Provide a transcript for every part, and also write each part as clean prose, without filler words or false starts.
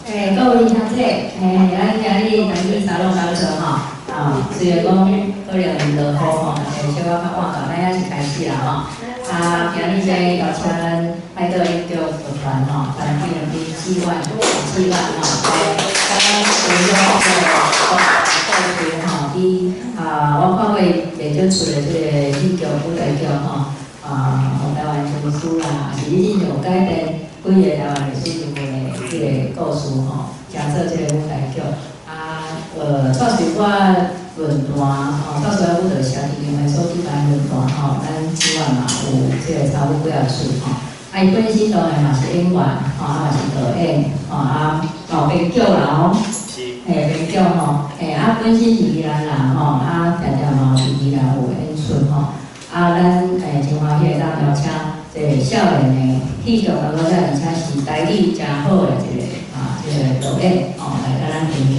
欸，各位乡亲，欸，咱今日台语沙龙讲座吼，啊，雖然講可能落雨吼，但是小可較晚到，咱也是開始啦吼。啊，今日這邀請咱海島演劇劇團吼，團長林志遠，志遠吼，來共咱分享這個故事吼。佇啊，我看過袂少出的這个戲劇舞台劇吼，啊，台灣軍師啦，是你真有改編幾个台灣歷史人物的這个故事吼，加做這个舞台劇。啊，蔡瑞我論壇吼，蔡瑞舞蹈社基金會所舉辦論壇吼，咱志遠嘛有這个參與幾仔次吼。啊，伊本身當然嘛是演員，吼，啊嘛是導演，吼，啊嘛有編劇啦吼，嘿，編劇吼，嘿，啊本身是宜蘭人吼，啊定定嘛有佇宜蘭有演出吼。啊，咱真歡喜會當邀請這个少年的戲劇工作者，而且是台語誠好的一個啊，這个導演吼，來共咱分享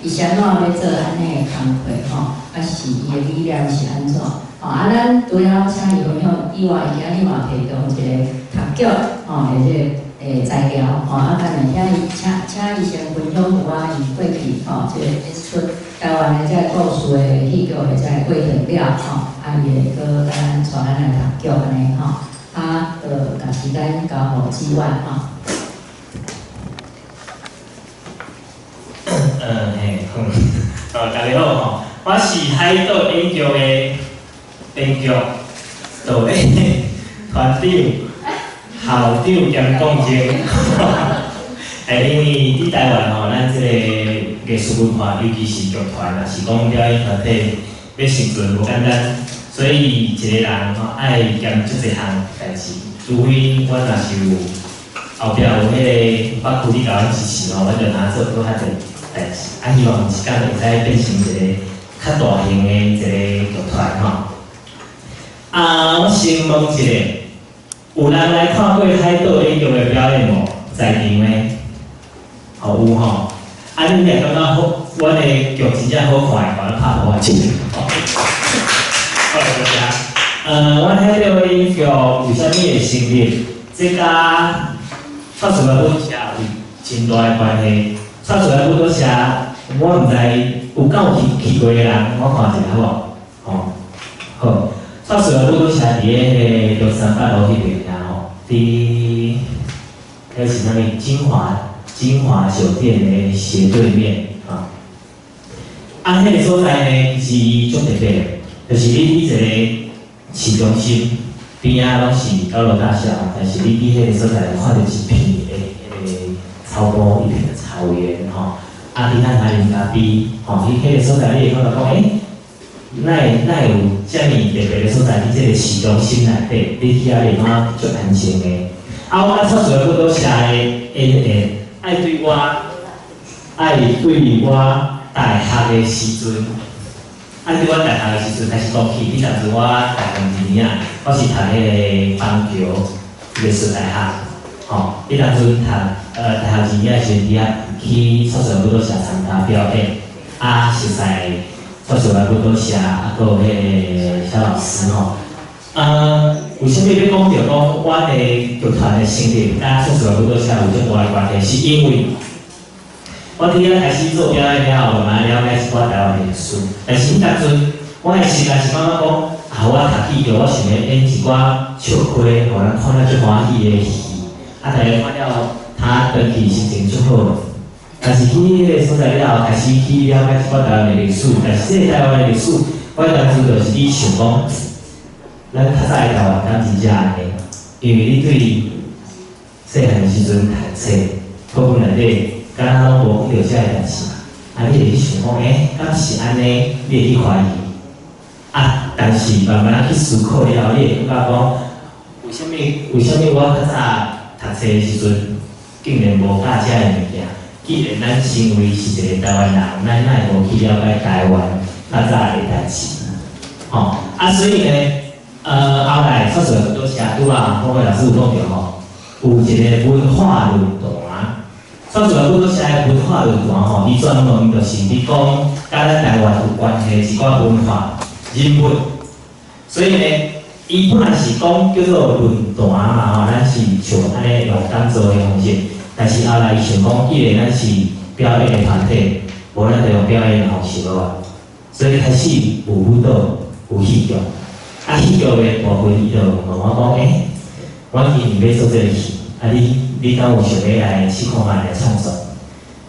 伊是按怎欲做按呢的工課吼，啊是伊的理念是按怎？吼，啊，咱除了請伊分享以外，伊今日嘛提供一个讀劇吼的這个材料吼，啊，等下請伊請請伊先分享有關伊過去吼這个演出台灣的這个故事的戲劇的這个過程了吼，啊，伊會閣共咱帶咱來讀劇按呢吼，啊，就共時間交予志遠吼。嘿，好，大家好吼，我是海島演劇的編劇、導演、團長、校長兼講師。欸，因為佇台灣吼，咱這個藝術文化，尤其是劇團，若是講表演團體，欲生存無簡單，所以一個人吼愛兼足濟項代誌，除非阮若是有後壁有彼個法規佇共阮支持吼，阮就通做閣較濟代誌。啊，希望有一工會使變成一個較大型的一個劇團吼。啊，我先問一下，有人來看過海島演劇的表演無？在場的，吼有吼。啊，恁若感覺好，阮的劇真正好看的，共咱拍鼓仔手。好，多謝。阮海島演劇為啥物會成立？這佮蔡淑華舞蹈社有真大的關係。蔡淑華舞蹈社，我毋知有敢有去去過的人，我看一下好無？吼，好。蔡淑華舞蹈社佇彼個中山北路彼邊遐吼，佇彼是啥物？金華酒店的斜對面啊。啊，彼個所在呢，其實足特別的，就是你佇一個市中心邊仔攏是高樓大廈，但是你佇彼個所在看著一片的彼個草坡，一片的草原吼。啊，佇咱來啉咖啡，吼，彼個所在你會感覺講，欸，哪會哪會有遮爾特別的所在？佇這個市中心內底，你去遐會感覺足安靜的。啊，我佮蔡淑華舞蹈社的演員，愛對我大學的時陣，愛對我大學的時陣開始講起。彼當陣我大學二年仔，我是讀彼個板橋藝術大學，吼，彼當陣讀大學二年仔時陣，佇遐去蔡淑華舞蹈社參加表演，啊，熟似蔡淑華舞蹈社，啊，閣有彼個蕭老師吼。啊，為啥物欲講著講阮的劇團的成立，佮蔡淑華舞蹈社有遮大的關係？是因為我佇遐開始做表演了後，慢慢了解一寡台灣的歷史。但是彼當陣，我的心內是感覺講，啊，我讀戲劇，我想欲演一寡笑話，予人看了足歡喜的戲，啊，大家看了，他轉去心情足好。但是去彼个所在了後，開始去了解一寡台灣的歷史。但是這個台灣的歷史，我當陣就是佇想講，咱較早的台灣敢真正按呢？因為你對細漢的時陣讀冊，課本內底，敢若攏無講著這个代誌嘛？啊，你會去想講，欸，敢是按呢？你會去懷疑。啊，但是慢慢去思考了後，你會感覺講，為啥物？為啥物我較早讀冊的時陣，竟然無教這个物件？既然咱身為是一個台灣人，咱哪會無去了解台灣較早的代誌？吼，啊，所以呢，後來煞做多謝拄啊，黃偉老師有講著吼，有一個文化論壇。煞做拄多寫文化論壇吼，伊專門就是佇講佮咱台灣有關係的一寡文化人物。所以呢，伊本來是講叫做論壇嘛吼，咱是像按呢用講座的方式。但是後來伊想講，既然咱是表演的團體，無咱就用表演的方式好啊。所以開始有舞蹈，有戲劇。啊，戲劇的部分，伊就問我講：欸，我今年欲做這个戲，啊你敢有想欲來試看覓來創作？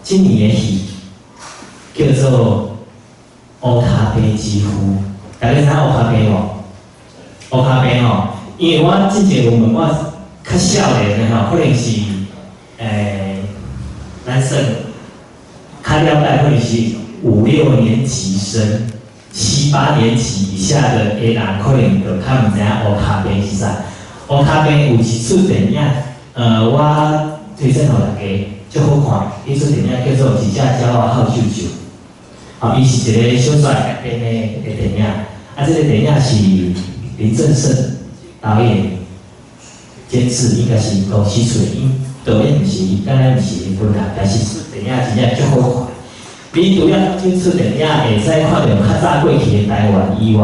這年的戲叫做《烏跤病之父》，大家知影烏跤病無？烏跤病吼，因為我之前有問我較少年的吼，可能是咱算較了解，可能是五六年級生、七八年級以下的的人，可能就較毋知影烏跤病是啥。烏跤病有一齣電影，我推薦予大家，足好看。彼齣電影叫做《一隻鳥仔哭舅舅》，哦，伊是一個小說改編的電影。啊，這個電影是林正盛導演監製，應該是公司出的。𪜶導演毋是，敢若毋是日本人，但是出電影真正足好看。你除了這齣電影會使看著較早過去的台灣以外，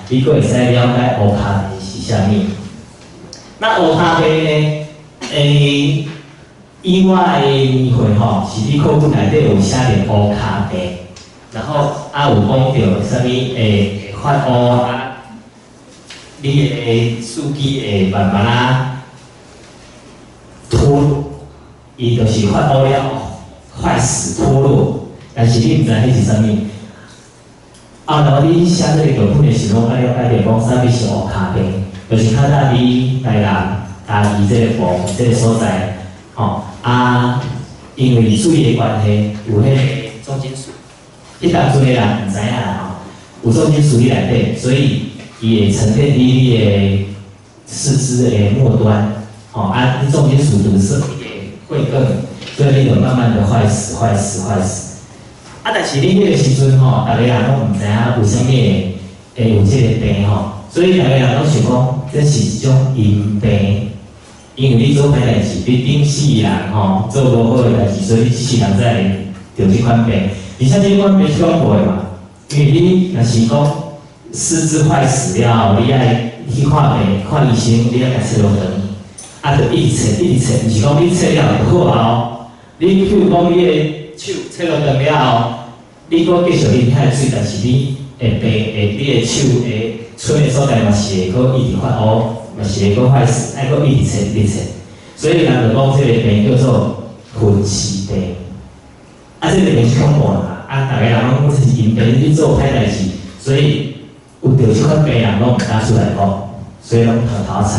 你閣會使了解烏跤病是啥物。那烏跤病呢？以我的年歲吼，是佇課本內底有寫著烏跤病，然後啊有講著啥物會發烏啊，你的四肢會慢慢仔脫落，伊就是發烏了壞死脫落，但是你毋知彼是啥物。後來我佇寫這個劇本的時陣，我較了解著講啥物是烏跤病，就是較早佇台南、嘉義這個部這個所在，吼啊，因為水的關係，有彼個重金屬，彼當陣的人毋知影啦吼，有重金屬佇內底，所以伊會沉澱佇你的四肢的末端，吼啊，你重金屬毒素會更，所以你就慢慢的壞死、壞死、壞死。啊，但是你彼個時陣吼，逐个人攏毋知影為啥物會有這個病吼，所以逐个人攏想講這是一種陰病，因為你做歹代誌，你頂世人吼做無好的代誌，所以你這世人才會著這款病。而且這款病是恐怖的嘛，因為你若是講四肢壞死了後，你愛去看病、看醫生，你愛共切落斷，啊，著一直切、一直切，毋是講你切了就好啊哦。你譬如講你的手切落斷了後，你閣繼續啉遐水，但是你會病，會你的手會伸的所在嘛是會閣一直發烏，嘛是會閣壞死，愛閣一直切、一直切。所以人就講這個病叫做魂屍病。啊，這個病是恐怖啦！啊，逐个人攏講這是陰病，你做歹代誌，所以有著這款病人攏毋敢出來講，所以攏偷偷藏。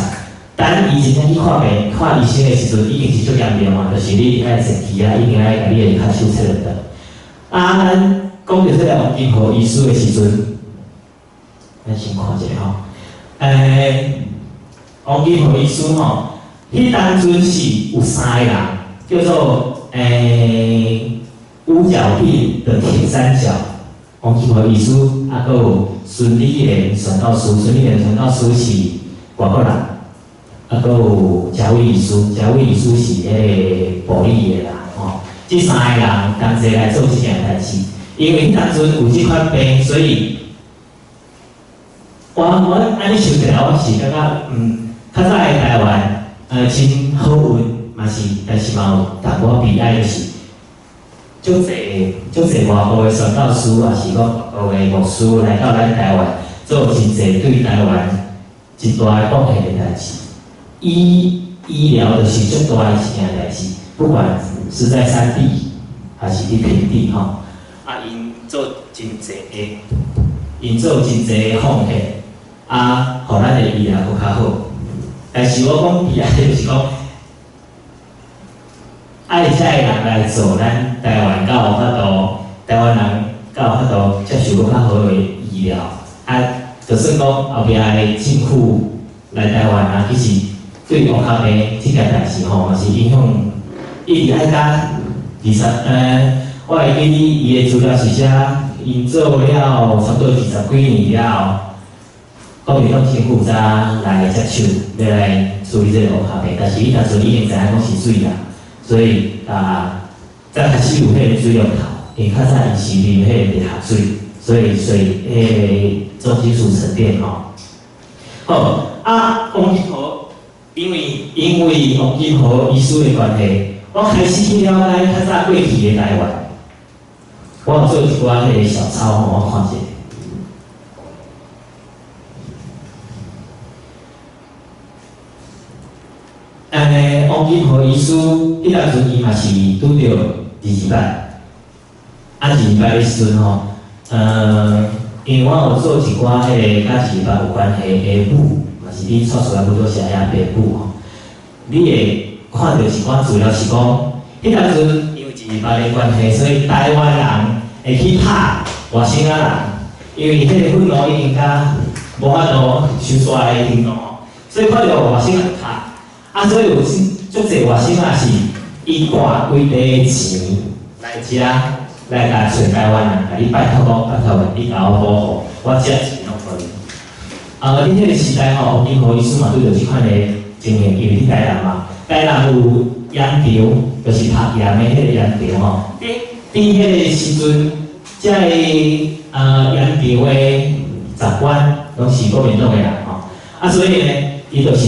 等伊真正去看病、看醫生的時陣，已經是足嚴重啊，就是你愛切去啊，已經愛共你的跤手切落斷。啊，咱講著這個王金河醫師的時陣，咱先看一下吼。王金河醫師吼，彼當陣是有三個人，叫做五角病的鐵三角，王金河醫師，啊，閣有孫理蓮傳教師，孫理蓮傳教師是外國人，啊，閣有賈偉醫師，賈偉醫師是彼個埔里的啦，吼。這三個人同齊來做這件代誌，因為彼當陣有這款病，所以我按呢想起來，我是感覺，較早的台灣，真好運，嘛是，但是嘛有淡薄悲哀，就是足濟足濟外國的傳教士，抑是講外國的牧師來到咱台灣，做真濟對台灣真大的貢獻的代誌。醫療就是足大的一件代誌，不管是在山地還是佇平地吼，啊，𪜶做真濟的奉獻，啊，予咱的醫療閣較好。但是我講悲哀就是講，愛遮的人來做，咱台灣才有法度，台灣人才有法度接受閣較好的醫療。啊，就算講後壁的政府來台灣啊，其實對烏跤病這件代誌吼，嘛是影響，一直愛佮二十，我會記得伊的資料是寫，𪜶做了差不多二十幾年了後，國民黨政府才來接手，欲來處理這个烏跤病，但是彼當陣已經知影講是水啦，所以啊，才開始有彼个水龍頭，因為較早伊是啉彼个地下水，所以水彼个重金屬沉澱吼。好，啊，王金和，因為王金和醫師的關係，我開始去了解較早過去的台灣。我有做一寡彼个小抄吼，我看一下。王金和醫師，彼當陣伊嘛是拄著二二八，啊，二二八的時陣吼，因為我有做一寡彼个佮二二八有關係的舞，嘛是佇蔡厝舞蹈社遐編舞吼。你會看著一寡資料是講，彼當陣因為二二八的關係，所以台灣人會去拍外省仔人，因為彼个憤怒已經甲無法度收煞的程度吼，所以看著外省人拍，啊，所以有足濟外省仔是伊帶規袋錢來遮來共揣台灣人，共你拜託講，拜託你共我保護，我這錢攏予你。啊，佇彼个時代吼，王金和醫師嘛拄著這款的情形，因為佇台南嘛，台南有鹽場，就是曝鹽的彼个鹽場吼。佇彼个時陣，這个鹽場的長官攏是國民黨的人吼，啊，所以呢，伊就是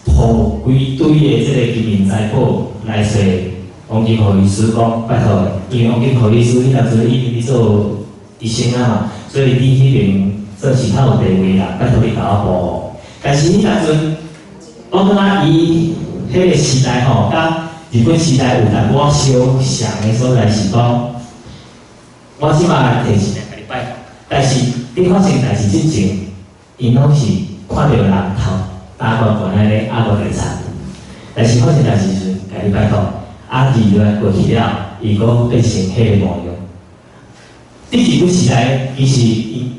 抱規堆的這个金銀財寶來揣王金和醫師講，拜託，因為王金和醫師彼當陣已經佇做醫生啊嘛，所以佇彼邊算是較有地位啦，拜託你共我保護。但是彼當陣，我感覺伊彼個時代吼，佮日本時代有淡薄仔相像的所在是講，我這擺提錢來共你拜託，但是佇發生代誌之前，𪜶攏是看著人頭打懸懸按呢，啊無來插。但是發生代誌時陣，共你拜託，啊二來過去了，伊閣變成彼个模樣。佇日本時代，其實伊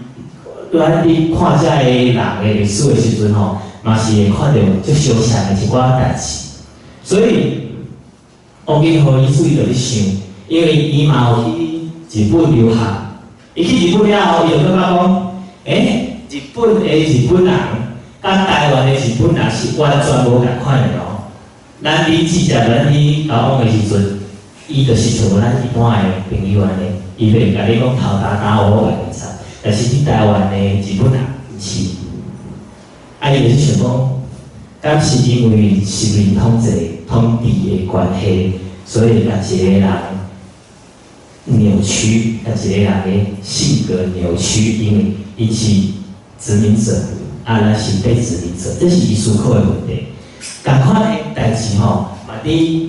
咱佇看這个人的歷史的時陣吼，嘛是會看著足相像的一寡代誌。所以王金和醫師伊就咧想，因為伊嘛有去日本留學，伊去日本了後，伊就感覺講，欸，日本的日本人佮台灣的日本人是完全無仝款的哦。咱佇直接咱去交往的時陣，伊就是像咱一般的朋友按呢，伊袂共你講頭打打我來插，但是佇台灣的日本人毋是，啊，伊就是想講，敢是因為殖民統治的關係，所以共一個人扭曲，共一個人的性格扭曲，因為伊是殖民者，啊，咱是被殖民者，這是伊思考的問題。仝款的代誌吼，嘛佇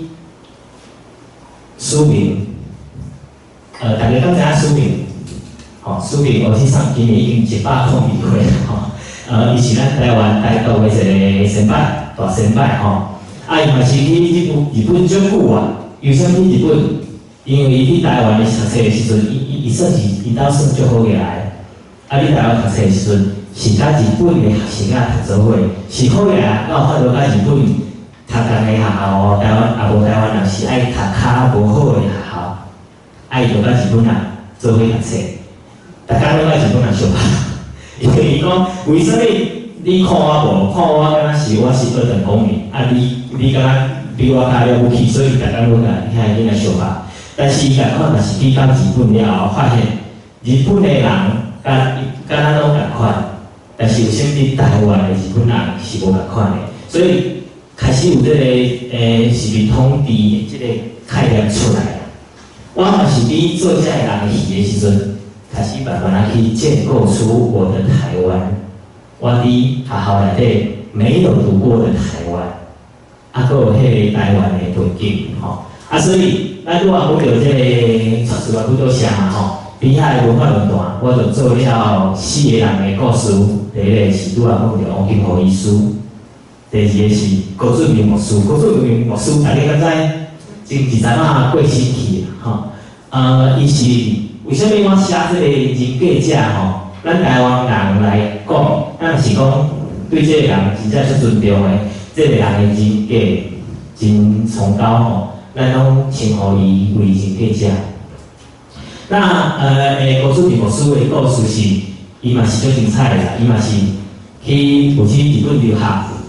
書明，大家敢知影書明？吼，書明吳先生今年已經102歲吼，伊是咱台灣台獨的一個先輩，大先輩吼。啊，伊嘛是去日本足久啊，為啥物去日本？因為伊佇台灣咧讀冊的時陣，伊算是𪜶兜算足好額的。啊，佇台灣讀冊的時陣，是佮日本的學生仔讀做伙，是好額，哪有法度佮日本讀仝个學校哦？台灣也無台灣人是愛讀較無好的學校，啊，伊就佮日本人做伙讀冊，逐工攏佮日本人相拍。因為伊講，為啥物你看我無？看我敢若是我是二等公民，啊你敢若比我較了不起，所以逐工攏共遐个囡仔相拍。但是伊共款，若是去到日本了後，發現日本的人佮咱攏仝款，但是有啥物台灣的日本人是無仝款的，所以開始有這個殖民統治的這個概念出來。我嘛是佇做這个人的戲的時陣，開始慢慢仔去建構出我的台灣。我佇學校內底沒有讀過的台灣，啊，閣有彼個台灣的背景吼，啊，所以咱拄仔講著這個蔡厝舞蹈社嘛吼，佇遐的文化論壇，我就做了四個人的故事。第一個是拄仔講著王金和醫師，第二個是郭俊明牧師。郭俊明牧師，大家敢知？前二十仔過身去吼，伊是為啥物我寫這個人格者吼？咱台灣人來講，咱若是講對這個人真正足尊重的，這個人的人格真崇高吼。咱攏稱呼伊為認繼者。那高主任牧師的故事是，伊嘛是足精彩的啦，伊嘛是去有去日本留學，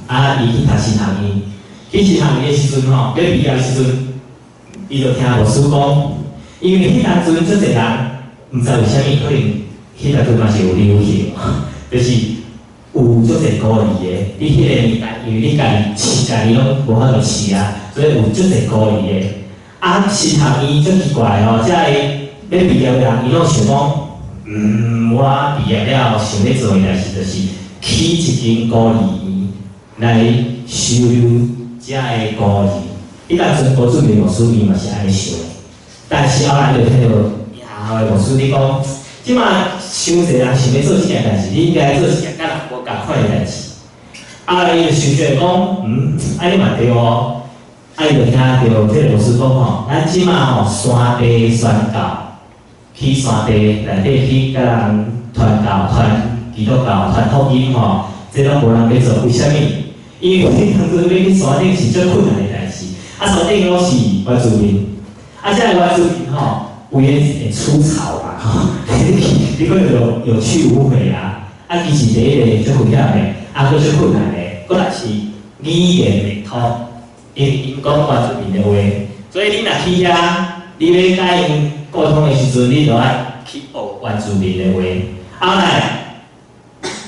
啊，伊去讀神學院，去神學院的時陣吼，欲畢業的時陣，伊就聽牧師講，因為彼當陣足濟人，毋知為啥物可能，彼當陣嘛是有流行，就是有足濟孤兒的，佇彼个年代，因為你家己飼，家己攏無法度飼啊，所以有足濟孤兒的。啊，神學院足奇怪哦，遮个欲畢業的人，伊攏想講，我畢業了後想欲做的代誌，就是起一間孤兒院來收留遮个孤兒。彼當陣高主任牧師伊嘛是按呢想的，但是後來就聽著以後的牧師咧講，這馬傷濟人想欲做這件代誌，你應該做一件佮人無仝款的代誌。啊，伊就想著講，按呢嘛對哦。啊，伊就聽著這個牧師講吼，咱這馬吼山地宣教。去山地內底去佮人傳教、傳基督教、傳福音吼，這攏無人欲做，為啥物？因為你當陣欲去山頂是足困難的代誌，啊，山頂攏是原住民，啊，這个原住民吼，有的會出草嘛，吼，你可能有有去無回啊。啊，其實第一个足危險的，啊，閣足困難的，閣來是語言袂通，因為𪜶講原住民的話，所以你若去遐，你欲佮𪜶溝通的時陣，你就愛去學原住民的話。後來，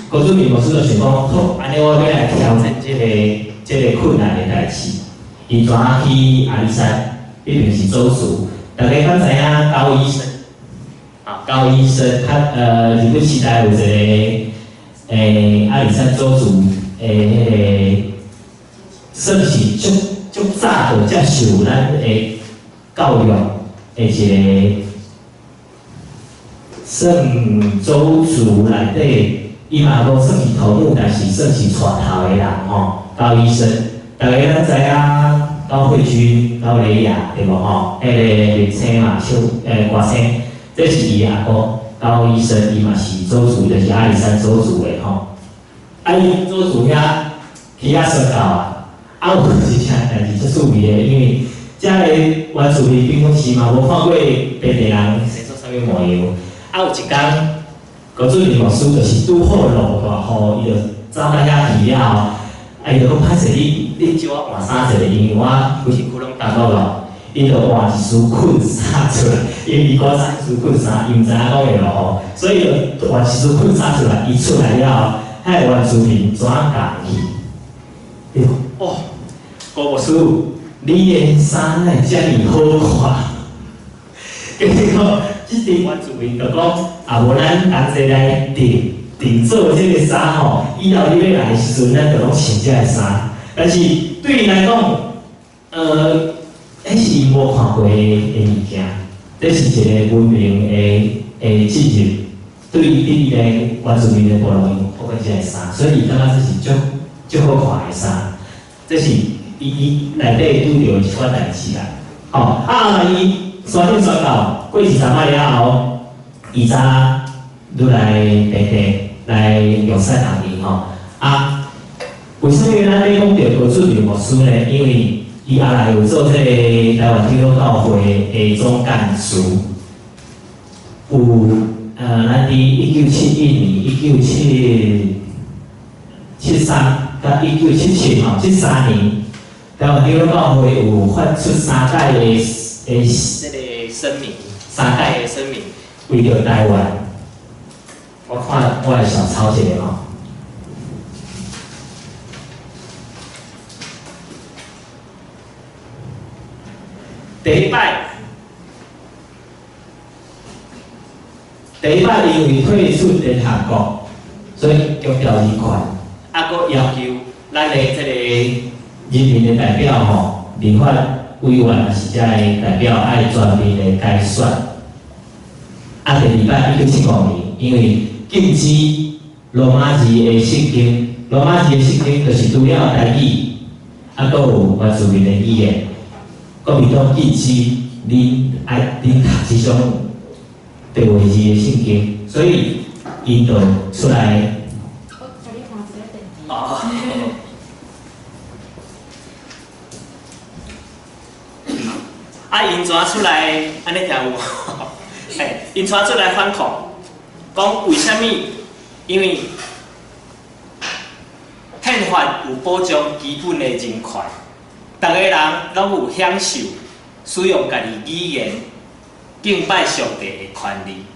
高主任牧師就想講，好，按呢我欲來挑戰這個困難的代誌。伊怎去阿里山？彼邊是祖師，大家敢知影高醫生？啊，高醫生，較日本時代有一個阿里山祖師的彼个，算是足足早就接受咱的教育的一個，算祖師內底，伊嘛無算是頭目，但是算是帶頭的人吼。高醫生，大家攏知影高慧君、高蕾雅對無吼？彼个明星嘛，唱歌星，這是伊阿公高醫生，伊嘛是祖師，就是阿里山祖師的吼。啊，伊祖師遐去遐宣教啊，啊有一件代誌足趣味的，因為遮个原住民平常時嘛無看過白地人生做啥物模樣。啊，有一工，高主任牧師就是拄好落大雨，伊就走到遐去了後，啊，伊就講歹勢，你借我換衫一下，因為我規身軀攏澹落咯。伊就換一束困衫出來，因為伊古早彼束困衫，伊毋知影講會落雨，所以就換一束困衫出來。伊出來了後，彼个原住民怎共去？伊講哦，高牧師，你的衫哪會遮爾好看？結果，這陣原住民就講，啊無咱同齊來訂訂做這个衫吼，以後你欲來的時陣，咱就攏穿這个衫。但是對伊來講，彼是𪜶無看過的物件，這是一個文明的進入。對伊個原住民的部落，𪜶看過這个衫，所以伊感覺這是足足好看的衫。這是伊內底拄著的一寡代誌啦。吼，啊，伊山頂宣教過一陣仔了後，伊才愈來平地來玉山學院吼。啊，為啥物咱咧講著高主任牧師呢？因為伊後來有做這個台灣長老教會的總幹事，有咱佇1971年、1973佮1977吼，這三年，台灣長老教會有發出三擺的這个聲明，三擺的聲明，為著台灣，我看我來小抄一下吼。第一擺，因為退出聯合國，所以強調人權，啊，閣要求咱的這個人民的代表吼，立法委員也是遮個代表愛全面的改選。啊，第二擺1975年，因為禁止羅馬字的聖經，羅馬字的聖經就是除了台語，啊，閣有原住民的語言。國民黨禁止恁愛恁讀這種白話字的聖經，所以𪜶就出來。哦。啊，𪜶怎出來按呢聽有無？嘿，𪜶怎出來反抗？講為啥物？因為憲法有保障基本的人權，逐个人攏有享受使用家己語言敬拜上帝的權利。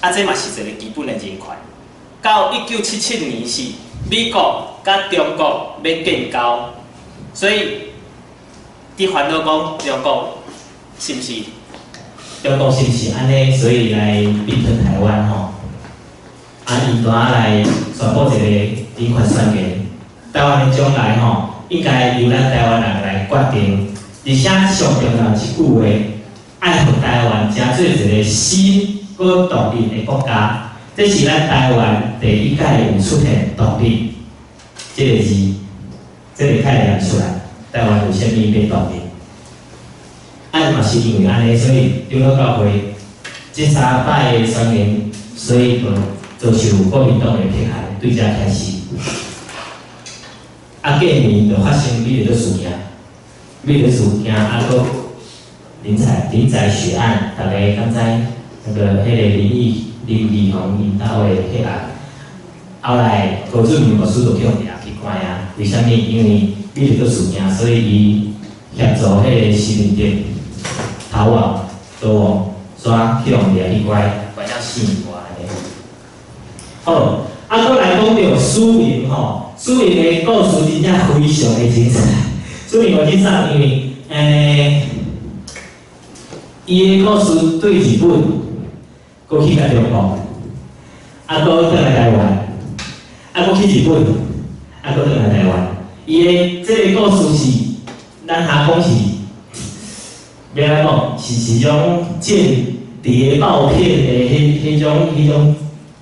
啊，這嘛是一个基本的人權。到1977年是美國佮中國欲建交，所以佇煩惱講中國是毋是？中國是毋是按呢？所以來併吞台灣吼？啊，伊拄仔來宣布一個人權宣言，台灣的將來吼，應該由咱台灣人來決定。而且上重要一句話，愛予台灣成做一個新閣獨立的國家。這是咱台灣第一擺有出現獨立這個字，這個概念出來，台灣有啥物欲獨立？啊，嘛是因為按呢，所以長老教會這三擺的宣言，所以就遭受國民黨的迫害，對這開始。啊，隔年就發生美麗島事件，美麗島事件啊，閣林宅血案，大家敢知那個彼個林義雄𪜶兜的血案？後來高俊明牧師就去予掠去關啊，為啥物？因為美麗島事件，所以伊協助彼個施明德逃亡、逃亡，煞去予掠去關，關了4年外按呢。好，啊，閣來講著史明吼，史明的故事真正非常的精彩。史明我真正因為，伊的故事對日本，閣去共中國，啊，閣轉來台灣，啊，閣去日本，啊，閣轉來台灣。伊的這個故事是，咱哈講是，欲按怎講，是種間諜爆片的彼種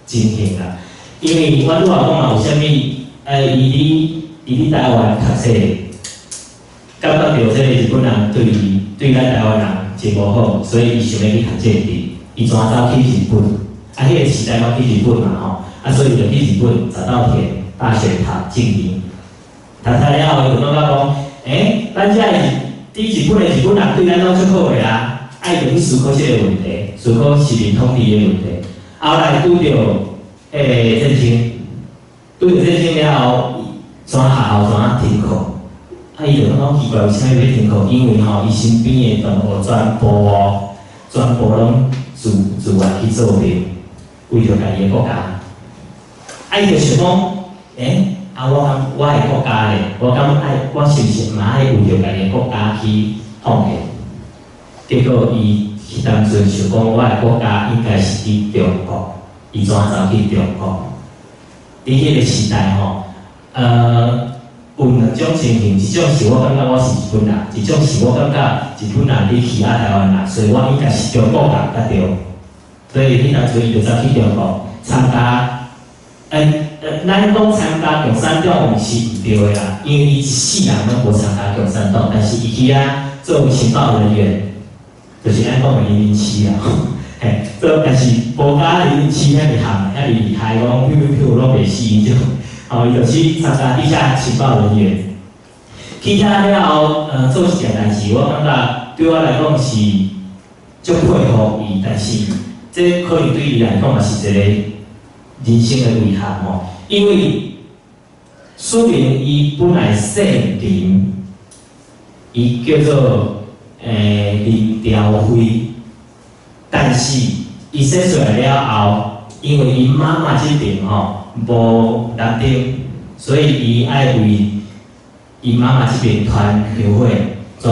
情形啦。因為我拄仔講嘛，有啥物？伊佇台灣讀冊，感覺著這個日本人對伊對咱台灣人真無好，所以伊想欲去學政治，伊怎走去日本？啊，彼個時代攏去日本嘛吼，啊，所以就去日本早稻田大學讀政治。讀冊了後，伊就感覺講，欸，咱遮佇日本的日本人對咱攏足好的啊，啊，伊就去思考這個問題，思考殖民統治的問題。後來拄著彼個戰爭，拄著戰爭了後，怎學校怎停課？啊，伊就感覺奇怪，為啥物欲停課？因為吼，伊身邊的同學全部哦，全部攏自願去做兵，為著家己的國家。啊，伊就想講，欸，啊，我敢我的國家咧，我敢愛，我是毋是嘛愛為著家己的國家去奉獻？結果伊彼當陣想講，我的國家應該是佇中國，伊怎走去中國？佇彼個時代吼，有兩種情形，一種是我感覺我是日本人，一種是我感覺日本人佇欺壓台灣人，所以我應該是中國人才對。所以彼當陣伊就走去中國參加，咱講參加共產黨是毋對的啦，因為伊一世人攏無參加共產黨，但是伊去遐做情報人員，就是咱講的007啦，嘿，做但是無佮007遐爾悍，遐爾厲害，講咻咻咻攏袂死伊種，吼，伊就去參加地下情報人員。去遐了後，做一件代誌，我感覺對我來講是足佩服伊，但是這可能對伊來講嘛是一個人生的遺憾吼，因為史明伊本來姓林，伊叫做林朝輝，但是伊細細漢了後，因為𪜶媽媽這邊吼無藍燈，所以伊愛為𪜶媽媽這邊傳香火，怎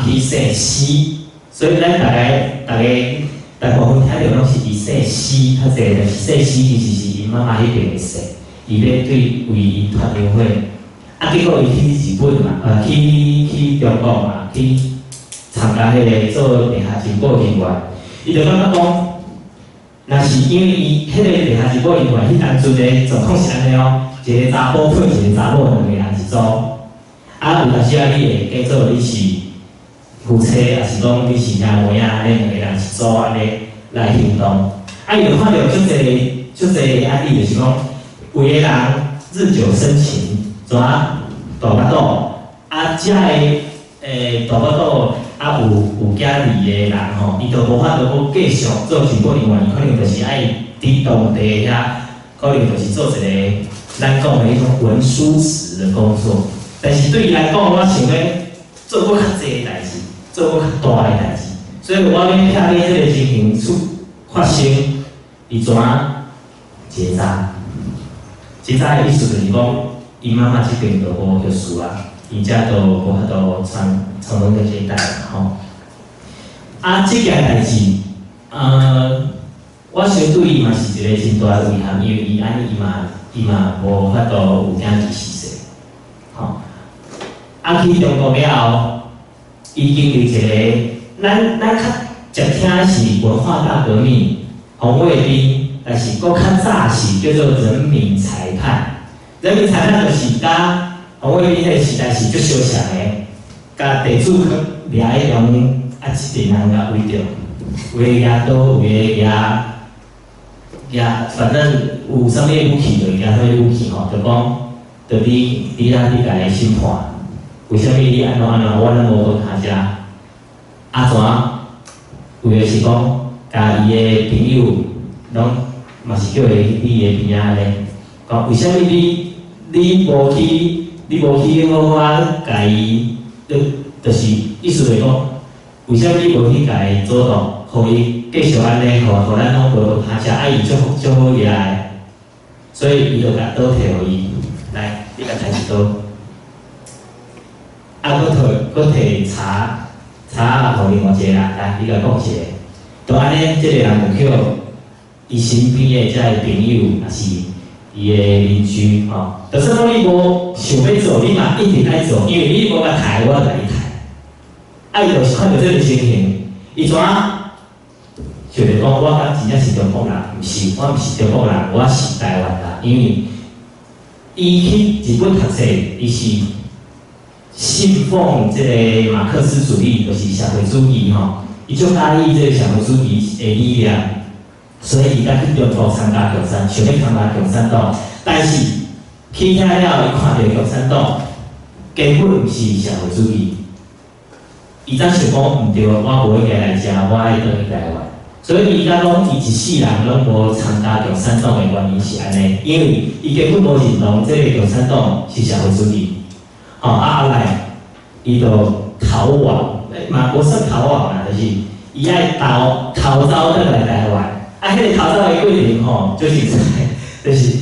去姓施？所以咱大家大部分聽著攏是伊姓施較濟，但是姓施其實是𪜶媽媽彼邊的姓，伊欲對為𪜶傳香火，啊，結果伊去日本嘛，去中國嘛，去參加彼個做地下情報人員，伊就感覺講，若是因為伊彼個地下情報人員，彼當陣的狀況是按呢哦，一個查埔配一個查某，兩個人一組，啊，有當時啊，你會假做你是夫妻，抑是講你是兄妹啊，按呢兩個人一組按呢來行動，啊，伊就看著足濟足濟案例，就是講有的人日久生情，怎啊大腹肚，啊，遮的大腹肚。啊有囝兒的人吼，伊就無法度閣繼續做情報人員，伊可能就是愛佇當地遐，可能就是做一個咱講的彼種文書職的工作。但是對伊來講，我想欲做閣較濟的代誌，做閣較大的代誌，所以我欲避免這个情形出發生，伊怎結紮？結紮的意思就是講，伊媽媽這邊就無息事啊，伊才都無法度傳傳宗接代吼。啊，這件代誌，我相對伊嘛是一個真大的遺憾，因為伊按呢伊嘛無法度有囝兒逝世，吼。啊，去中國了後，伊經歷一個，咱較常聽是文化大革命、紅衛兵，但是閣較早是叫做人民裁判。人民裁判就是佮紅衛兵彼個時代是足相像的，共地主去掠彼種啊，一群人共圍著，有的舉刀，有的舉，反正有啥物武器就舉啥物武器吼，就講，就佇遐佇共伊審判，為啥物你按怎按怎，我攏無倒跤食，啊怎？有的是講，共伊的朋友攏嘛是叫伊佇伊的邊仔按呢，講為啥物你無去好好仔共伊，就是意思就是講，為啥物你無去共伊阻擋，予伊繼續按呢，予咱攏無倒跤食，啊伊足足好掠的，所以伊就共刀提予伊，來，你共刣一刀，啊，閣提柴柴仔予另外一個人，來，你共講一個，就按呢，這个人就去伊身邊的這个朋友，抑是伊的鄰居，吼，就算講你無想欲做，你嘛一定愛做，因為你無共刣，我就共你刣。啊，伊就是看著這个情形，伊怎想著講，我敢真正是中國人？毋是，我毋是中國人，我是台灣人。因為伊去日本讀冊，伊是信奉這個馬克思主義，就是社會主義吼。伊足佮意這個社會主義的理念，所以伊才去中國參加共產，想欲參加共產黨。但是去遐了，伊看著共產黨根本毋是社會主義，伊才想講毋對，我無應該來遮，我愛轉去台灣。所以伊才講，伊一世人攏無參加共產黨的原因是按呢，因為伊根本無認同這个共產黨是社會主義。吼，啊後來，伊就逃亡，嘛無算逃亡啦，就是伊愛逃走轉來台灣。啊，彼个逃走的過程吼，就是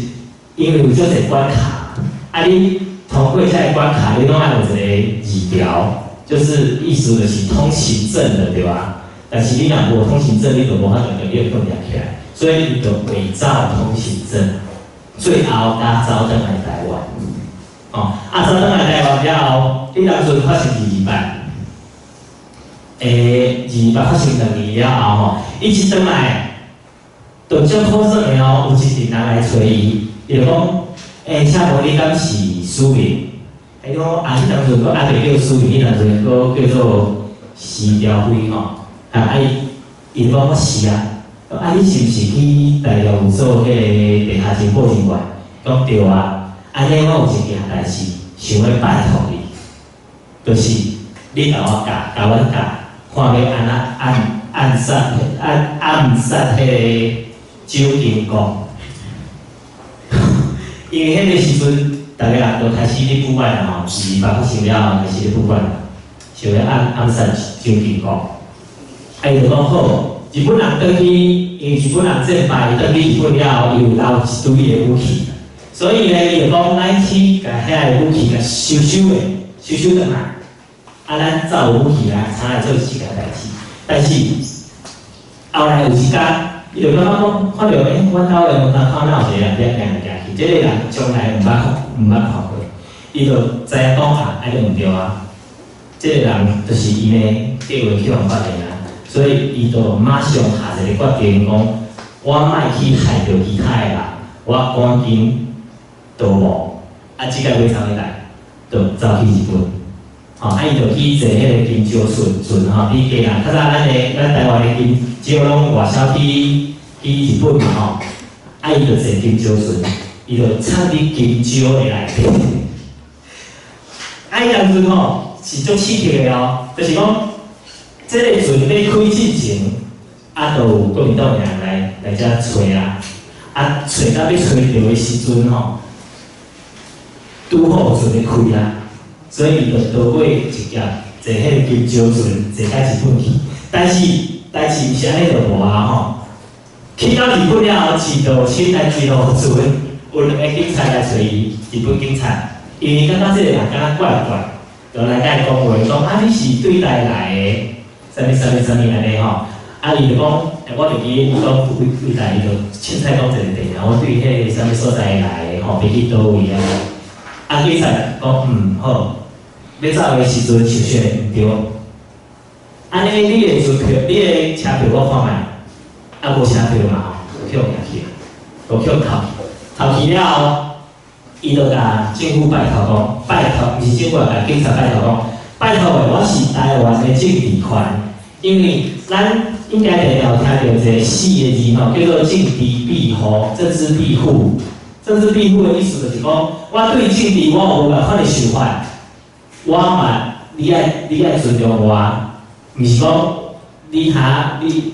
因為有足濟關卡，啊，你通過這个關卡，你攏愛有一個字條，就是意思就是通行證的，對吧？但是你若無通行證，你就無法度共你困掠起來，所以伊就偽造通行證，最後才走轉來台灣。哦，啊，走轉來台灣了後，彼當陣發生二二八，二二八發生兩年了後吼，伊一轉來，就足好耍的哦，有一陣人來揣伊，伊就講，欸，請問你敢是史明？伊講啊，彼當陣閣猶未叫史明，彼當陣閣叫做施兆輝吼。啊，伊就講我是啊，啊，你是毋是去大陸做彼个地下情報人員？講對啊，按呢我有一件代誌想欲拜託你，就是你共我教，共阮教，看欲按怎暗殺彼个蔣經國。因為彼个時陣，逐个人都開始咧不滿啦吼，二二八發生了後開始咧不滿，想欲暗殺蔣經國。啊，伊就講好，日本人轉去，因為日本人戰敗，轉去日本了後，伊有留一堆的武器，所以咧，伊就講咱去共遐个武器共收收的，收收轉來，啊，咱才有武器來，才來做這件代誌。但是後來有一工，伊就感覺講，看著欸，阮兜的門口哪有一個人佇遐行來行去，這个人從來毋捌看過，伊就知影講啊，按呢毋對啊，這个人就是𪜶的計劃去予發現啊。所以伊就馬上下一个決定，講我莫去害著其他的人，我趕緊逃亡。啊，這个尾走去來，就走去日本。吼，啊，伊就去坐彼个金石船吼，佇基隆。較早咱台灣的金石攏外銷去日本嘛吼。啊，伊就坐金石船，伊就藏佇金石的內底。啊，伊當陣吼是足刺激的哦，就是講。這个船欲開之前，啊，就有國民黨的人來遮揣啊，啊，揣到欲揣著的時陣吼，拄好船欲開啊，所以伊就逃過一劫，坐彼个金蕉船坐到日本去。但是代誌毋是按呢就無啊吼，去到日本了後，一路凊來一路船，有兩个警察來揣伊，日本警察，因為感覺這个人敢若怪怪，就來共伊講話，講啊你是對佗來的，啥物啥物啥物按呢吼，啊伊就講，我袂記伊講對對佗，伊就凊彩講一個地名，我對彼个啥物所在來的吼，袂記佗位啊。啊警察講嗯好，欲走的時陣想想毋對，按呢你的船票，你的車票我看覓，啊無車票嘛吼，予掠去，就予扣，扣去了後，伊就共政府拜託講，拜託，毋是政府啊，共警察拜託講，拜託的，我是台灣的政治犯，因為咱應該定有聽著一個四个字吼，叫做政治庇護、政治庇護。政治庇護的意思就是講，我對政治我有無仝款的想法，我嘛你愛尊重我，毋是講你他你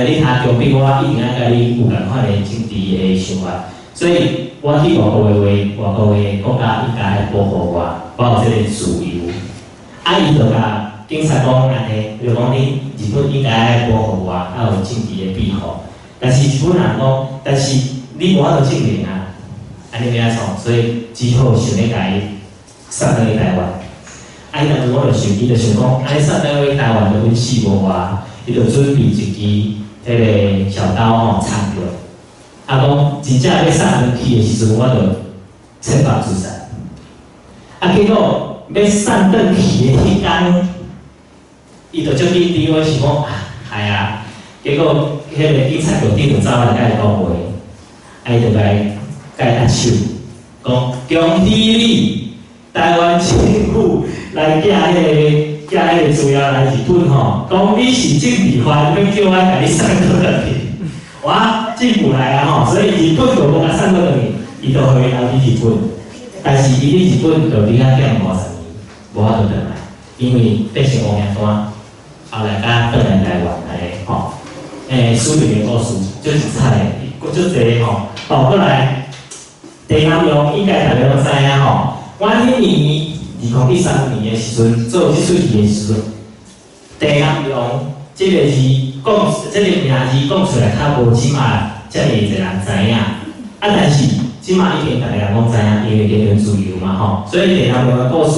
你他強迫我一定愛共你有仝款的政治的想法，所以我去外國的話，外國的國家應該愛保護我，我有這个自由。啊，伊就共警察講按呢，就講你日本應該愛保護我，啊有政治的庇護。但是日本人講，但是你無法度證明啊，按呢欲按創？所以只好想欲共伊送轉去台灣。啊，伊當陣我就想，伊就想講，按呢送轉去台灣就穩死無活，伊就準備一支彼个小刀吼藏著。啊，講真正欲送轉去的時陣，我就切腹自殺。啊，結果欲送轉去的彼工，伊就足緊張，我想講啊，害啊！結果彼个警察局長就走來共伊講話，啊，伊就共伊握手，講恭喜你，台灣政府來寄彼个資料來日本吼，講你是政治犯，欲叫我共你送轉去。哇，進步來啊吼，所以日本就無共送轉去，伊就予伊留佇日本。但是伊佇日本就佇遐踮50年，無法度轉來，因為變成烏名單，後來才轉來台灣按呢吼。書裡的故事足精彩的，閣足濟吼。哦，閣來，鄭南榕應該大家攏知影吼。我彼年2013年的時陣做這齣戲的時陣，鄭南榕這個字講，這個名字講出來較無這馬遮爾濟人知影。啊，但是這馬已經逐个人攏知影，因為言論自由嘛吼，所以鄭南榕的故事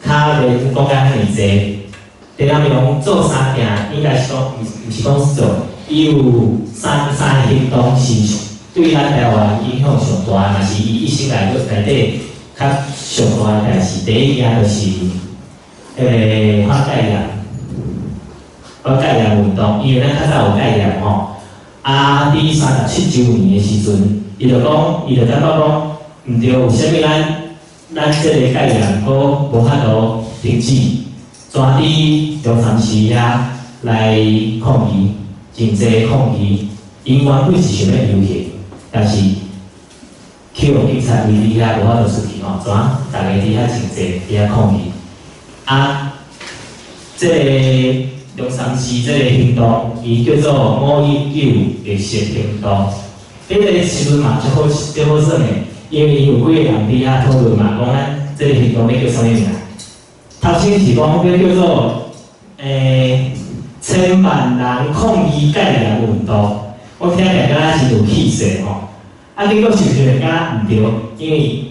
較袂講甲遐爾濟。鄭南榕做三件，應該是講，毋是講做，伊有三个行動是對咱台灣影響上大，嘛是伊一生內底較上大的代誌。第一件就是彼个反戒嚴，反戒嚴運動，因為咱較早有戒嚴吼。啊，佇37週年的時陣，伊就講，伊就感覺講，毋對，為啥物咱這個戒嚴閣無法度停止？怎佇龍山寺遐來抗議，真濟抗議，𪜶原本是想欲遊行，但是去予警察圍佇遐無法度出去吼，怎逐家佇遐靜坐，佇遐抗議。啊，這个龍山寺這個行動，伊叫做519綠色行動。彼个時陣嘛足好足好耍的，因為有幾个人佇遐討論嘛，講咱這個行動欲叫啥物名？頭先是講欲叫做千萬人抗議戒嚴運動，我聽起來敢若是有氣勢吼。啊，結果想想敢若毋對，因為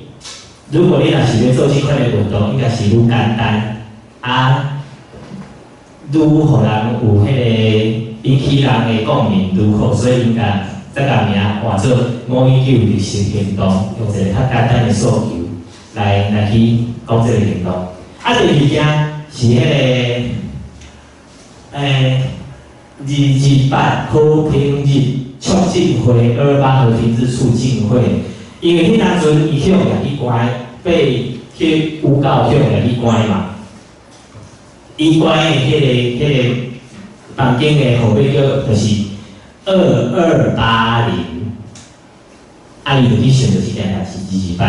如果你若是欲做這款的運動，應該是愈簡單，啊，愈予人有彼个引起人的共鳴愈好，所以應該才共名換做519綠色行動，用一個較簡單的訴求來去講這個行動。啊，第二件是彼个228和平日促進會，228和平日促進會，因為彼當陣伊予掠去關，被去誣告予掠去關嘛。伊關的彼个房間的號碼叫就是2280，啊，伊就去想著這件代誌，二二八，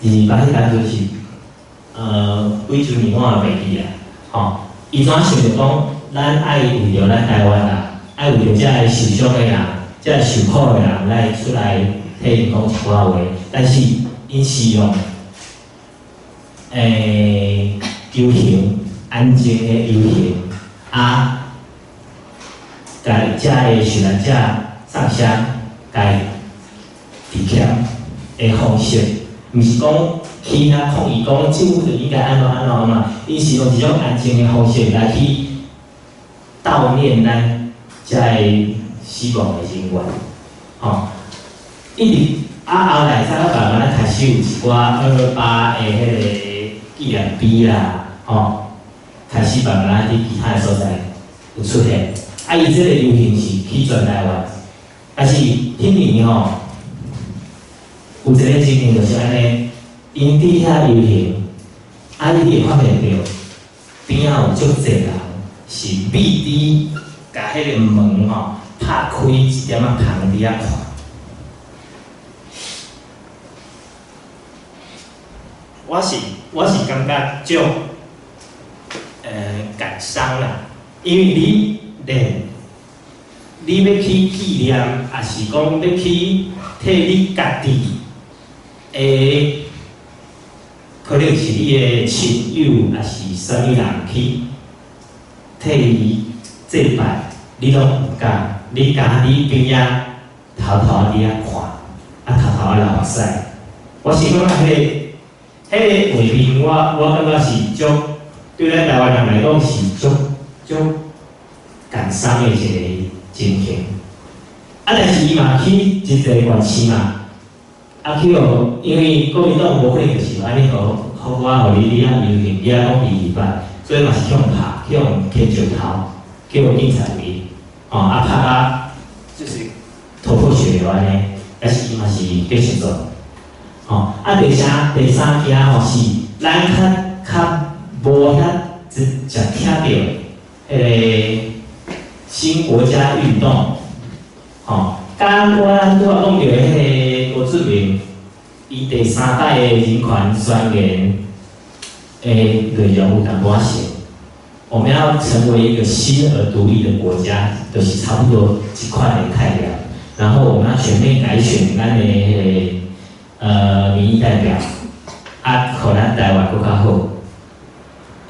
二二八彼當陣是幾週年我也袂記啊，吼，伊怎想著講，咱愛為著咱台灣人，愛為著遮个受傷的人，遮个受苦的人來出來替𪜶講一寡話，但是𪜶是用遊行，安靜的遊行，啊，共遮个受難者送香，共致歉的方式，毋是講去遐抗議講政府就應該按怎按怎按怎，𪜶是用一種安靜的方式來去悼念咱遮个死亡的人員，吼。一直啊，後來才慢慢仔開始有一寡228的彼个紀念碑啦，吼，開始慢慢仔佇其他的所在有出現。啊，伊這个遊行是去全台灣，但是彼年吼，有一个情形就是按呢，𪜶佇遐遊行，啊，你會發現著邊仔有足濟人是覕佇共彼个門吼拍開一點仔空佇遐看。我是感覺足感傷啦，因為你連你欲去紀念，抑是講欲去替你家己的，可能是你的親友，抑是啥物人去替伊祭拜，你攏毋敢，你敢佇邊仔偷偷佇遐看，啊偷偷仔流目屎。我是感覺彼个畫面我感覺是足對咱台灣人來講是足足感傷的一個情形。啊，但是伊嘛去真濟縣市嘛，啊去予，因為國民黨無可能就是按呢予予我予你佇遐遊行，佇遐講228，所以嘛是去予拍，去予牽石頭，去予警察圍，吼啊拍甲就是頭破血流按呢，但是伊嘛是繼續做。吼，啊第三件吼是咱較無遐直接聽著彼个新國家運動，吼，佮我咱拄仔講著的彼個郭志明，伊第三擺的人權宣言的內容有淡薄仔像，我們要成為一個新而獨立的國家，就是差不多這款的概念。然後我們要全面改選咱的彼個民意代表，啊，予咱台灣閣較好。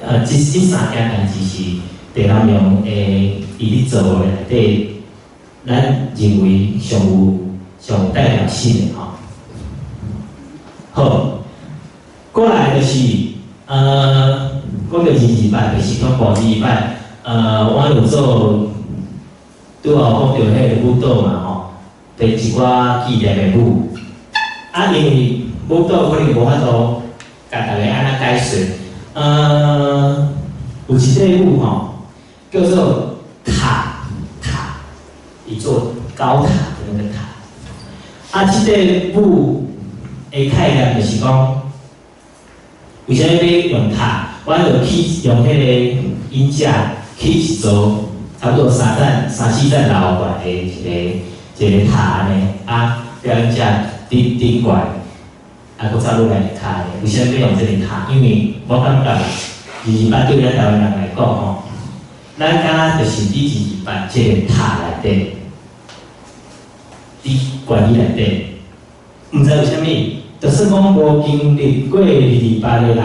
這三件代誌是鄭南榕的伊咧做的內底，咱認為上有代表性的吼。好，過來就是講著228，就是講228，我有做拄仔講著彼个舞蹈嘛吼，編一寡紀念的舞。啊，因為舞蹈可能無法度共逐家按怎解說。有一塊舞吼，叫做塔塔，一座高塔的那個塔。啊，這塊舞的概念就是講，為啥物欲用塔？我就起用彼个鷹架起一座差不多三層、三四層樓懸的一個塔按呢，啊，表演者佇頂懸，啊，閣走落來跤的。為啥物欲用這个塔？因為我感覺228對咱台灣人來講吼，咱敢若就是佇228這个塔內底，佇關於內底，毋知為啥物，就算講無經歷過228的人，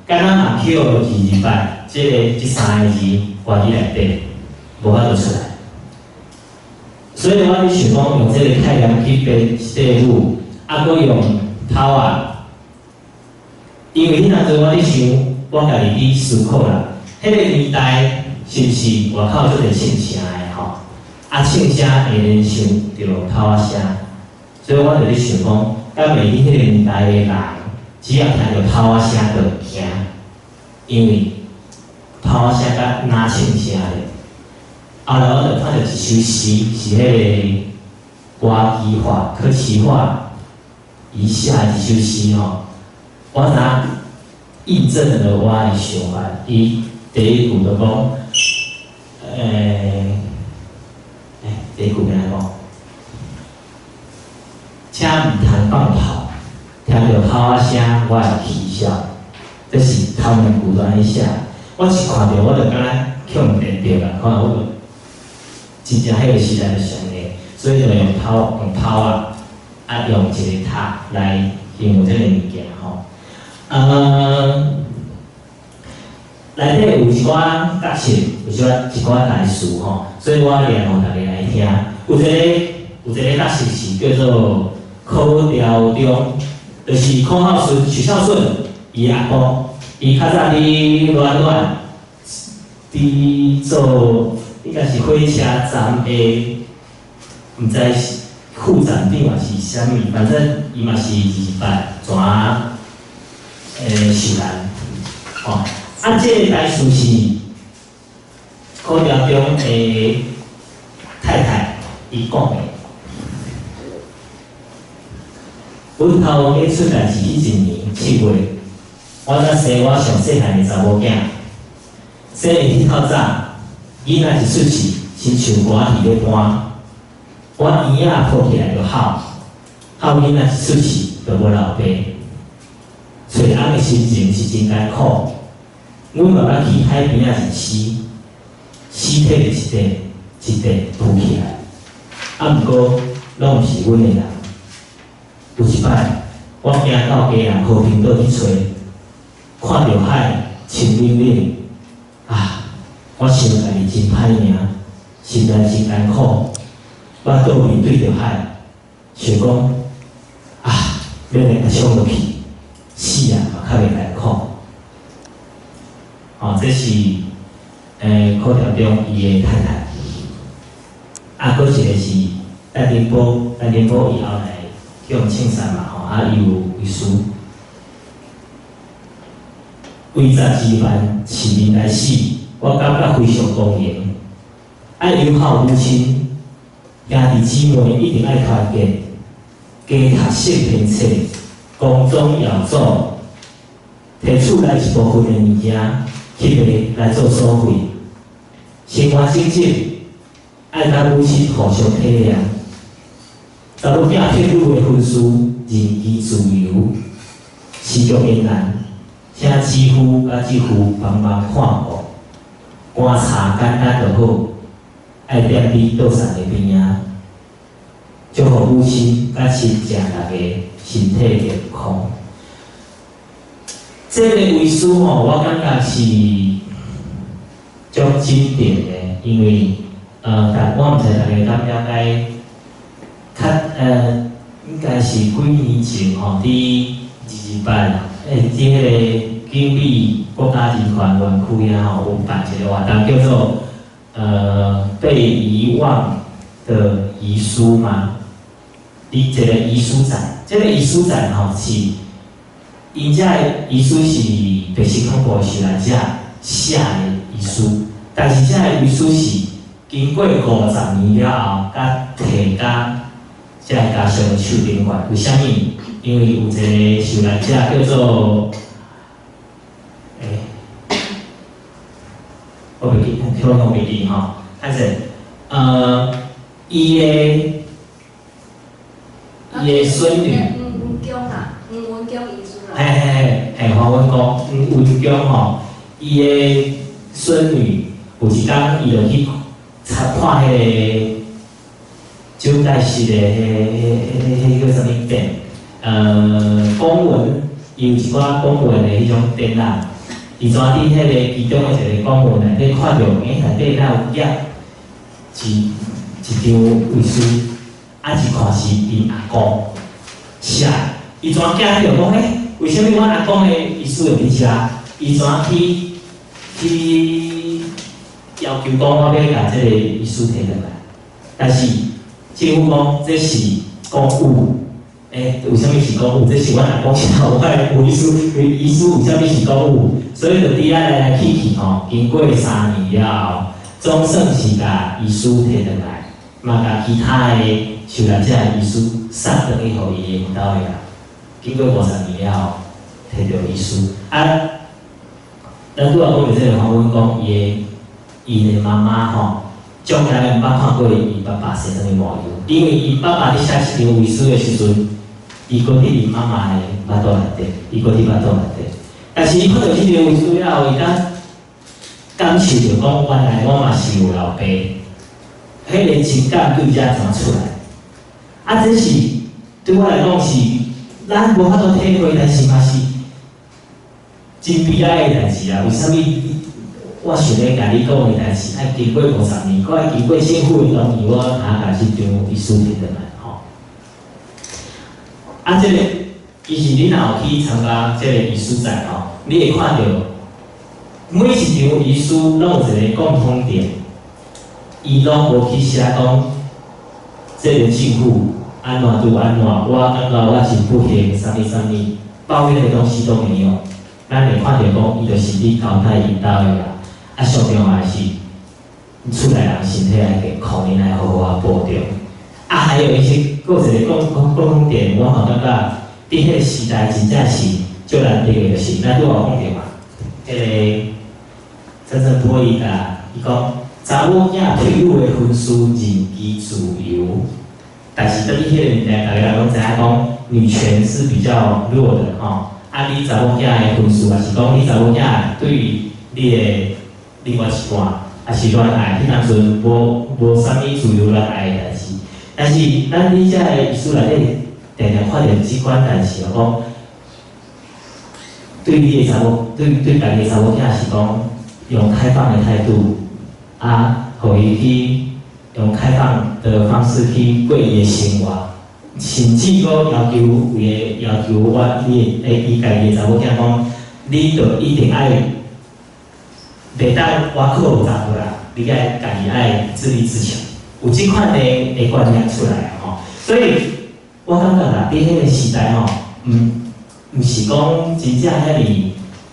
敢若嘛去予228這三个字關佇內底，無法度出來。所以我佇想講，用這個概念去編一塊舞，啊，閣用炮仔，因為彼當陣我佇想，我家己佇思考啦，彼个年代是毋是外口足濟唱聲的吼？啊，唱聲會聯想著炮仔聲，所以我就佇想講，敢袂佇彼個年代的人，只要聽著炮仔聲就會驚，因為炮仔聲佮若唱聲咧。後來我就看著一首詩，是彼个歌劇化、客席話以下一首詩吼，我知影印證了我的想法。伊第一句就講，第一句欲按怎講？請毋通放炮，聽著炮仔聲，我會起痟。這是頭兩句都按呢寫。我一看著我就敢若予人電著啦，看我真正彼個時代就上個，所以就用拋啊，啊用一個塔來形容這個物件吼。內底有一寡角色，有一寡台詞吼，所以我念予大家來聽。有一個角色是叫做柯朝中，就是孔孝順、許孝順伊阿公，伊較早佇暖暖佇做，應該是火車站的，毋知是副站長還是啥物，反正伊嘛是22擺怎受難，吼。啊，這個台詞是柯朝中的太太伊講的。阮頭家出代誌彼一年7月，我才生我上細漢的查某囝。生的彼透早，囡仔一出世，親像歌戲咧搬。我嬰仔抱起來就哭，哭囡仔一出世就無老爸。揣翁的心情是真艱苦。阮嘛捌去海邊仔認屍，屍體就一塊一塊浮起來，啊，毋過攏毋是阮的人。有一擺，我行到基隆和平島去揣，看著海深冷冷，啊，我想家己真歹命，實在真艱苦。我倒面對著海，想講，啊，欲來共衝落去，死啊嘛較袂艱苦。吼，這是柯朝中伊的太太，啊，閣一個是陳澄波，陳澄波伊後來去予槍殺嘛，吼，啊，伊有遺書，為12萬市民來死，我感覺非常光榮。愛友好母親，兄弟姊妹一定愛團結，加讀聖篇冊，光宗耀祖，提厝內一部分的物件去賣來做所費，生活整整，愛佮母親互相體諒。查某囝騙女的婚事，任其自由，時局艱難，請姊夫佮姊婦幫忙看顧，觀察簡單就好，愛踮佇桌上的邊仔，祝福母親佮親情大家身體健康。這個遺書吼，我感覺是足經典的，因為但我毋知大家敢了解，較應該是幾年前吼，佇228，佇彼個景美國家人權園區遐吼，有辦一個活動叫做被遺忘的遺書嘛，佇一個遺書展，這個遺書展吼是。𪜶遮的遺書是白色恐怖受難者寫的遺書，但是這個遺書是經過50年了後，才提到這个家屬的手頂懸。為啥物？因為有一個受難者叫做，我袂記，可能袂記吼。但是，伊的孫女。黃文恭啦，黃文恭遺書啦。嘿嘿嘿，嘿，黃文恭，黃文恭吼，伊的孫女有一工，伊就去查看彼個蔣介石的彼叫啥物展？公文，伊有一寡公文的彼種展覽，伊怎佇彼個其中的一個公文內底看著，內底敢有夾一張遺書，啊，一看是𪜶阿公寫，伊怎驚著講，為啥物阮阿公的遺書會佇遮？伊怎去要求講我欲共這個遺書提轉來？但是政府講這是公物，為啥物是公物？這是阮阿公寫我的遺書，遺書為啥物是公物？所以就佇遐來來去去吼，經過3年了後，總算是共遺書提轉來，嘛共其他的受難者的遺書送轉去予伊的𪜶兜的人。經過50年了後，提著遺書。啊，咱拄仔講著這個黃文恭，伊的媽媽吼，從來毋捌看過伊爸爸生啥物模樣，因為伊爸爸佇寫這張遺書的時陣，伊閣佇伊媽媽的腹肚內底，伊閣佇腹肚內底。但是伊看著這張遺書了後，伊敢感受著講，原來我嘛是有老爸，彼個情感對遮怎出來？啊，這是對我來講是咱無法度體會，但是嘛是真悲哀的代誌啊！為啥物我想欲共你講的代誌，愛經過50年，閣愛經過政府的同意，我才共這張遺書提轉來吼。啊，這個其實你若有去參加這個藝術展吼，你會看著每一張遺書攏有一個共通點，伊攏無去寫講這個政府按怎拄按怎，我感覺我真不幸，啥物啥物，抱怨的東西都沒有。咱會看著講，伊就是咧交代𪜶兜的人，啊，上重要的是，厝內人身體愛健康，恁愛好好仔保重。啊，還有一些，閣有一個共通點，我嘛感覺佇彼個時代真正是足難得的，就是咱拄仔有講著嘛，彼個陳澄波伊甲伊講，查某囝退伍的分數任其自由，但是佇彼個年代，逐家人攏知影講，女權是比較弱的吼。啊，你查某囝的分數，抑是講你查某囝對你的另外一半，抑是戀愛，彼當陣無啥物自由戀愛的代誌。但是咱佇遮个意思內底，定定看著這款代誌，就講對你的查某，對家己的查某囝是講用開放的態度，啊，予伊去用開放的方式去過伊的生活。甚至閣要求有的要求我，你的伊家己的查某囝講，你著一定愛袂當倚靠查埔人，你愛家己愛自立自強，有這款的觀念出來吼。所以我感覺啦，佇彼個時代吼，毋是講真正遐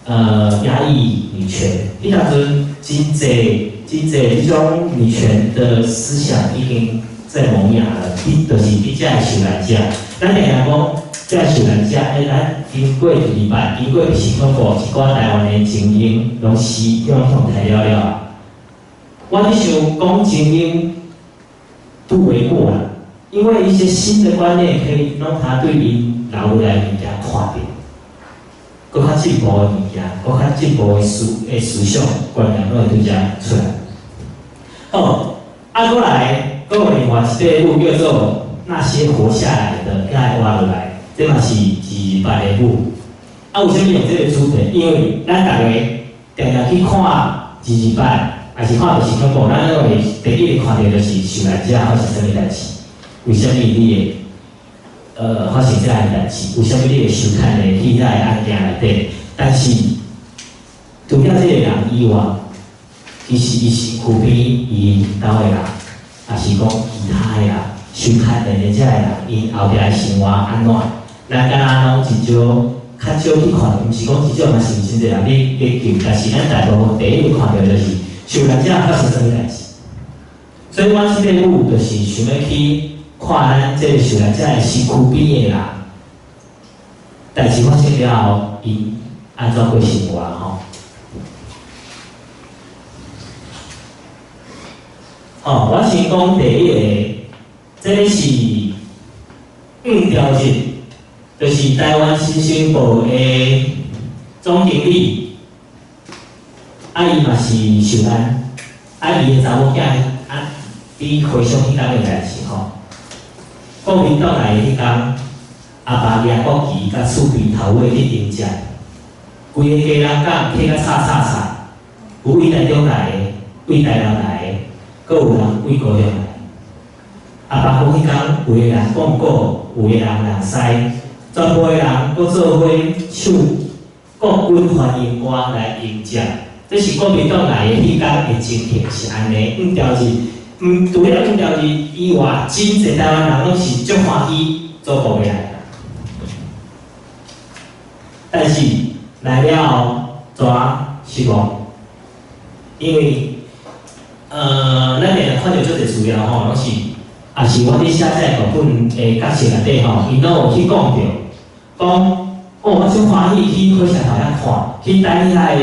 爾壓抑女權，彼當陣真濟真濟這種女權的思想已經在萌芽了，佇就是佇遮个受難者，咱定定講，遮個受難者，欸，咱經過二二八，經過白色恐怖，一寡台灣的精英攏死，攏予刣了了啊。我咧想講精英不為過啦，因為一些新的觀念可以讓他對𪜶留落來的物件看著，閣較進步的物件，閣較進步的思想觀念，攏會對遮出來。好，啊，閣來。閣有另外一塊舞叫做《那些活下來的》，共會活落來，這嘛是二二八的舞。啊，為啥物用這個主題？因為咱逐家定定去看二二八，抑是看白色恐怖，咱攏會第一個看著就是受難者發生啥物代誌？為啥物你會發生這樣的代誌？為啥物你會收看的戲在案件內底？但是除了這個人以外，其實伊身軀邊伊兜的人，抑是講其他的人，收牽連的這个人，𪜶後壁的生活按怎？咱敢若攏真少，較少去看，毋是講真少嘛，是真濟人咧研究，但是咱大部分第一個看著就是受難者發生啥物代誌。所以阮這個舞就是想欲去看咱這個受難者的身軀邊的人，代誌發生了後，𪜶按怎過生活吼？哦，我先講第一個，這個是黃朝日，就是台灣新生報的總經理，啊，伊嘛是受難，啊，伊的查某囝啊，佇回想彼工的代誌吼，國民黨來的彼工，阿爸舉國旗佮厝邊頭尾去迎接，規个家人港客甲吵吵吵，有位台中來的，位台南來的。閣有人位高雄來，阿爸講彼工有的人講古，有的人人師，全部的人閣做伙唱國軍歡迎歌來迎接。這是國民黨來的彼工的情形是按呢。黃朝日，毋除了黃朝日以外，真濟台灣人攏是足歡喜祖國欲來。但是來了後，怎失望？因為咱定定看著足濟資料吼，攏是，也是我佇寫這個劇本的角色內底吼，𪜶攏有去講著，講，哦，我足歡喜去火車頭遐看，去等遐個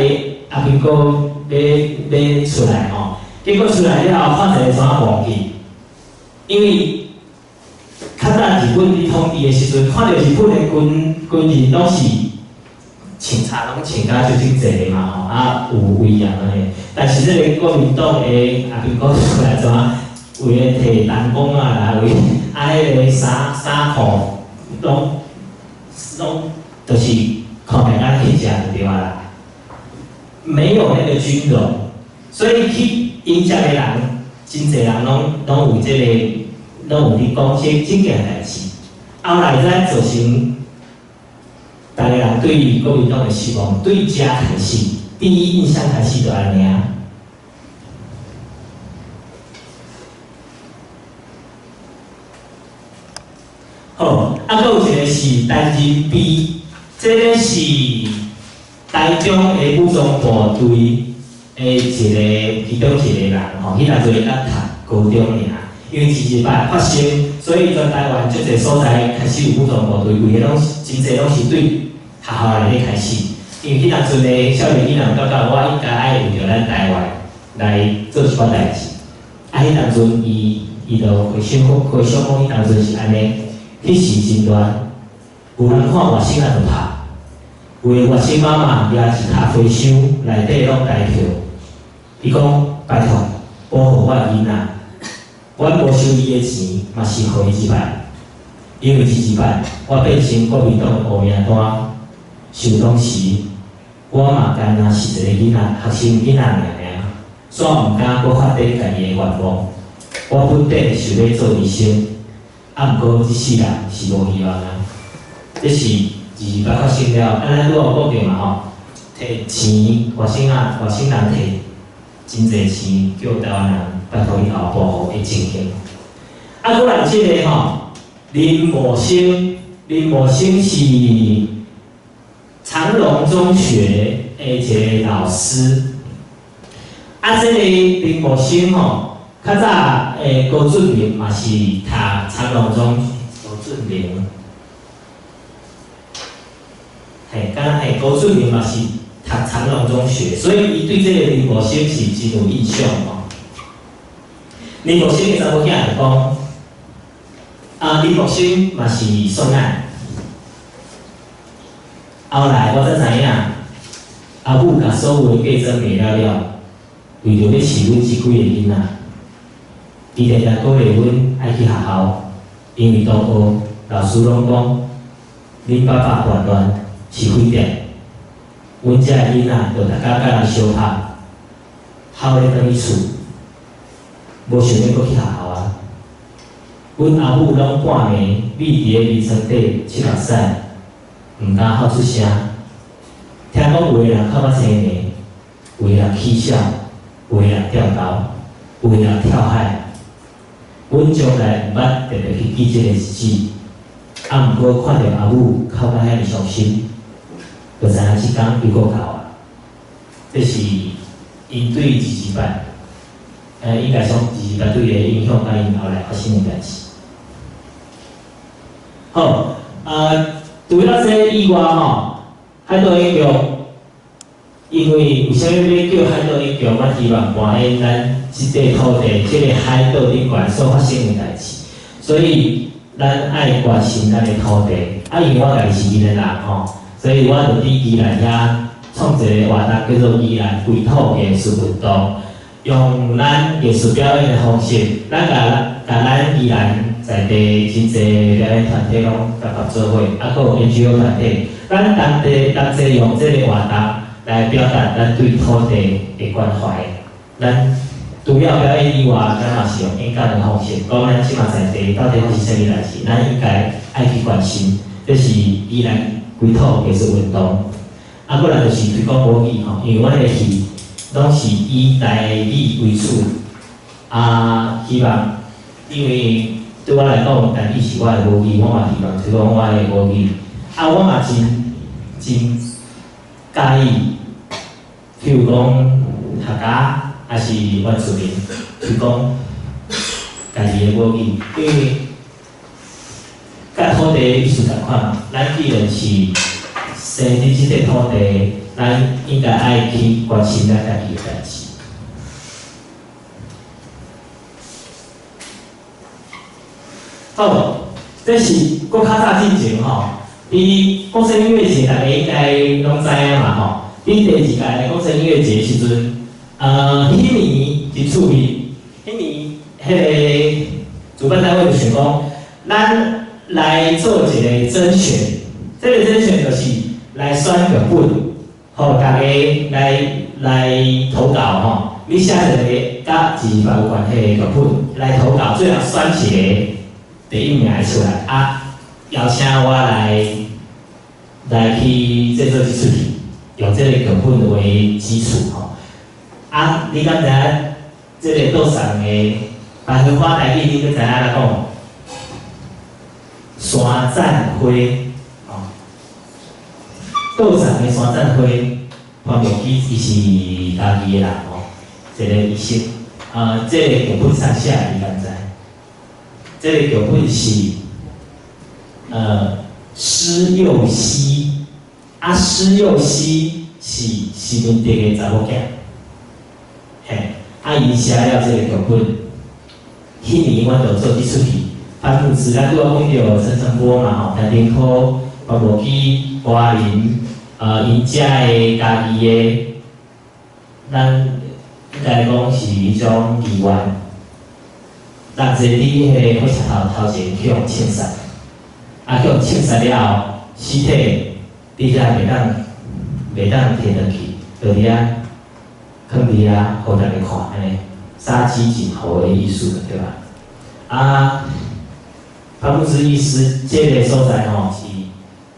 阿兵哥欲出來吼，結果出來了後，看一个怎忘去，因為較早日本佇統治的時陣，看著日本的軍人攏是穿衫攏穿甲足整齊嘛吼，啊有威嚴按呢。但是這個國民黨的阿兵哥出來怎？為了提彈弓啊啦，為啊彼个衫衫褲攏攏就是看起來敢去食就對啊啦，沒有那個軍容，所以去迎接的人，真濟人攏攏有這個，攏有佇講這這件代誌。後來才造成逐个人對國民黨的失望，對遮開始，第一印象開始就按呢啊。好，啊，閣有一個是陳仁悲，這個是台中的武裝部隊的一個其中一個人吼，彼當陣伊才讀高中爾，因為二二八發生，所以全台灣足濟所在開始有武裝部隊，規个攏是真濟攏是對學校內底開始。因為彼當陣的少年囡仔感覺我應該愛為著咱台灣來做一寡代誌。啊，彼當陣伊伊就回想講，回想講彼當陣是按呢。彼時真亂，有人看外省仔就拍，有的外省媽媽舉一跤花箱，內底攏台票。伊講：拜託，保護我的囡仔，阮無收伊的錢，嘛是予伊一擺。因為這一擺，我變成國民黨烏名單，想當時，我嘛干焦是一個囡仔，學生囡仔爾爾，煞毋敢閣發展家己的願望。我本底想欲做醫生。啊，毋過這世人是無希望啊！這是二二八發生了，啊，咱拄仔有講著嘛吼，提錢，外省仔、外省人提真濟錢，叫台灣人拜託以後保護的情形。啊，閣來這個吼，林茂生，林茂生是長榮中學的一個老師。啊，這個林茂生吼。較早高俊明嘛是讀長榮中，高俊明，嘿，敢若嘿高俊明嘛是讀長榮中學，所以伊對這個林茂生是真有印象吼。林茂生的查某囝就講，啊，林茂生嘛是喪難，後來我才知影，阿母共所有的嫁妝賣了了，為著欲飼阮這幾個囡仔。伊定定鼓勵阮愛去學校，因為同學、老師攏講，恁爸爸叛亂是匪諜，阮這个囡仔就逐工佮人相拍，哭咧轉去厝，無想欲閣去學校啊。阮阿母攏半暝覕佇咧眠床底拭目屎，毋敢哭出聲。聽講有的人哭甲青暝，有的人起痟，有的人吊高，有的人跳海。阮從來毋捌特別去記這個日子，啊，毋過看著阿母哭甲遐爾傷心，就知影這工又閣到啊。這是𪜶對二二八，應該講二二八對伊的影響，佮𪜶後來發生的代誌。好，啊，除了這以外吼，海島演劇，因為為啥物欲叫海島演劇？我希望扮演咱這塊土地，這個海島頂懸所發生的代誌，所以咱愛關心咱的土地。啊，因為我家己是宜蘭人吼，所以我就佇宜蘭遐創一個活動，叫做宜蘭歸土藝術運動，用咱藝術表演的方式，咱共共咱宜蘭在地真濟表演團體攏結合做伙，啊，閣有 NGO 團體，咱同齊同齊用這個活動來表達咱對土地的關懷。咱除了表演以外，咱嘛是用演講的方式，講咱這馬在地到底發生啥物代誌，咱應該愛去關心。這是宜蘭歸土藝術運動。啊，過來就是推廣母語吼，因為阮的戲攏是以台語為主，啊，希望因為對我來講，台語是我的母語，我嘛希望推廣我的母語。啊，我嘛真真佮意，譬如講客家。還是原住民推廣家己的母語，因為佮土地意思仝款嘛。咱既然是生佇這塊土地，咱應該愛去關心咱家己的代誌。好，這是閣較早進前吼，佇國際音樂節，大家應該攏知影嘛吼。佇第二屆國際音樂節時陣，彼年真趣味，彼年彼个主辦單位就想講，咱來做一個甄選，這個甄選就是來選劇本，予大家來投稿吼。你寫一個佮二二八有關係的劇本來投稿，最後選一個第一名的出來，啊，邀請我來去製作這齣戲，用這個劇本為基礎吼。啊，你敢知影這個桌上的百合花台語，你閣知影按怎講？山棧花，吼，桌上的山棧花，潘木基伊是家己的人吼，一個醫生。啊，這個劇本啥寫的？你敢知？這個劇本是施佑熙，啊，施佑熙是施文德的查某囝，嘿，啊，伊寫了這個劇本，彼年阮就做這齣戲，潘慕姿，咱拄仔講著陳澄波嘛吼，陳登科、潘木基、郭林，𪜶遮的家己的，咱應該講是彼種議員，人坐佇彼個火車頭頭前去予槍殺，啊，去予槍殺了後，屍體佇遐袂當提轉去，就佇遐囥佇遐，予大家看按呢，殺雞儆猴的意思對吧？啊，潘慕姿醫師這个所在吼是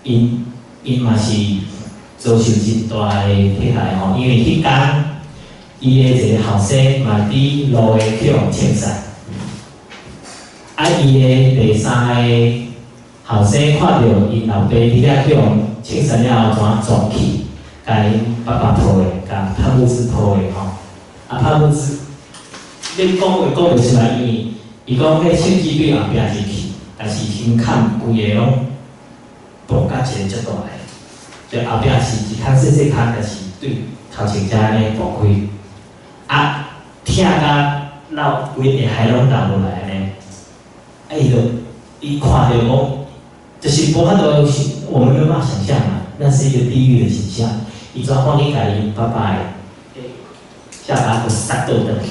，𪜶嘛是遭受真大的迫害吼，因為彼工伊的一個後生嘛佇路下去予槍殺，啊，伊的第三个後生看著𪜶老爸佇遐去予槍殺了後，怎撞去，共𪜶爸爸抱的，共潘慕姿抱的吼，啊，潘慕姿，你講話講袂出來，因為伊講彼槍支對後壁入去，但是胸坎規个攏爆甲一個足大个，就後壁是一空細細空，但是對頭前才按呢爆開，啊，疼甲流規个海攏流落來按呢，啊，伊就伊看著講，就是無法度，我們沒辦法想象嘛，那是一個地獄的景象。伊怎趕緊共𪜶爸爸的下巴閣殺倒轉去，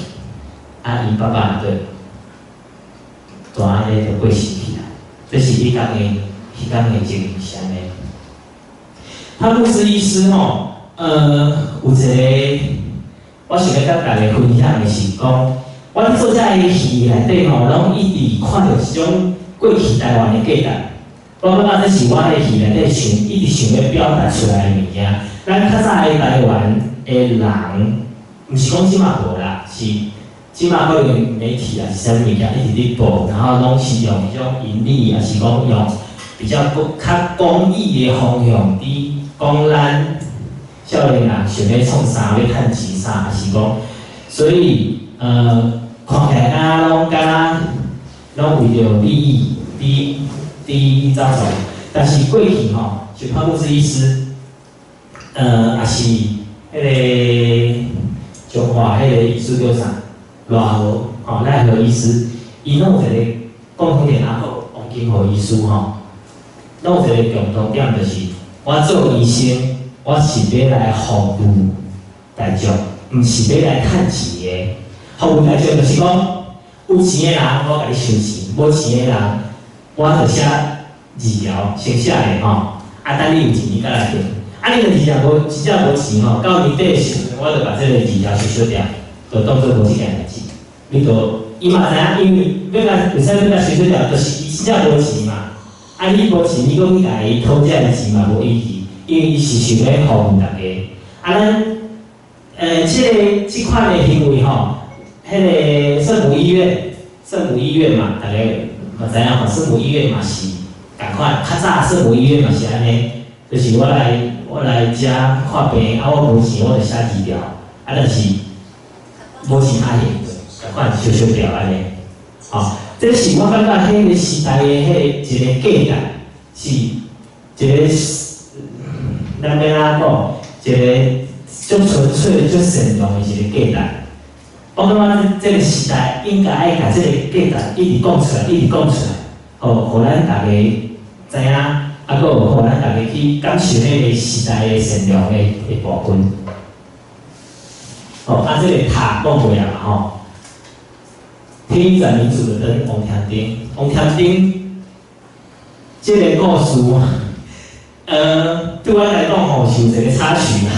啊，𪜶爸爸就就按呢就過身去啊。這是彼工的情形是按呢。潘慕姿醫師吼，有一個，我想欲佮大家分享的是講，我佇做這个戲內底吼，攏一直看著一種過去台灣的價值。我感覺這是我佇戲內底想，一直想欲表達出來的物件。咱較早的台灣的人，毋是講這馬無啦，是這馬可能媒體啊是啥物物件一直佇報，然後攏是用彼種盈利，抑是講用比較較公益的方向佇講咱少年人想欲創啥，欲趁錢啥，抑是講，所以看起來敢若攏敢若攏為著利益佇走創，但是過去吼，像潘慕姿醫師，也是彼個彰化彼個醫師叫啥？賴和吼，賴和醫師，伊攏有一個共同點，啊，閣王金和醫師吼，攏有一個共同點，就是我做醫生，我是欲來服務大眾，毋是欲來趁錢的。服務大眾就是講，有錢的人我共你收錢，無錢的人我就寫字條，先寫的吼，啊，等你有錢你閣來還。啊，你若真正無真正無錢吼，到年底的時陣，我就共這个字條收小掉，就當做無這件代誌。你就伊嘛知影，因為欲共為啥欲共收小掉，就是伊真正無錢嘛。啊，你無錢，你閣去共伊討這个錢嘛無意義，因為伊是想欲服務大家。啊，咱這款的行為吼，彼个聖母醫院，聖母醫院嘛，大家嘛知影吼，聖母醫院嘛是仝款，較早聖母醫院嘛是按呢，就是我來遮看病，啊，我無錢我就寫字條，啊，但是無錢愛還，仝款小小條按呢，吼，這是我感覺彼个時代的彼個一個價值，是一個咱欲按怎講，一個足純粹、足善良的一個價值。我感覺這個時代應該愛共這個價值一直講出來，一直講出來，予咱大家知影，啊，閣閣有予咱大家去感受彼个時代的善良的部分。哦，啊，這個塔講過啊嘛吼，天一盞民主的燈，王添燈，王添燈，這個故事，對我來講吼是有一個插曲啦，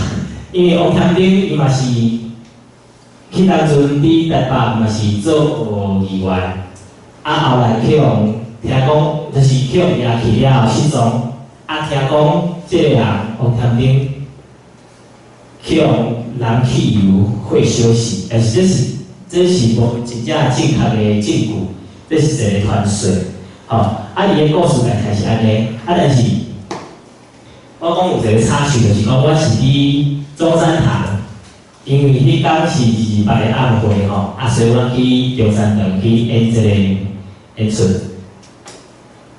因為王添燈伊嘛是，彼當陣佇台北嘛是做議員，啊後來去予聽講，就是去予掠去了後失蹤，啊聽講這個人王添燈去予人汽油火燒死，但是這是無真正正確的證據，這是一個傳說，吼。啊，伊的故事大概是按呢，啊，但是我講有一個插曲，就是講我是佇中山堂，因為彼工是228的暗會吼，啊，所以阮去中山堂去演這個演出。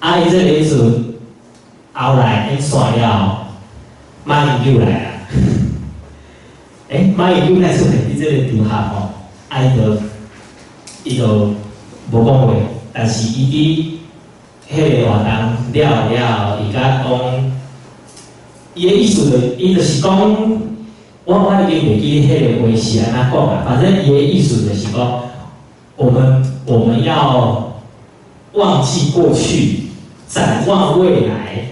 啊，伊這個演出後來演煞了後，馬英九來啊。欸，馬英九來出現佇這個場合吼，啊，伊就無講話，但是伊佇彼個活動了了後，伊甲講，伊的意思就，伊就是講，我已經袂記彼個話是按怎講啊，反正伊的意思就是講，我們要忘記過去，展望未來，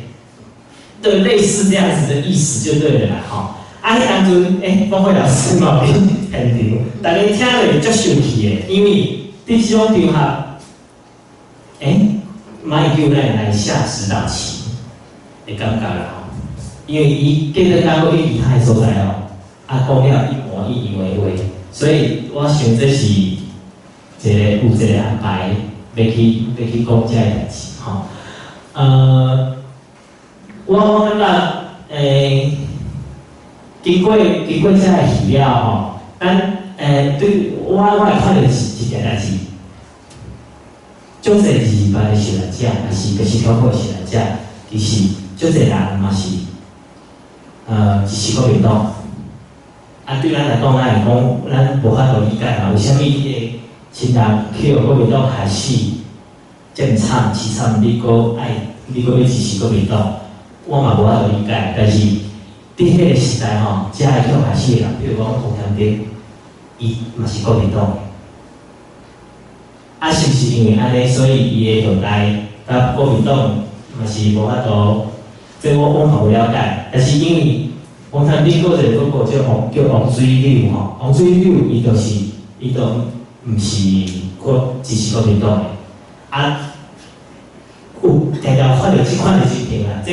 對，類似這樣子的意思就對了啦，吼。啊，彼當陣，欸，光輝老師嘛佇現場，大家聽落足生氣的，因為佇這種場合，欸，馬英九來來下指導棋的感覺啦吼，因為伊過轉工閣去其他的所在哦，啊，講了一模一樣的話，所以我想這是一個有一個安排，欲去講這个代誌吼。我感覺，經過這个戲了吼，咱對我會看著是一件代誌，足濟228的受難者，還是就是中國的受難者，其實足濟人嘛是，支持國民黨。啊，對咱來講，咱會講，咱無法度理解嘛，為啥物你的親人去予國民黨害死，這麼慘淒慘，你閣愛，你閣欲支持國民黨？我嘛無法度理解，但是佇彼個時代吼，遮個去予害死的人，比如講王添燈，伊嘛是國民黨的。啊，是毋是因為按呢，所以伊的後代佮國民黨嘛是無法度？這我嘛無了解。但是因為王添燈閣一個哥哥叫王水柳吼，王水柳伊就是伊都毋是國支持國民黨的。啊，有定定看著這款的情形啊，這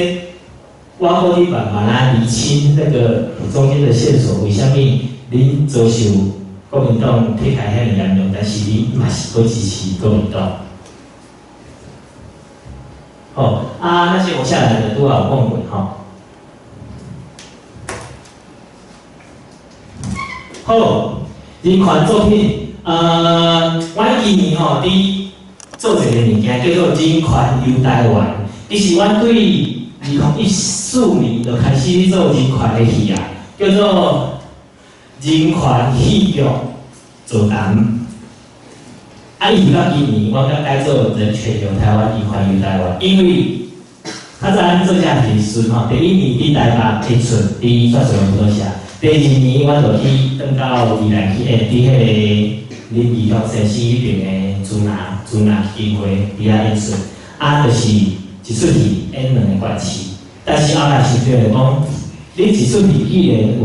我閣佇慢慢仔釐清那個中間的線索，為啥物恁遭受國民黨迫害遐爾嚴重，但是恁嘛是閣支持國民黨？好，啊，那些活下來的拄仔有講過吼。好，人權作品，阮今年吼佇做一个物件叫做人權遊台灣。其實阮對2014年就開始做人權的戲啊，叫做人權戲劇座談。啊，伊到今年，我才改做人權遊台灣，人權遊台灣，因為較早咱做這戲時陣吼，第一年佇台北演出，佇雪水舞蹈社；第二年，阮就去轉到宜蘭去演，佇彼個林義雄先生彼爿的朱拿基金會佇遐演出。啊，就是一出戲演兩个縣市，但是後來想著就講，你一出戲既然有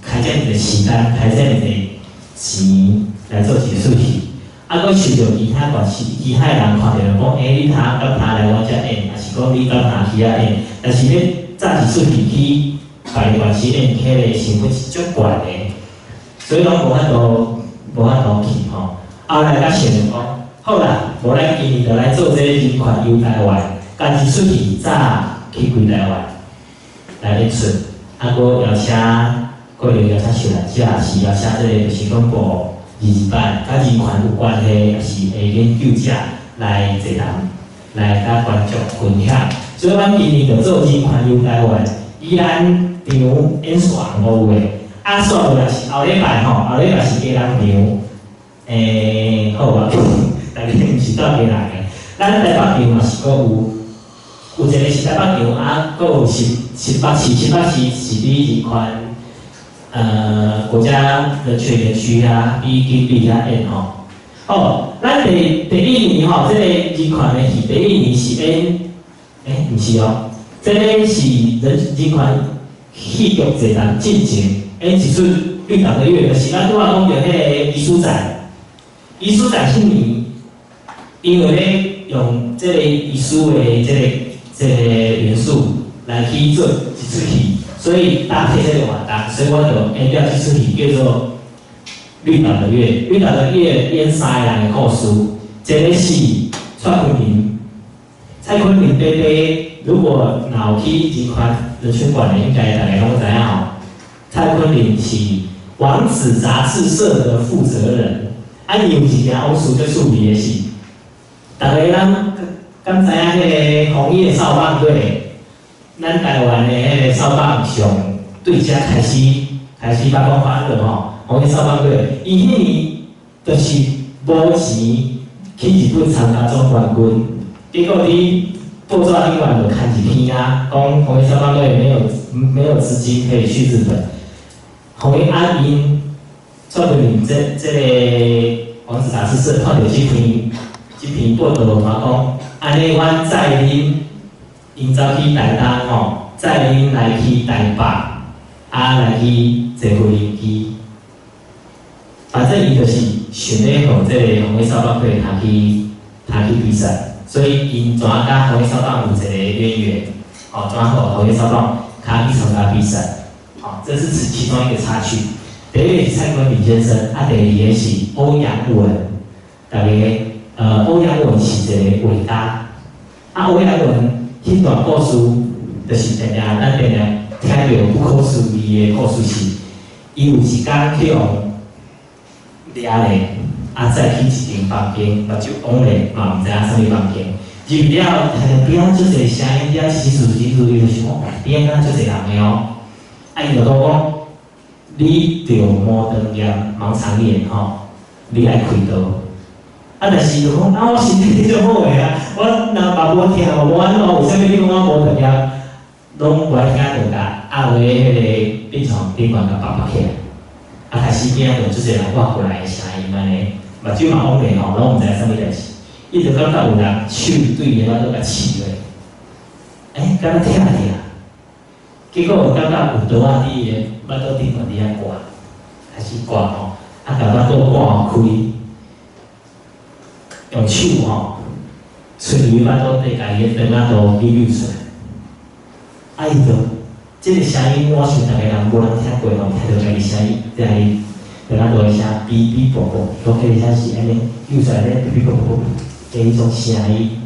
開遮爾濟時間，開遮爾濟錢來做一出戲，啊，閣受著其他縣市、其他的人看著就講，欸，你通敢通來阮遮演，抑是講你敢通去遐演？但是你早一出戲去別个縣市演，彼个成本是足懸的，所以攏無法度去吼。後來才想著講，好啦，無咱今年就來做這個人權遊台灣，共一出戲早去規台灣來演出，啊，閣邀請，可能邀請受難者，是邀請這個就是講部228佮人權有關係，抑是的研究者來座談，來佮觀眾分享。所以，阮今年就做人權遊台灣，宜蘭場演煞5月，啊，煞落來是後禮拜吼，後禮拜是基隆場，好啊，大家毋是蹛基隆的，咱台北場嘛是閣有，有一个是台北場，啊，閣有新北市，新北市是佇人權，國家人權園區遐，比景美遐演吼。好，咱第一年吼，這個人權的戲，第一年是演，欸，毋是哦，這個是人權戲劇節咱進前演一齣綠島的月，就是咱拄仔講著彼個遺書展，遺書展彼年，因為咧用這個遺書的這個元素來去做一齣戲，所以搭配這個活動，所以我就演了這齣戲叫做《綠島的月》。綠島的月演三個人的故事，一個是蔡坤林，蔡坤林伯伯，如果若有去人權館的，應該大家攏知影吼。蔡坤林是《王子雜誌社》的負責人，啊，伊有一件往事最趣味的是，逐家咱敢知影彼個紅葉少棒隊，咱台灣的彼個少棒上對遮開始發光發熱吼，紅葉少棒隊，伊彼年就是無錢去日本參加總冠軍，結果佇報紙頂懸就刊一篇啊，講紅葉少棒隊沒有資金可以去日本。紅葉啊，𪜶蔡坤林這個王子雜誌社看著這篇報道嘛講，按呢阮載恁，𪜶走去台東吼，載恁來去台北，啊來去坐飛機。反正伊就是想欲予這個紅葉少棒隊通去比賽，所以𪜶怎佮紅葉少棒有一個淵源，吼，怎予紅葉少棒較去參加比賽，吼，這是其中一個插曲。第一個是蔡坤林先生，啊，第二個是歐陽文，逐家，歐陽文是一個畫家，啊，歐陽文彼段故事，就是定定咱定定聽著不可思議的故事是，伊有一工去予掠咧，啊，載去一間房間，目睭癀咧，嘛毋知影啥物房間。入去了後，聽著邊仔足濟聲音，遐窸窸窣窣，伊就想講，邊仔敢足濟人的哦。啊，伊就講，你著盲腸炎、盲腸炎吼，你愛開刀。啊，但是伊就講，啊，我身體足好的啊，我若嘛無疼，嘛無按怎，為啥物你講我盲腸炎？攏無愛聽，就共壓佇彼個病床頂懸共縛縛起來。啊，開始聽著足濟人活過來的聲音按呢，目睭嘛癀咧吼，攏毋知啥物代誌。伊就感覺有人手對伊的腹肚共刺落，欸，敢若疼疼。結果感覺有刀仔佇伊的腹肚頂懸佇遐割，開始割吼，啊，共腹肚割開，用手吼，揣入腹肚底，共伊的腸仔肚扭扭出來。啊，伊就這個聲音，我想逐家人無人聽過吼，聽著家己聲音，家己腸仔肚的聲，嗶嗶啵啵，講彼個聲是按呢扭出來咧，嗶嗶啵啵的彼種聲音。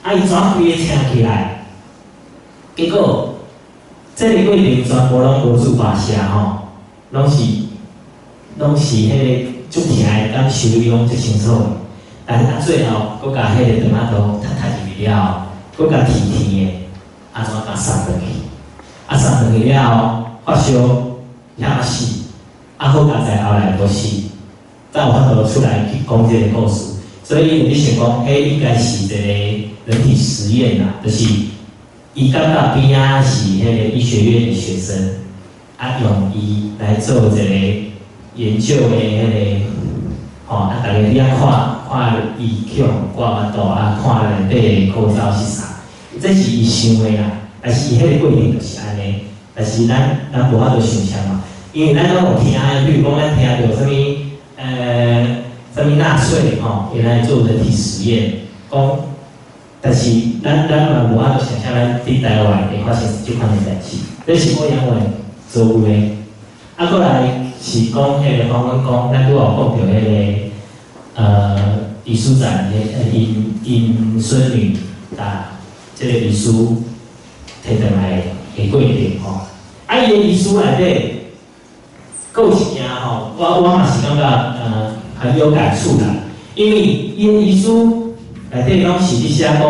啊，伊怎規个聽起來？結果，這個過程全部攏無自發聲吼，攏是彼個足疼的感受，伊攏足清楚的。但是啊，最後，閣共彼個腸仔肚踢踢入去了後，閣共甜甜的，啊怎共送轉去？啊，送轉去了後，發燒，遐死，啊好佳哉後來無死，才有法度出來去講這個故事。所以有咧想講，彼應該是一個人體實驗啦，就是伊感覺邊仔是彼個醫學院的學生，啊用伊來做一個研究的彼個，吼啊，逐家佇遐看看伊去予割腹肚啊，看內底的構造是啥，這是伊想的啦。但是伊彼個過程就是按呢，但是咱無法度想像嘛，因為咱攏有聽，比如講咱聽著啥物納粹吼，伊來做人體實驗，講，但是咱嘛無法度想像咱佇台灣會發生這款的代誌，這是歐陽文做有的。啊，閣來是講彼個黃文公，咱拄仔有講著彼個遺書展的𪜶孫女共這個遺書提轉來的過程吼。啊，伊的遺書內底，閣有一件吼，我嘛是感覺很有感觸啦。因為伊的遺書內底攏是佇寫講，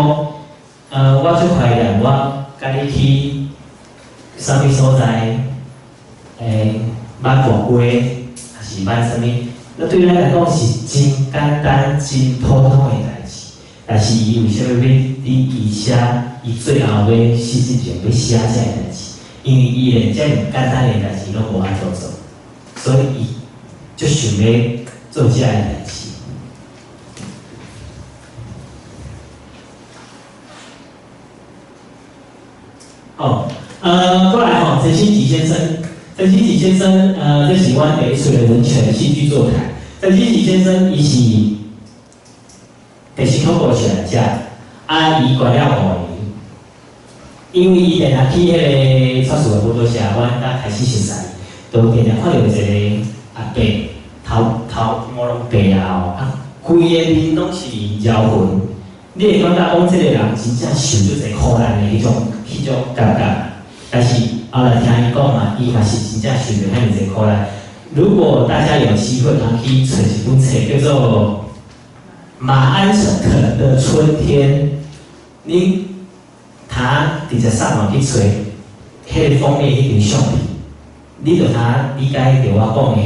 我足懷念我佮你去啥物所在，挽跋雞，抑是挽啥物，那對咱來講是真簡單、真普通的代誌。但是伊為啥物欲佇伊寫？伊最後欲死之前欲寫這个代誌，因為伊連遮爾簡單的代誌攏無法度做，所以伊足想欲做這个代誌。哦，過來吼，陳新吉先生，陳新吉先生，這是阮第一次的人權戲劇座談。陳新吉先生，伊是第四恐怖受難者，啊，伊關了5年，因為伊定定去彼個超市的補助社，阮才開始熟似，就定定看著一個阿伯，頭頭毛攏白啊吼，啊，規个面攏是搖痕，你會感覺講這個人真正受足濟苦難的彼種感覺。但是後來聽伊講嘛，伊嘛是真正受著遐爾濟苦難。如果大家有機會，通去揣一本冊，叫做《馬鞍肯的春天》，你通直接上網去揣，彼個封面彼張相片，你就通理解著我講的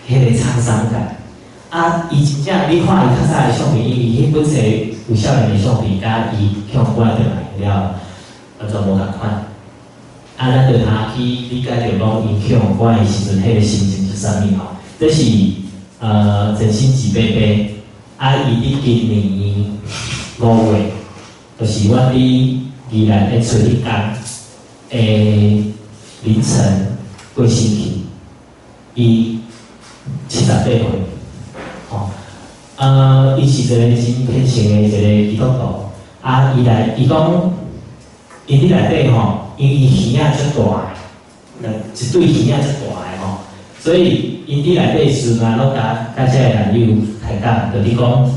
彼個滄桑感。啊，伊真正，你看伊較早的相片，因為彼本冊有少年的相片，佮伊向趕轉來了，完全無仝款。啊，咱就通去理解著講，伊向趕的時陣，彼個心情是啥物吼？這是陳新吉伯伯，啊，伊佇今年5月，就是阮佇宜蘭演出彼工的凌晨過身去，伊78歲。吼，伊是一個真虔誠的一個基督徒，啊，伊來，伊講，伊佇內底吼，因為伊耳仔足大个，一對耳仔足大个吼，所以𪜶佇內底時陣啊，攏佮這个男友開講，就是講，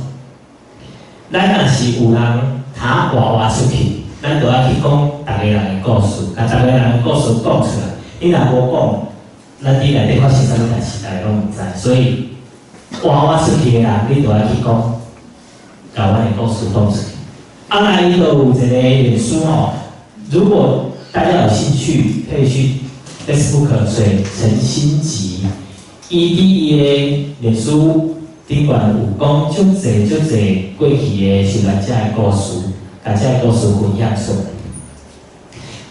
咱若是有人通活活出去，咱就愛去講逐个人的故事，共逐個人的故事講出來。你若無講，咱佇內底發生啥物代誌，大家攏毋知，所以。活活出去的人，你就愛去講，共阮的故事講出去。啊，來伊就有一個臉書吼，如果大家有興趣，可以去 Facebook 揣陳新吉，伊佇伊的臉書頂懸有講足濟足濟過去的受難者的故事，共這个故事分享出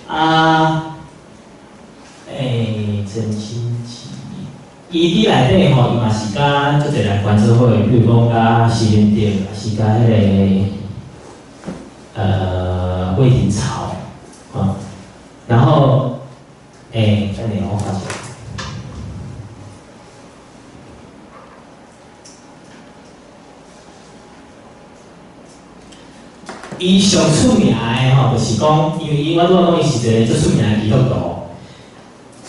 來。啊，陳新吉。伊佇內底吼，伊嘛是佮足濟人關做伙，比如講佮施明德，也是佮彼個魏廷朝，吼。然後，等下我看一下。伊上出名的吼，就是講，因為伊我拄仔講伊是一個足出名的基督徒，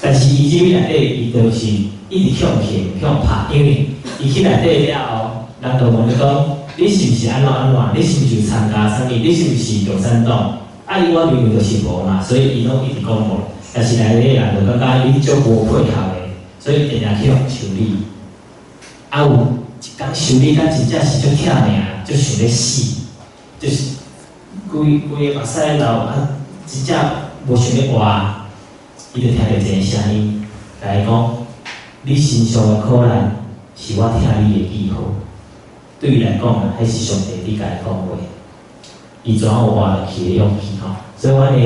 但是伊入去內底，伊就是一直向騙向拍，因為伊去內底了後，人就問伊講：你是毋是按怎按怎？你是毋是有參加啥物？你是毋是共產黨？啊，伊我明明就是無嘛，所以伊攏一直講無。但是內底人就感覺你足無配合的，所以定定去予修理。啊，有一工修理甲真正是足疼爾，足想欲死，就是規規个目屎流啊，真正無想欲活。伊就聽著一個聲音，共伊講：你身上的苦難是我疼你的記號。對伊來講啊，彼是上帝佇共伊講話，伊怎有活落去的勇氣吼？所以阮的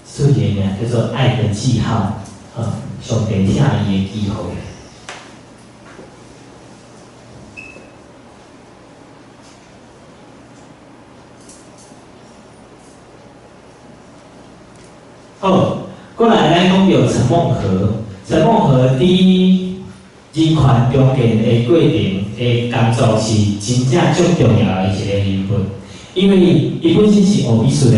出戲名叫做《愛的記號》，上帝疼伊的記號。好，過來咱講著陳夢和，陳夢和佇人權重建的過程的工作是真正足重要的一個人物，因為伊本身是學美術的，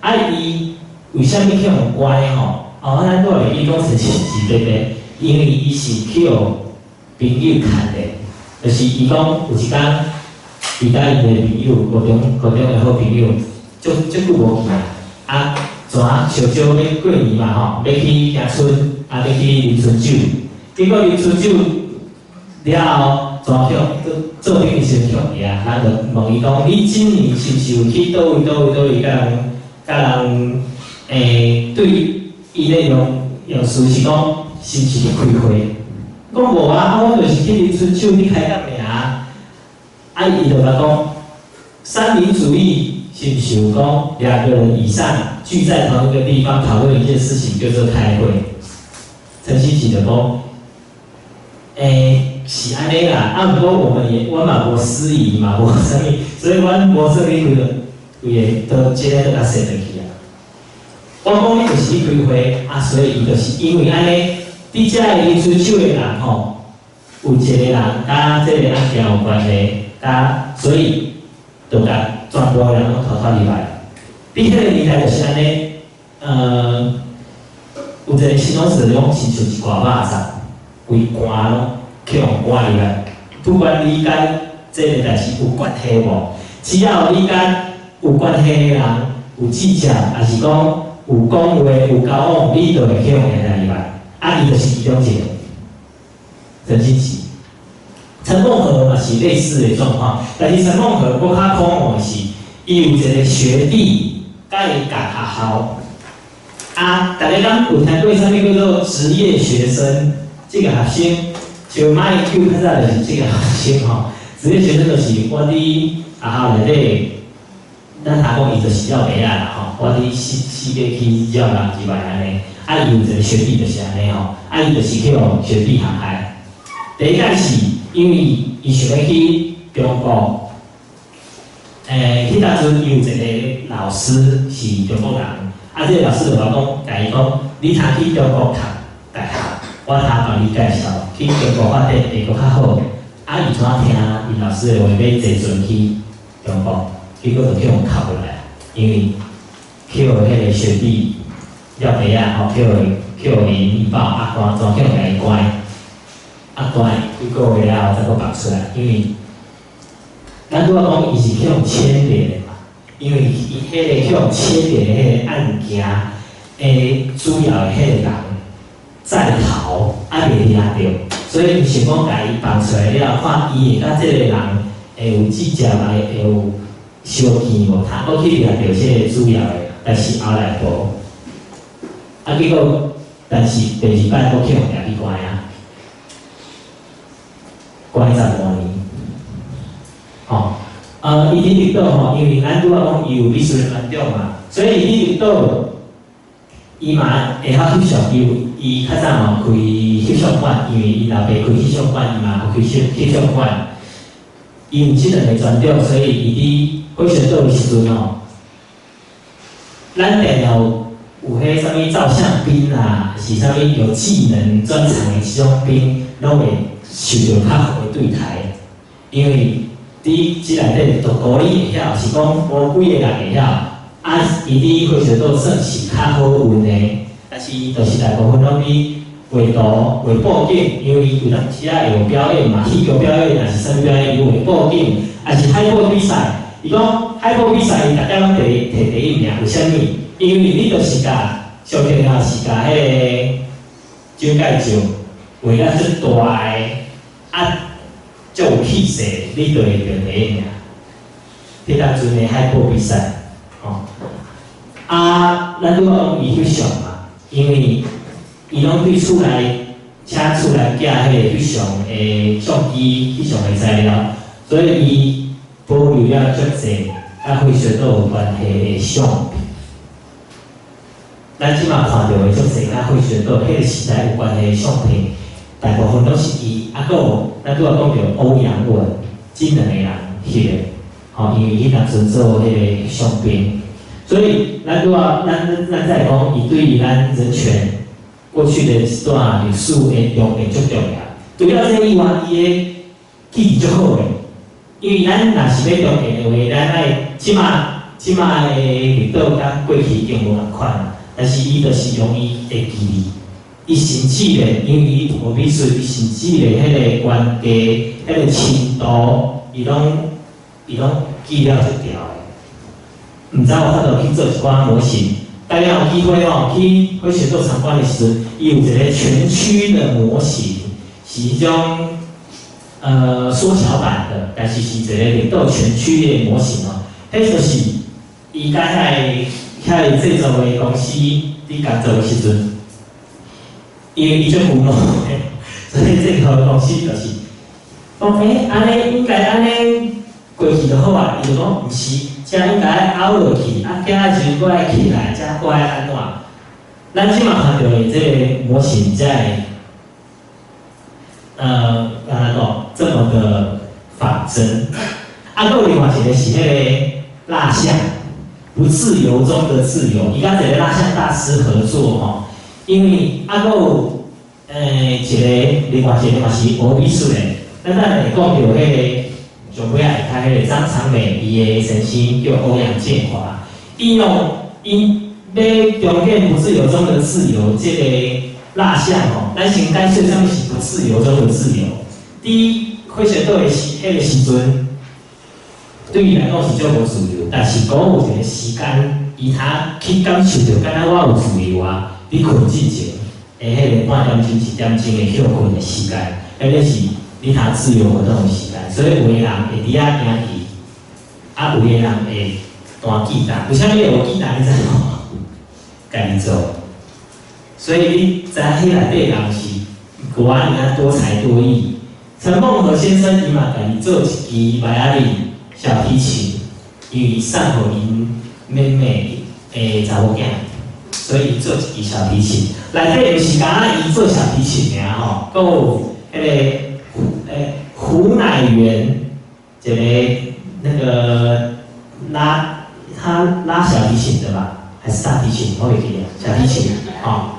啊，伊為啥物去予關吼？哦，咱拄仔會記講陳新吉伯伯，因為伊是去予朋友牽的，就是伊講有一工，伊佮𪜶的朋友，高中的好朋友，足足久無見啊，怎小少欲過年嘛吼，欲去行春，啊，欲去啉春酒，結果啉春酒了後，怎向做陣時向伊啊，人就問伊講：你今年是毋是有去佗位佗位佗位佮人對伊咧用詞是講，是毋是去開會？講無啊，啊，我就是去啉春酒去開講爾。啊，伊就共講，三民主義是毋是有講兩個人以上聚在同一個地方討論一件事情，叫做開會？陳新奇就講，是按呢啦，啊，毋過我們也，阮嘛無司儀嘛，無啥物，所以阮無說你規個規個都這个都共踅落去啊。我講你就是去開會，啊，所以伊就是因為按呢，佇遮个伸出手的人吼，有一個人佮這個案件有關係，佮所以就共全部人攏拖拖入來。佇彼個年代就是按呢，有一個形容詞講親像一掛肉粽，規罐攏去予關入來，不管你佮這個代誌有關係無，只要你佮有關係的人有計較，抑是講有講話有交往，你就會去予掠入來。啊，伊就是其中一個。陳新奇、陳夢和嘛是類似的狀況，但是陳夢和閣較可惡的是，伊有一個學弟佮伊仝學校。啊，大家敢有聽過啥物叫做職業學生？這個學生，像馬英九較早就是這個學生吼。職業學生就是我佇學校內底，咱通講伊就是了白仔啦吼。我佇四四界去惹人入來按呢，啊，伊有一個學弟就是按呢吼，啊，伊就是去予學弟陷害。第一擺是因為伊想欲去中國，彼當陣伊有一個老師是中國人，啊，這個老師就共我講，共伊講，你通去中國讀大學，我通幫你介紹去中國發展會閣較好。啊，伊怎聽𪜶老師的話，欲坐船去中國，結果就去予銬落來，因為去予彼個學弟了白仔吼，去予伊密報，啊，關怎去予共伊關，啊關幾個月了後才閣放出來，因為咱拄仔講伊是去予牽連的嘛，因為伊彼個去予牽連的彼個案件的主要的彼個人在逃，啊未掠著，所以伊想講共伊放出來了，看伊會佮這個人會有直接來會有相見無，通閣去掠著這個主要的，但是後來無，啊結果，但是第二擺閣去予掠去關啊，關15年，吼，伊佇綠島吼，因為咱拄仔講伊有美術團長嘛，所以伊佇綠島，伊嘛會曉翕相，伊有伊較早嘛有開翕相館，因為𪜶老爸開翕相館，伊嘛有開翕相館。伊有這兩个專長，所以伊佇火旋島的時陣吼，咱定定有彼啥物照相兵啦，是啥物有技能專長的這種兵，攏會受著較好的對待，因為佇這內底就孤你會曉，是講無幾個人會曉，啊，伊佇火旋島算是較好運的，但是伊就是大部分攏佇畫圖、畫布景，因為有當時仔會有表演嘛，戲劇表演，抑是啥物表演，伊畫布景，抑是海報比賽。伊講海報比賽，伊逐擺攏摕摕第一名，為啥物？因為你就是共上重要是共彼個蔣介石畫甲足大个，啊，足有氣勢，你就會著第一名。彼當陣的海報比賽，吼，啊，咱拄仔講伊翕相嘛，因為伊攏對厝內請厝內寄彼個翕相的相機、翕相的材料，所以伊保留了足濟佮火旋島有關係的相片。咱這馬看著的足濟佮火旋島彼個時代有關係的相片，大部分攏是伊，啊，閣有咱拄仔講著歐陽文這兩個人翕的，吼，因為彼當陣做彼個翕相兵，所以咱拄仔咱再講，伊對於咱人權過去的一段歷史的重點足重要。除了這以外，伊的記憶足好的，因為咱若是欲重建的話，咱愛這馬這馬的綠島佮過去已經無仝款啦。但是伊就是用伊的記憶，伊甚至咧，因為伊學美術，伊甚至咧彼個懸低、彼個深度，伊攏記了足牢的。毋知有法度去做一寡模型，大家有機會吼去火旋島參觀的時陣，伊有一個全區的模型，是彼種縮小版的，但是是一個綠島全區的模型哦。彼就是伊佮遐個製作的公司佇工作的時陣，因為伊足苦惱的，所以製作的公司就是講，欸，按呢應該按呢過去就好啊。伊就講毋是，才應該愛拗落去，啊，行的時陣閣愛起來，才閣愛按怎？咱這馬看著的這个模型才會，按怎講，這麼的仿真。啊，閣有另外一個是彼个蠟像，不自由中的自由，伊佮一个蠟像大師合作吼，因為啊，閣有一个另外一個嘛是學美術的，咱等下會講著彼个上尾仔會開彼个張長美，伊的先生叫歐陽建華，伊用伊欲重建不自由中的自由這个蠟像吼，咱先解釋啥物是不自由中的自由。佇火車島的時，彼个時陣，對伊來講是足無自由，但是閣有一個時間，伊通去感受著，敢若我有自由啊！佇睏之前的彼个半點鐘、一點鐘的歇睏的時間，彼个是你通自由活動的時間。所以有的人會佇遐行去，啊，有的人會彈吉他。為啥物會有吉他？你知無？家己做。所以你知影彼內底人是閣按呢多才多藝。陳孟和先生伊嘛家己做一支維也林小提琴，因為送予𪜶妹妹的查某囝，所以伊做一支小提琴。內底毋是干焦伊做小提琴爾吼，閣有彼个胡乃元，一个那個拉他拉小提琴的吧，還是大提琴？我袂記得，小提琴吼。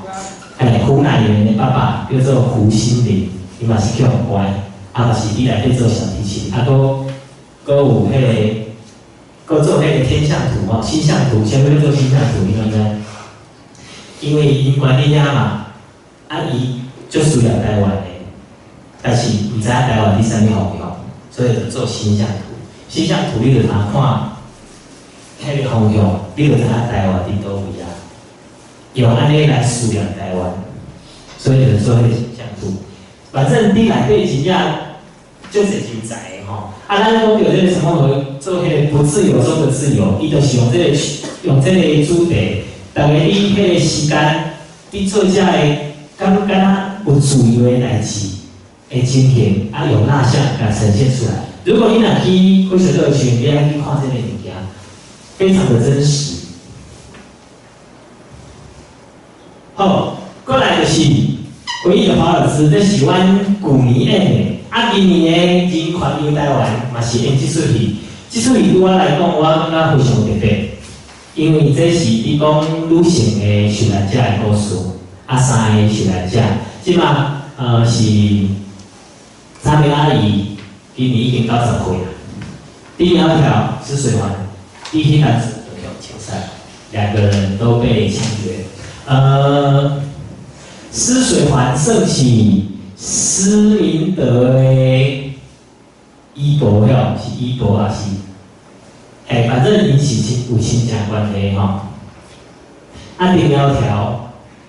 哎，胡乃元的爸爸叫做胡心凌，伊嘛是去予關，啊嘛是佇內底做小提琴，啊，閣有彼个，閣做彼个天象圖吼，星象圖，啥物欲做星象圖？你敢知？因為𪜶關佇遐嘛，啊伊足需要台灣的，但是毋知影台灣佇啥物方向，所以就做星象圖。星象圖你就通看彼个方向，你就知影台灣佇佗位啊。用按呢來思念台灣，所以就做彼个星象圖。反正佇內底真正足濟人才的吼。啊，咱講著這个什麼做彼个不自由中的自由，伊就是用這个主題，逐家佇彼个時間，佇做這个感覺有自由的代誌的情形，啊，用蠟像共呈現出來。如果你若去火車島的時陣，你愛去看這个物件，非常的真實。好，過來就是回憶的華爾茲，這是阮舊年演的，啊，今年的人權遊台灣嘛是演這齣戲。這齣戲對我來講，我感覺非常特別，因為這是佇講女性的受難者的故事，啊，三个受難者，這馬是查明阿姨，今年已經90歲啦。丁窈窕施水環，第一男子就予槍殺，兩個人都被槍決。施水環算是施明德的姨婆遐，是姨婆還是？欸，反正𪜶是親有親情關係吼。啊，丁窈窕，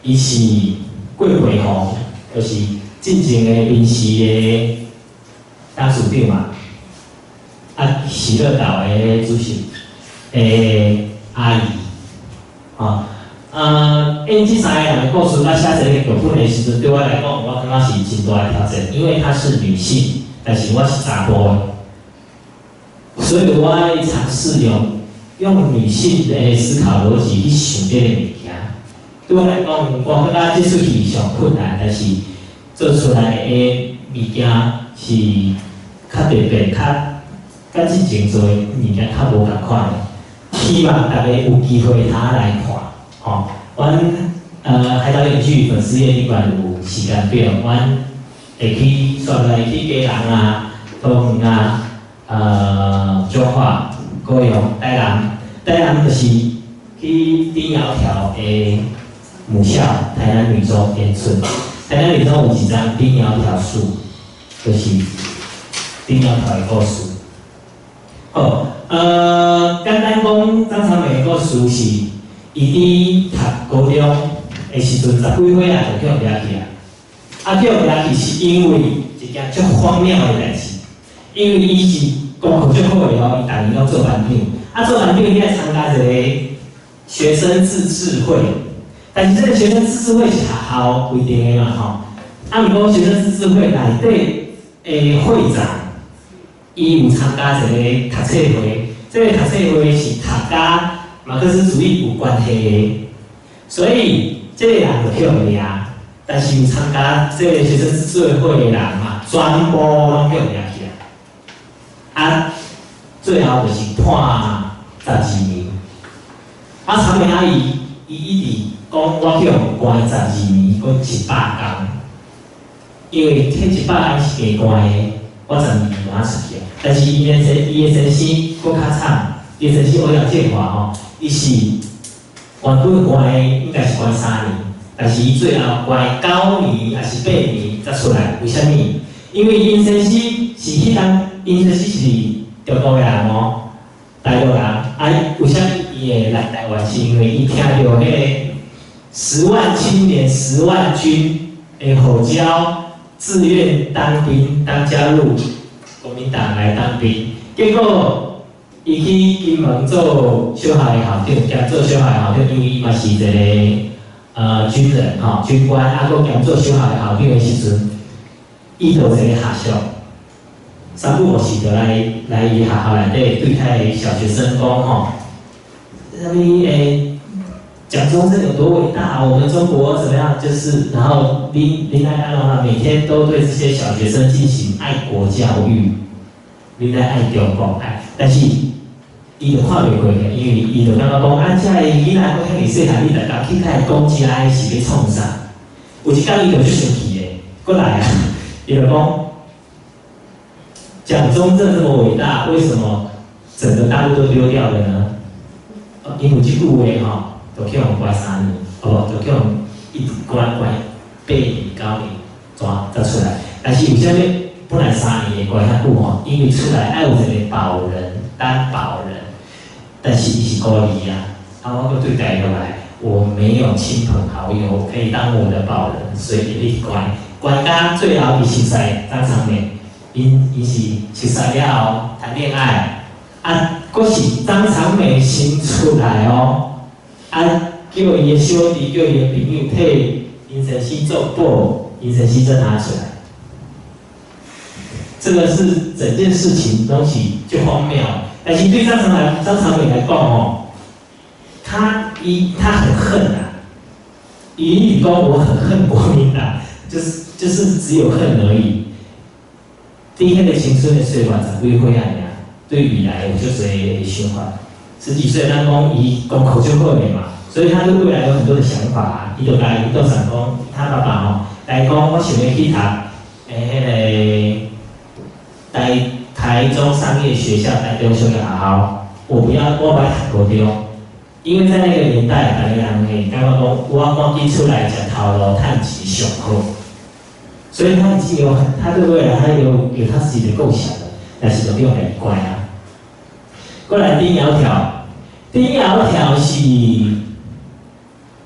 伊是郭培宏，就是進前的民視的董事長嘛。啊，喜樂島的主席的阿姨，吼。演這三個人的故事，佮寫這个劇本的時陣，對我來講，我感覺是真大的挑戰，因為她是女性，但是我是查埔的，所以我愛嘗試用女性的思考邏輯去想這个物件。對我來講，我感覺這齣戲上困難，但是做出來的物件是較特別、較佮之前做的物件較無仝款的。希望大家有機會通來看，吼。阮海島影劇粉絲頁頂懸有時間表，阮會去煞來去基隆啊、桃園啊、彰化、高雄、台南，台南就是去丁窈窕的母校台南女中演出。台南女中有一張丁窈窕樹，就是丁窈窕的故事。好，簡單講，張長美的故事是。伊佇讀高中的時陣，十幾歲啊，就去予掠去啊。啊，去予掠去是因為一件足荒謬的代誌。因為伊是功課足好的哦，伊逐年攏做班長。啊，做班長你愛參加一個學生自治會，但是這個學生自治會是學校規定的嘛吼。啊，毋過學生自治會內底的會長，伊有參加一个讀冊會，這个讀冊會是讀佮馬克思主義有關係的，所以這个人就去予掠。但是有參加這个學生自治會的人嘛，全部攏去予掠起來。啊，最後就是判12年。啊，長美阿姨伊一直講我去予關12年，閣100工。因為彼100工是加關的，我12年就出去啊。但是伊的先生閣較慘，伊的先生歐陽建華吼，伊是原本關的應該是關3年，但是伊最後關9年抑是8年才出來。為啥物？因為𪜶先生是彼當，𪜶先生是中國的人哦，大陸人。啊，為啥物伊會來台灣？是因為伊聽著彼个10萬青年10萬軍的號召，自願當兵，當加入國民黨來當兵。結果，伊去金門做小學的校長，兼做小學的校長，因為伊嘛是一個軍人吼，軍官，啊，閣兼做小學的校長的時陣，伊就有一个下屬，三不五時就來伊學校內底對遐个小學生講吼，啥物欸，蔣中正有多偉大，我們中國怎麼樣？就是，然後林林來安怎每天都對這些小學生進行愛國教育，恁來愛中國愛，但是伊就看袂過去，因為伊就感覺講，啊，這个囡仔閣遐爾細漢，你逐工去共伊講這个是欲創啥？有一工伊就足生氣的，閣來啊，伊就講，蔣中正這麼偉大，為什麼整個大陸都丟掉了呢？因為這句話吼，就去予關3年，哦，就去予一直關8年9年，才出來。但是為啥物本來三年會關遐久吼？因為出來愛有一個保人擔保人，但是伊是孤兒啊，啊，我閣對大陸來，我沒有親朋好友可以當我的保人，所以伊一直關，關到最後伊熟似張長美，𪜶是熟似了後談戀愛，啊，閣是張長美先出來哦。啊！叫伊的小弟，叫伊的朋友替𪜶先生做保，𪜶先生才拿出來。這個是整件事情東西就荒謬。但是對張長美來講哦，他很恨啊。伊一直講我很恨國民黨，就是只有恨而已。佇彼个青春的歲月十幾歲仔爾，對未來有足濟的想法。十幾歲，咱講伊功課足好的嘛，所以他對未來有很多的想法。伊就共伊父親講，他爸爸吼，來講我想欲去讀，欸，彼个台中商業學校、台中商業學校，我不要，我不愛讀高中，因為在那個年代，逐个人會感覺講，我趕緊出來食頭路，趁錢上好。所以他已經有，他對未來他有他自己的構想了，但是就變來關啊。過來丁窈窕，丁窈窕是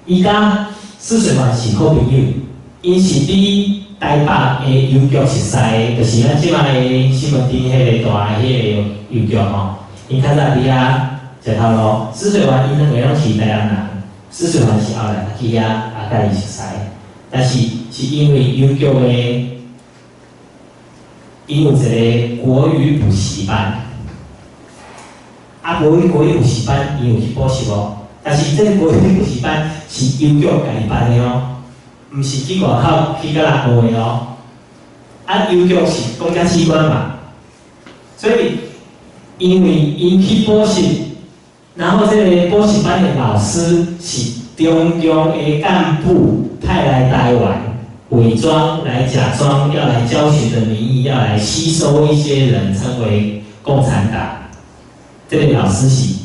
伊佮施水環是好朋友，𪜶是佇台北的郵局熟似的，就是咱這擺的西門町彼個大的彼个郵局吼。𪜶較早佇遐食頭路，施水環𪜶兩个攏是台南人，施水環是後來去遐啊，佮伊熟似，但是是因為郵局的，𪜶有一個國語補習班。啊，國語補習班，伊有去補習無？但是這個國語補習班是郵局家己辦的哦，毋是去外口去共人學的哦。啊，郵局是公家機關嘛，所以因為𪜶去補習，然後這個補習班的老師是中共的幹部派來台灣，偽裝來假裝要來教學的名義，要來吸收一些人成為共產黨。這個老師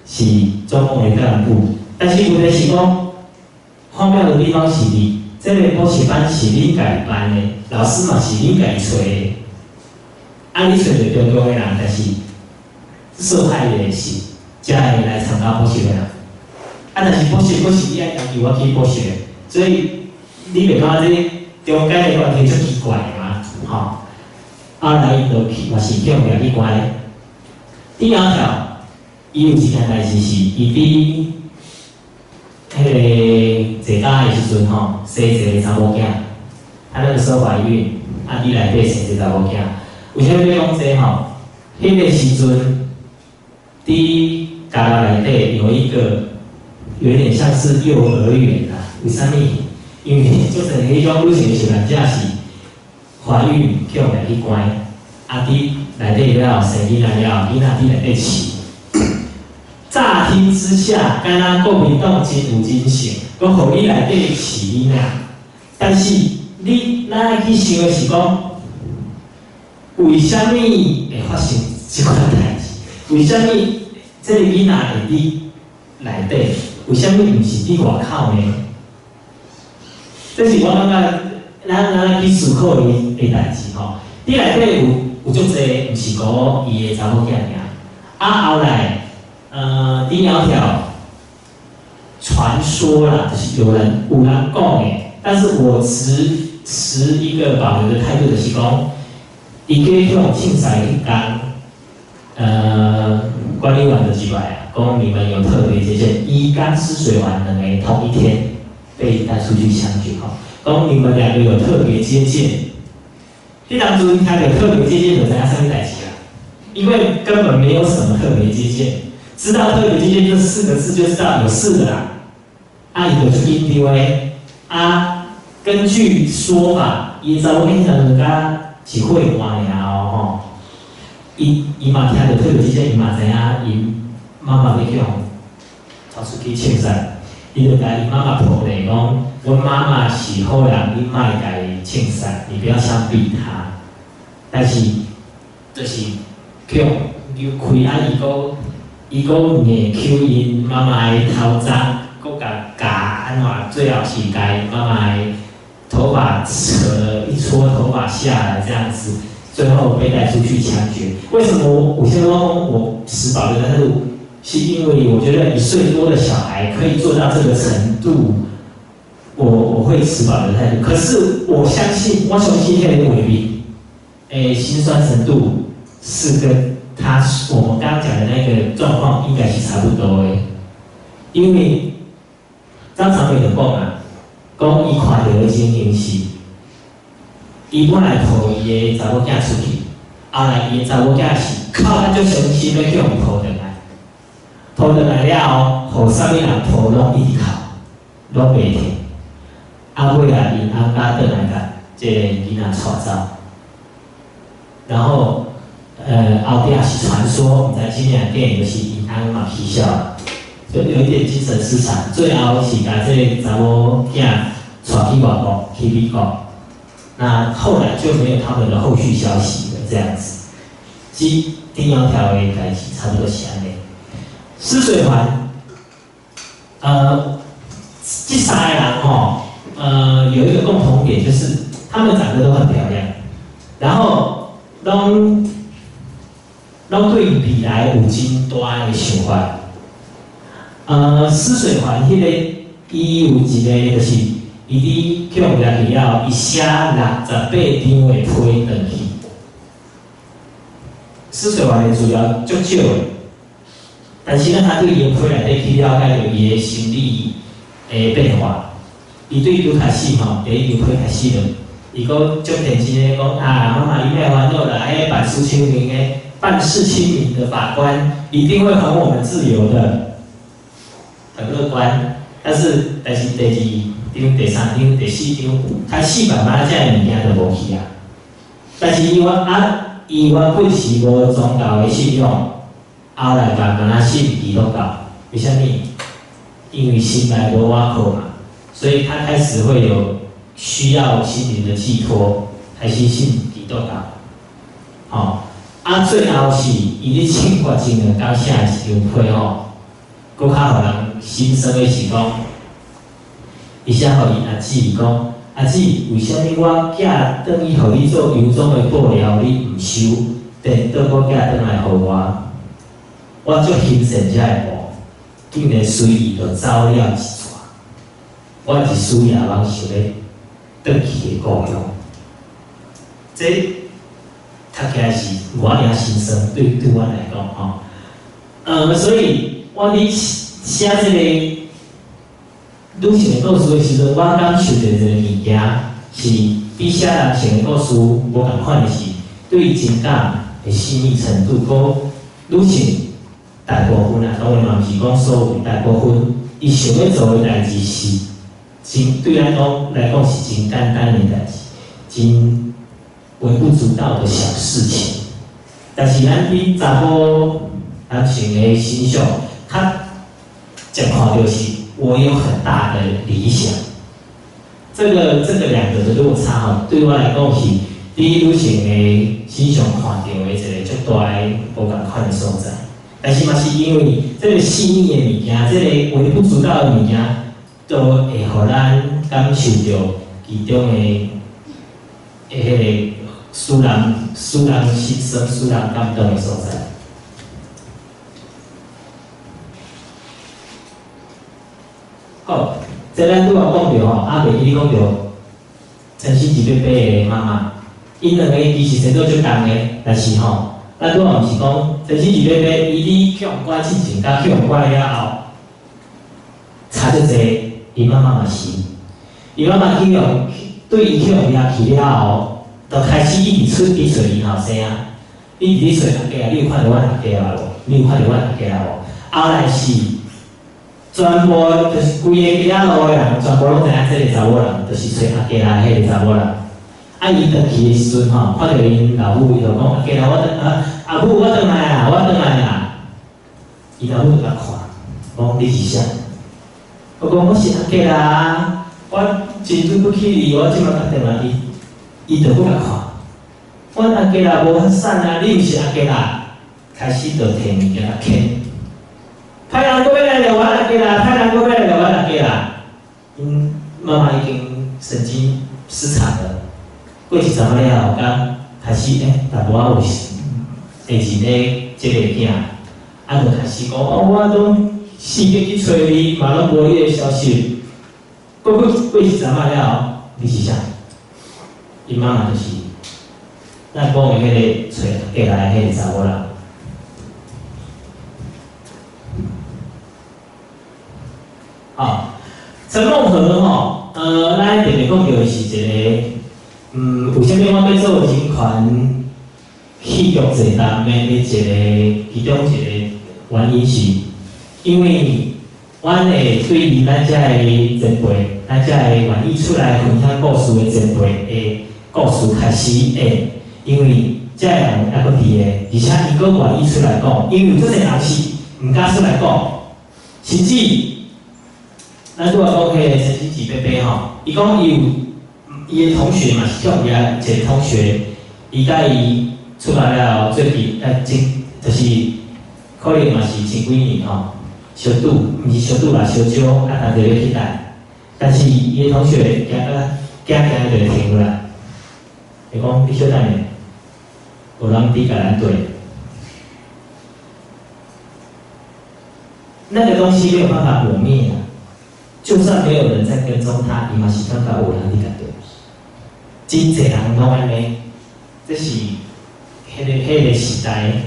是中共的幹部，但是問題是講，荒謬的地方是佇這個補習班是恁家己辦的，老師嘛是恁家己揣的，啊，你揣著中共的人，但是受害的是遮个來參加補習的人，啊，但是補習補習你愛要求我去補習的，所以你袂感覺這中間的關係足奇怪的嗎？吼，啊來伊就去嘛是去予掠去關。丁窈窕，伊有一件代誌是，伊佇彼个坐監的時陣吼，生一个查某囝，她那個時候懷孕，啊，佇內底生一个查某囝。為啥物欲講這吼？彼个時陣，佇佇監獄內底有一個有點像是幼兒園啦。為啥物？因為足濟彼種女性的受難者是懷孕去予掠去關，啊，佇內底了後生囡仔了後，囡仔佇內底飼。乍聽之下，敢若國民黨真有人性，閣予你內底飼囡仔。但是你咱愛去想的是講，為啥物會發生這款代誌？為啥物這個囡仔會佇內底？為啥物毋是佇外口呢？這是我感覺咱去思考的代誌吼。佇內底有足濟，毋是講伊的查某囝爾。啊，後來，緹窈窕傳說啦，就是有人講的，但是我持一個保留的態度，就是講，伊去予槍殺彼工，管理員就入來啊，講你們有特別接見，伊佮施水環兩个同一天被帶出去槍決吼，講你們兩個有特別接見，彼當陣聽著特別接見就知影啥物代誌啊，因為根本沒有什麼特別接見。知道特別接見這四個字就知道有事的啦。啊，伊就出緊張的。啊，根據說法，伊查某囝就佮是伙伴爾哦吼。伊嘛聽著特別接見，伊嘛知影𪜶媽媽欲去予拖出去槍殺，伊就共伊媽媽抱咧講：阮媽媽是好人，你莫共伊槍殺，你不要槍斃她。但是就是去予扭開啊，伊閣硬搝𪜶媽媽的頭鬃，閣共鉸按怎，最後是共𪜶媽媽的頭髮扯了一撮頭髮下來，這樣子，最後被帶出去槍決。為什麼我先說我持保留的態度？是因為我覺得1歲多的小孩可以做到這個程度，我會持保留態度。可是我相信，我相信彼个畫面，心酸程度是跟他我們剛剛講的那個狀況應該是差不多的，因為張長美就講啊，講伊看著的情形是，伊本來抱伊的查某囝出去，後來伊的查某囝是哭甲足傷心，欲去予伊抱轉來，抱轉來了後，予啥物人抱攏一直哭，攏袂停。啊，尾仔𪜶翁仔轉來共這个囡仔帶走，然後，後壁是傳說，毋知真定假，就是𪜶翁嘛起痟，就有一點精神失常，最後是共這个查某囝帶去外國，去美國。那後來就沒有他們的後續消息了，這樣子。這緹窈窕的代誌差不多是按呢。施水環，這三个人吼，有一個共同點，就是他們長得都很漂亮，然後攏對未來有真大的想法。施水環彼個，伊有一个，就是伊佇去予掠去了後，伊寫68張的批轉去。施水環的資料足少的，但是咱通對伊的批內底去了解著伊的心理的變化。伊對拄開始吼，第一張批開始就，伊閣足天真的講啊，媽媽你莫煩惱啦，彼辦事清明的辦事清明的法官一定會還我們自由的，很樂觀。但是第二張、第三張、第四張，開始慢慢這个物件就無去啊。但是伊原啊，伊原本是無宗教的信仰，後來慢慢仔信基督教。為啥物？因為心內無倚靠嘛，所以他開始會有需要心靈的寄託，開始信基督教。吼，啊，最後是伊咧槍決前兩工寫的一張批吼，閣較予人心酸的是講，伊寫予𪜶阿姊講：阿姊，為啥物我寄轉去予你做油棕的布料，你毋收，顛倒閣寄轉來予我？我足欣羨這个布，竟然隨意就走了一逝。我一絲也罔想欲轉去的故鄉。這讀起來是我爾心酸，對我來講吼。所以我佇寫這个女性的故事的時陣，我感受著一个物件，是比寫男性的故事無仝款的是，對情感的細膩程度，閣女性大部分啊，當然嘛毋是講所有，大部分伊想欲做的代誌是真對咱講來講是真簡單的代誌，真微不足道的小事情。但是咱佇查某男性的身上，較常看著是，我有很大的理想。這個兩個的落差吼，對我來講是佇女性的身上看著的一個足大的無仝款的所在。但是嘛是因為這個細膩的物件，這個微不足道的物件，都會予咱感受著其中的彼個使人心酸、使人感動的所在。好，這咱拄仔講著吼，阿袂記你講著陳思治伯伯的媽媽，𪜶兩個其實生做足仝的，但是吼，咱拄仔毋是講陳思治伯伯，伊佇去予關進前，佮去予關了後，差足濟，伊媽媽嘛是，伊媽媽去予對伊去予掠去了後，就開始一直出去揣伊後生啊，一直咧揣阿家啊，你有看著阮阿家啊無？你有看著阮阿家啊無？後來是全部就是規個街仔路的人，全部攏知影這个查某人，就是揣阿家來彼个查某人。啊，伊轉去的時陣吼，看著𪜶老母，伊就講：阿家來，我轉啊，阿母我轉來啊，我轉來啊。伊老母就共看，講你是啥？我講我是阿家啦，我真對不起你，我這馬才轉來。伊伊就閣共看，阮阿家啦無法瘦啊，你毋是阿家啦，開始就提物件來牽。歹人閣欲來掠阮阿家啦，歹人閣欲來掠阮阿家啦。𪜶媽媽已經神經失常了。過一陣仔了後，才開始淡薄仔有會認得這个囝，啊，就開始講哦，我攏四界去揣你，嘛攏無你的消息。過一陣仔了後，你是啥？𪜶媽媽就是咱講的彼个揣過來的彼个查某人。好，陳夢和吼，咱特別講著的是一個，為啥物我欲做人權戲劇座談的一個其中一個原因是，因為阮會對於咱遮的前輩，咱遮的願意出來分享故事的前輩的故事開始演，因為這个人猶閣佇个，而且伊閣願意出來講，因為有足濟人是毋敢出來講，甚至咱拄仔講彼个陳思治伯伯吼，伊講伊有伊的同學嘛是向伊一个同學，伊佮伊出來了後，最近真就是可能嘛是前幾年吼，相拄，毋是相拄啦，相招啊，同齊欲去來，但是伊的同學驚甲驚驚就停落來，伊講你小等下，有人佇共咱對，那個東西沒有辦法磨滅啊。就算沒有人在跟蹤他，伊嘛是感覺有人佇共對。真濟人攏按呢，這是彼個時代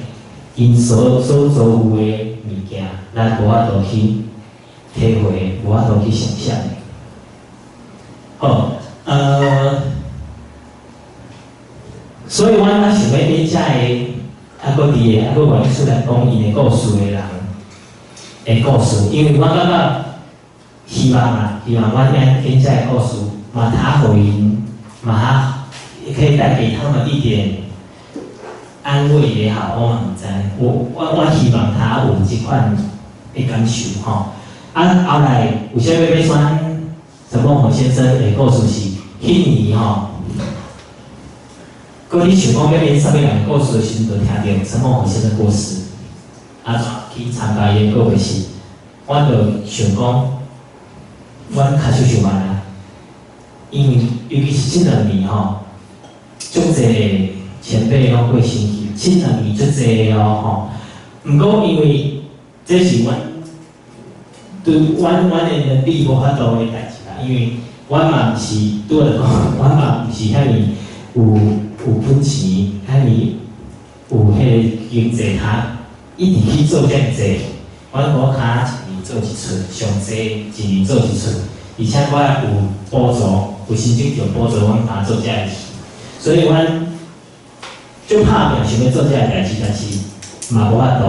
𪜶所遭遇的物件，咱無法度去體會，無法度去想像的。好，所以阮較想欲佇遮个，猶閣佇个，猶閣願意出來講𪜶的故事的人的故事，因為我感覺。希望啊，希望阮演這个故事，嘛通予𪜶，嘛也可以帶給他們一點安慰也好，我嘛毋知，我希望他有這款的感受吼。啊，後來為啥物欲選陳夢和先生的故事是？彼年吼，閣咧想講欲編啥物人的故事的時陣，就聽著陳夢和先生過世，啊，去參加伊的告別式，我就想講。阮較少想慢啊，因為尤其是這兩年吼，足濟前輩攏過身去，這兩年足濟哦吼。毋過因為這是阮對阮的能力無法度的代誌啦，因為阮嘛毋是拄仔就講，阮嘛毋是遐爾有本錢，遐爾有彼个經濟通一直去做遮爾濟。阮無跤一年做一齣，上濟一年做一齣，而且我也有補助，有申請著補助，阮通做這个戲。所以阮足拍拚想欲做這个代誌，但是嘛無法度。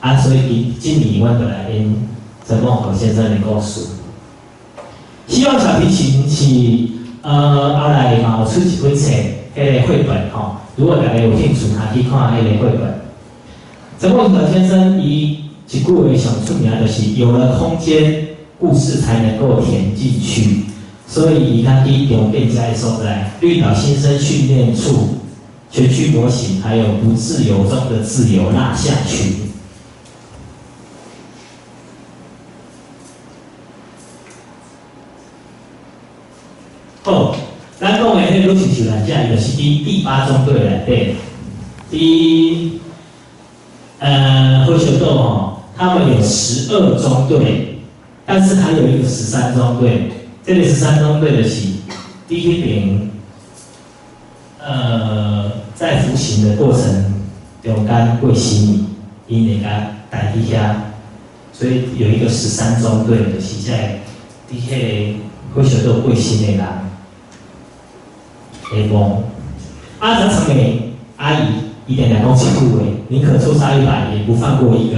啊，所以今年阮就來演陳孟和先生的故事。希望小提琴是後來嘛有出一本冊，彼個繪本吼。如果大家有興趣，通去看彼個繪本。陳孟和先生伊一句話上出名就是有了空間，故事才能夠填進去。所以伊較去重建這个所在，綠島新生訓練處全區模型，還有不自由中的自由蠟像群。好，咱講的彼個女性受難者，伊就是佇第八中隊內底，佇和學島吼，他們有12中隊，但是還有一個13中隊。這個13中隊就是佇彼爿，在服刑的過程中間過身，𪜶會共帶去遐，所以有一個十三中隊，就是在佇彼個火燒島過身的人的墓。啊，張長美阿姨伊定定講這句話：寧可錯殺100，也不放過一個。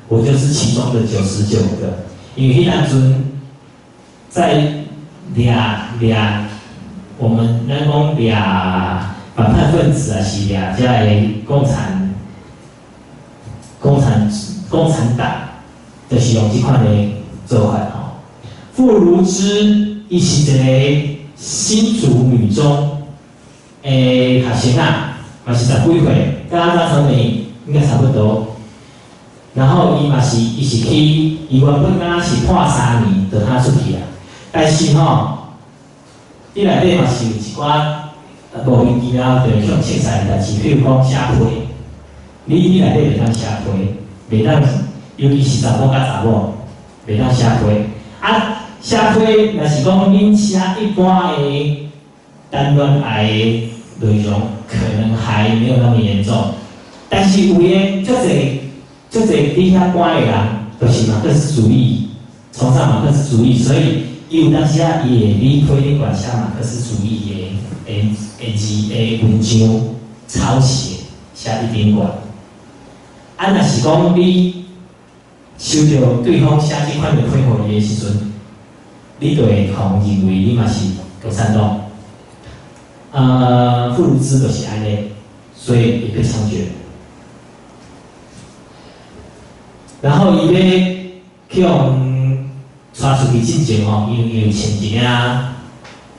我就是其中的99個，因為彼當陣在掠掠我們咱講掠反叛分子啊，是掠這个共產黨，就是用這款的做法吼。傅如芝，伊是一個新竹女中的學生啊，嘛是十幾歲，佮張長美應該差不多。然後伊嘛是，伊是去，伊原本敢若是判3年就通出去啊。但是吼，佇內底嘛是有一寡莫名其妙就會去凊彩的代誌，比如講寫批，你佇內底袂當寫批，袂當，尤其是查某佮查某，袂當寫批。啊，寫批若是講恁寫一般的談戀愛的內容，可能還沒有那麼嚴重，但是有的足濟。足濟佇遐關的人，就是馬克思主義，崇尚馬克思主義，所以伊有當時啊，伊會佇批頂懸寫馬克思主義的字的文章抄寫寫佇頂懸。啊，若是講你收著對方寫這款的批予伊的時陣，你就會予認為你嘛是共產黨。傅如芝就是按呢，所以伊被槍決。然後伊欲去予帶出去進前吼，因為伊有穿一領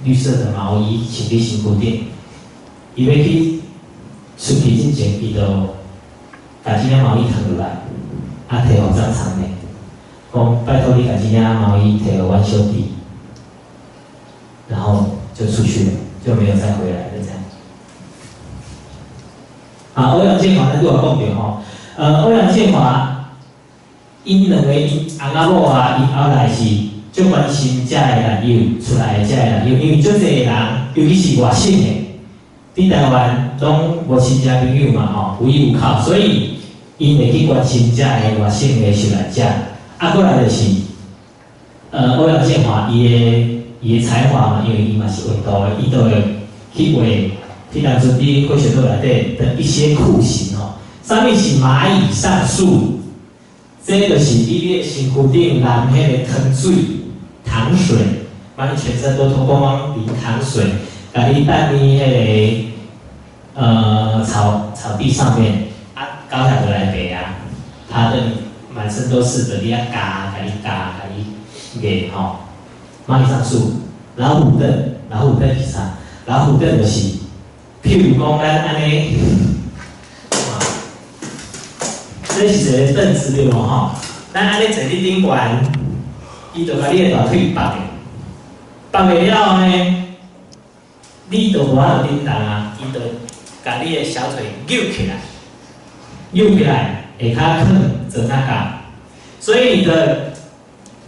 綠色的毛衣穿佇身軀頂，伊欲去出去進前，伊就共這領毛衣脫落來，啊，提予張長美，講拜託你共這領毛衣提予阮小弟，然後就出去了，就沒有再回來了這樣。啊，歐陽建華咱拄仔講著吼，歐陽建華。𪜶兩个𪜶翁仔某啊，𪜶後來是足關心遮个難友出來的遮个難友，因為足濟人，尤其是外省的，佇台灣攏無親戚朋友嘛吼，無依無靠，所以𪜶會去關心遮个外省的受難者。啊，過來就是，歐陽建華伊的才華嘛，因為伊嘛是畫圖的，伊都會去畫，彼當陣佇火燒島內底的一些酷刑吼，啥物是螞蟻上樹？這就是你的身軀頂淋彼个糖水、糖水，把你全身都脫光光淋糖水，共你擲佇彼个草地上面，啊，狗仔就來爬啊，爬得你滿身都是的，你遐咬，共你咬，共你咬吼。螞蟻上樹，老虎凳，老虎凳是啥？老虎凳就是，譬如講咱按呢。這是一個凳子對無吼？咱按呢坐佇頂懸，伊就共你的大腿縛的，縛的了後呢，你就無法度振動啊，伊就共你的小腿扭起來，扭起來，下跤囥坐那角，所以你的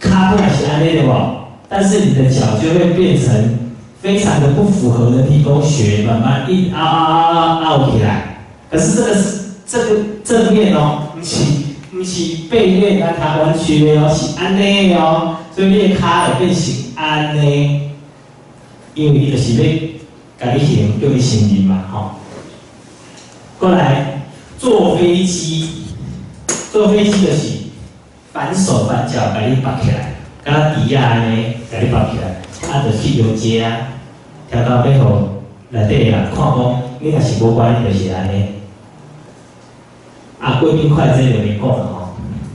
跤本來是按呢對無？但是你的腳就會變成非常的不符合人體工學，慢慢一凹凹凹凹起來。可是這個是這個正面哦。毋是背面啊，跤彎曲的哦，是按呢的哦，所以你的跤會變成按呢，因為伊就是欲共你刑，叫你承認嘛，吼。過來坐飛機，坐飛機就是反手反腳共你縛起來，敢若豬仔按呢，共你縛起來，啊，就去遊街啊，聽到欲予內底的人看講，你若是無乖，你就是按呢。啊，貴賓筷這就免講啦吼，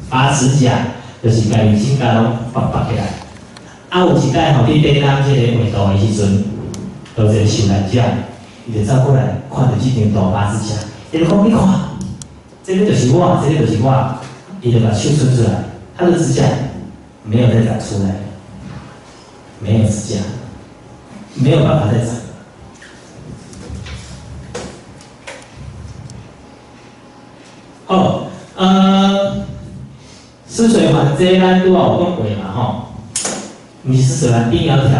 拔指甲就是共伊指甲攏縛縛起來。啊，有一擺吼，佇展覽這个畫圖的時陣，就一个受難者，伊就走過來，看著這張圖拔指甲，伊就講：你看，這个就是我，這个就是我。伊就共手伸出來，他的指甲沒有再長出來，沒有指甲，沒有辦法再長。好，濕水環這咱拄仔有講過嘛吼，毋是濕水環頂窈窕。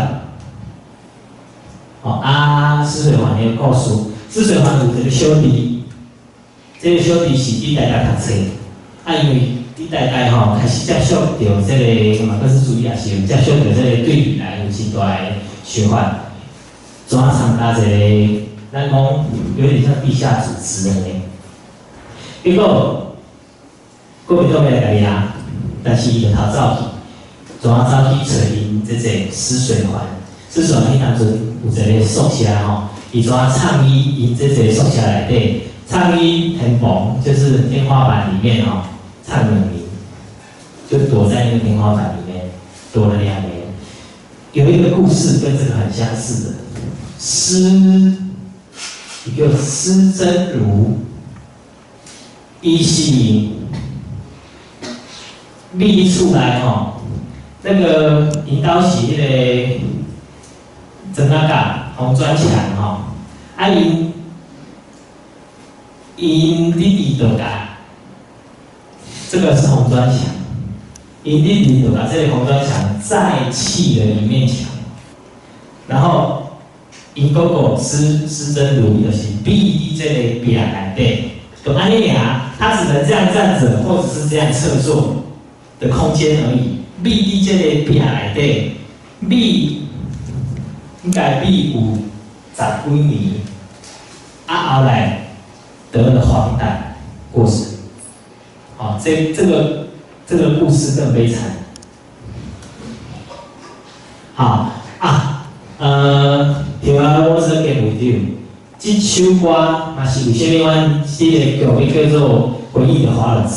吼啊，濕水環的故事，濕水環有一個小弟，這個小弟是佇台大讀冊，啊，因為佇台大吼開始接觸著這個馬克思主義，也是有接觸著這個對未來有真大的想法，怎參加一個咱講有點像地下組織按呢。結果國民黨欲來共伊掠，但是伊就逃走去，怎走去揣𪜶這個濕水環？濕水環彼當陣有一個宿舍吼，伊怎藏佇𪜶這個宿舍內底，藏佇天棚，就是天花板裡面吼，藏兩年，就躲在那個天花板裡面，躲了2年。有一個故事跟這個很相似的，施，一個施真如。伊是秘厝內吼，那個𪜶兜是彼個磚仔甲紅磚牆吼，啊𪜶𪜶弟弟就共，這個是紅磚牆，𪜶弟弟就共這個紅磚牆再砌了一面牆，然後𪜶哥哥施施真如就是秘佇這個壁內底。就按呢爾，他只能這樣站著，或者是這樣側坐的空間而已。秘佇這個壁內底，秘應該秘有十幾年，啊後來得了黃疸過世。好，這個故事更悲慘。好啊，聽完我是給會長。這首歌嘛是為啥物阮這個劇名叫做《回憶的華爾茲》？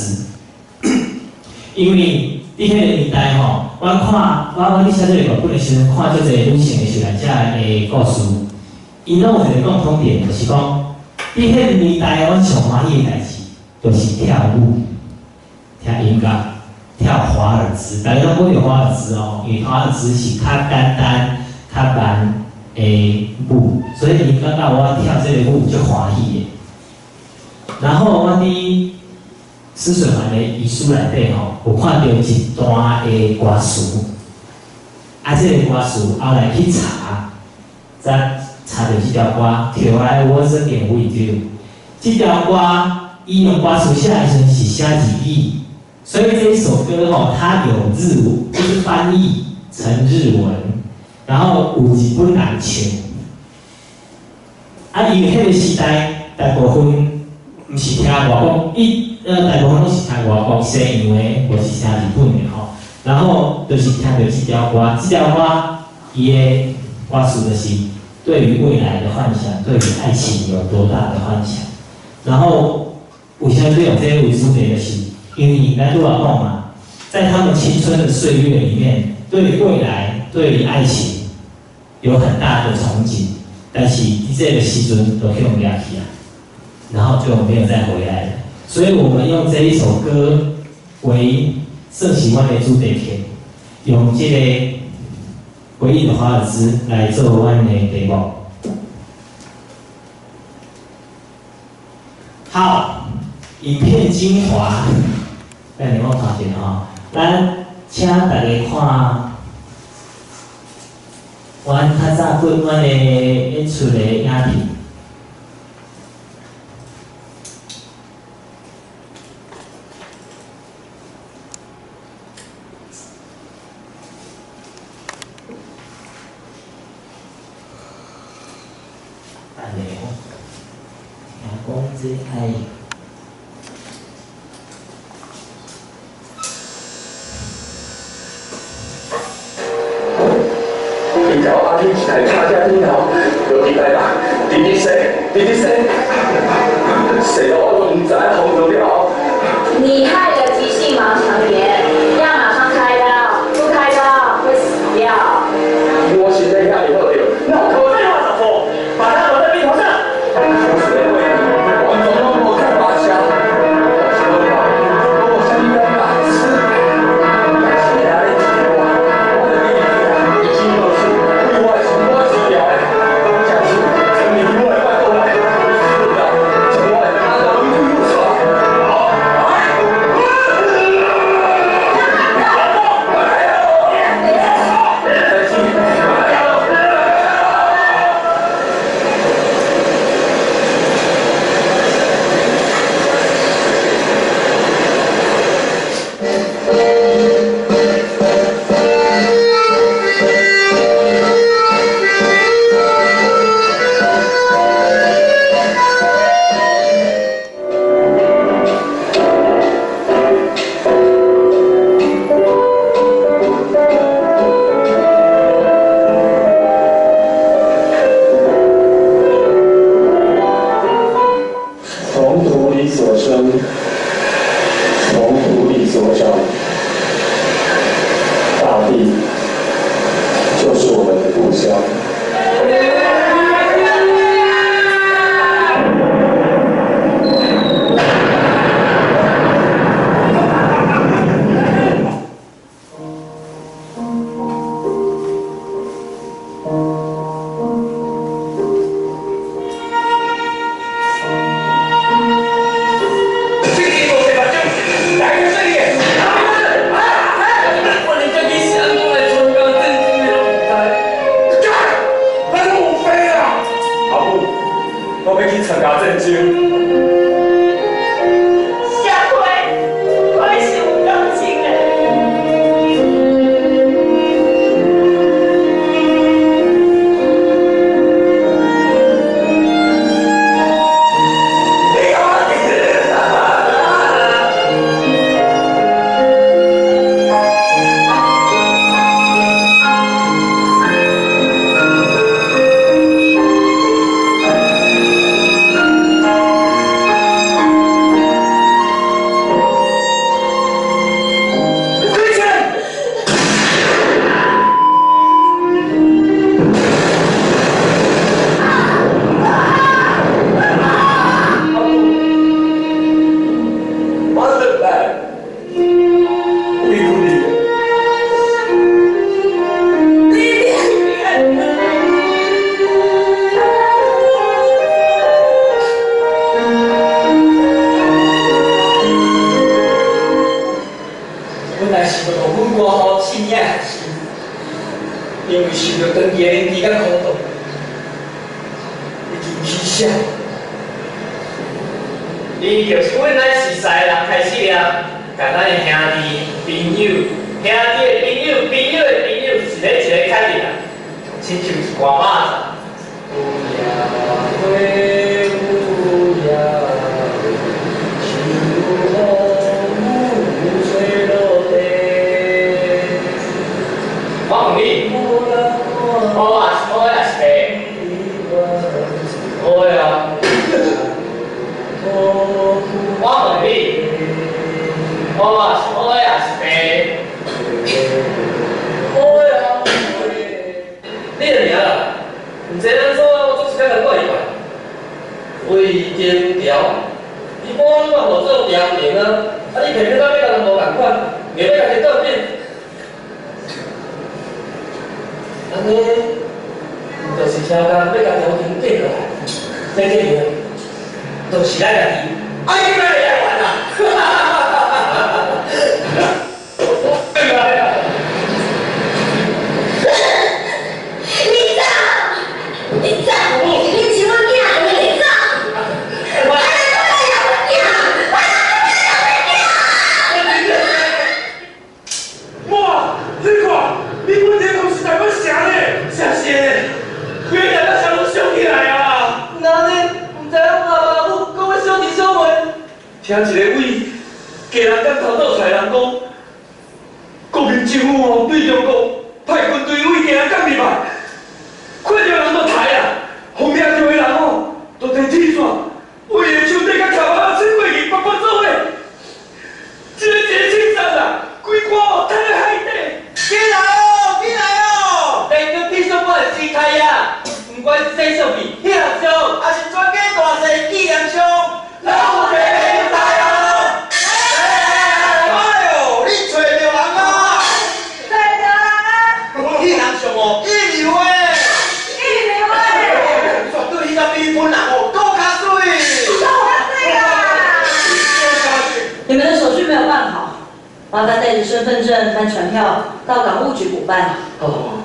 因為佇彼個年代吼，我看我佇寫這個劇本的時陣，看足濟女性的受難者的故事，𪜶攏有一個共通點，就是講佇彼個年代，阮上歡喜的代誌就是跳舞、聽音樂、跳華爾茲。大家攏講著華爾茲哦，因為華爾茲是較簡單、較慢的舞，所以𪜶感覺我跳這個舞足歡喜的。然後我佇施水環的遺書內底吼，有看著一段的歌詞，啊，這個歌詞後來去查，才查著這條歌，跳來我這邊位置。這條歌，伊用歌詞寫的時陣是寫日語，所以這一首歌吼，它有日文，就是翻譯成日文。然後有日本人唱，啊，因為彼個時代，大部分毋是聽外國，大部分攏是聽外國西洋的，無是聽日本的吼。然後就是聽著這條歌，這條歌伊的歌詞就是對於未來的幻想，對於愛情有多大的幻想。然後為啥物用這個為主題，就是因為咱拄仔講嘛，在他們青春的歲月裡面，對未來、對於愛情有很大的憧憬，但是佇這個時陣都去予掠去啊，然後就沒有再回來了。所以我們用這一首歌為算是阮的主題曲，用這個回憶的華爾茲來做阮的題目。好，影片精華，等下我看一下吼，咱請大家看。阮較早過阮的演出的影片。等下哦，聽講這愛。天橋阿天一台卡車天頭，落去台北，直直駛，直直駛，駛到我都毋知影風度了後。你害了急性盲腸炎，要馬上開刀，不開刀會死掉。我實在遐爾好著，哪有可能？廢話少說，把他綁在病床上。完全攏無看巴車，我有啥物感覺？是遐咧一條啊，我就記得醫生老師對我是我治療的，真是真是我的拜託來，將我的胆都開出來。好，來。從土裡所生，從土裡所長，大地就是我們的故鄉。我欲去參加戰爭。社會，我是有感情的。我轉來，委屈你。你別本來是欲予阮歌好試領學習，因為受著長期的認知佮苦毒，已經起寫。你就是阮咱熟似的人開始了，共咱的兄弟、朋友、兄弟的朋友、朋友的朋友，一个一個確認啊，親像一掛肉粽。有野花，有野秋風吹落地。我問你，烏也是烏，抑是白？烏的啊。我問你，烏也是烏，抑是白？烏的啊。你的名啦，毋知咱所我做一工人怪伊怪。魏金条，伊本来嘛号做调停啊，啊你偏偏到欲共人无仝款，硬欲共伊斗阵。按呢，就是超工欲共朝廷过落来，這結論就是咱家己。哎，你來玩啊！哈哈哈哈哈！你走，你走，你是阮囝，你走。我來阮囝，我來阮囝。哇！你看，你阮這公是台北城呢，城市呢，規個台北城攏燒起來啊！那呢，毋知影阿爸母閣欲小弟小妹。聽一個位家人港頭倒出來人講，國民政府吼對中國派軍隊對家人港入來，不管是洗相片、翕相，还是专家大师纪念相，拢有提来哦。哎呦，你揣著人啊？揣著人啊！彼人上哦，一流的。一流的。绝对彼个比本人哦，阁较媠。阁较媠啦！你們的手續沒有辦好，麻煩帶着身份證和船票到港務局補辦。哦。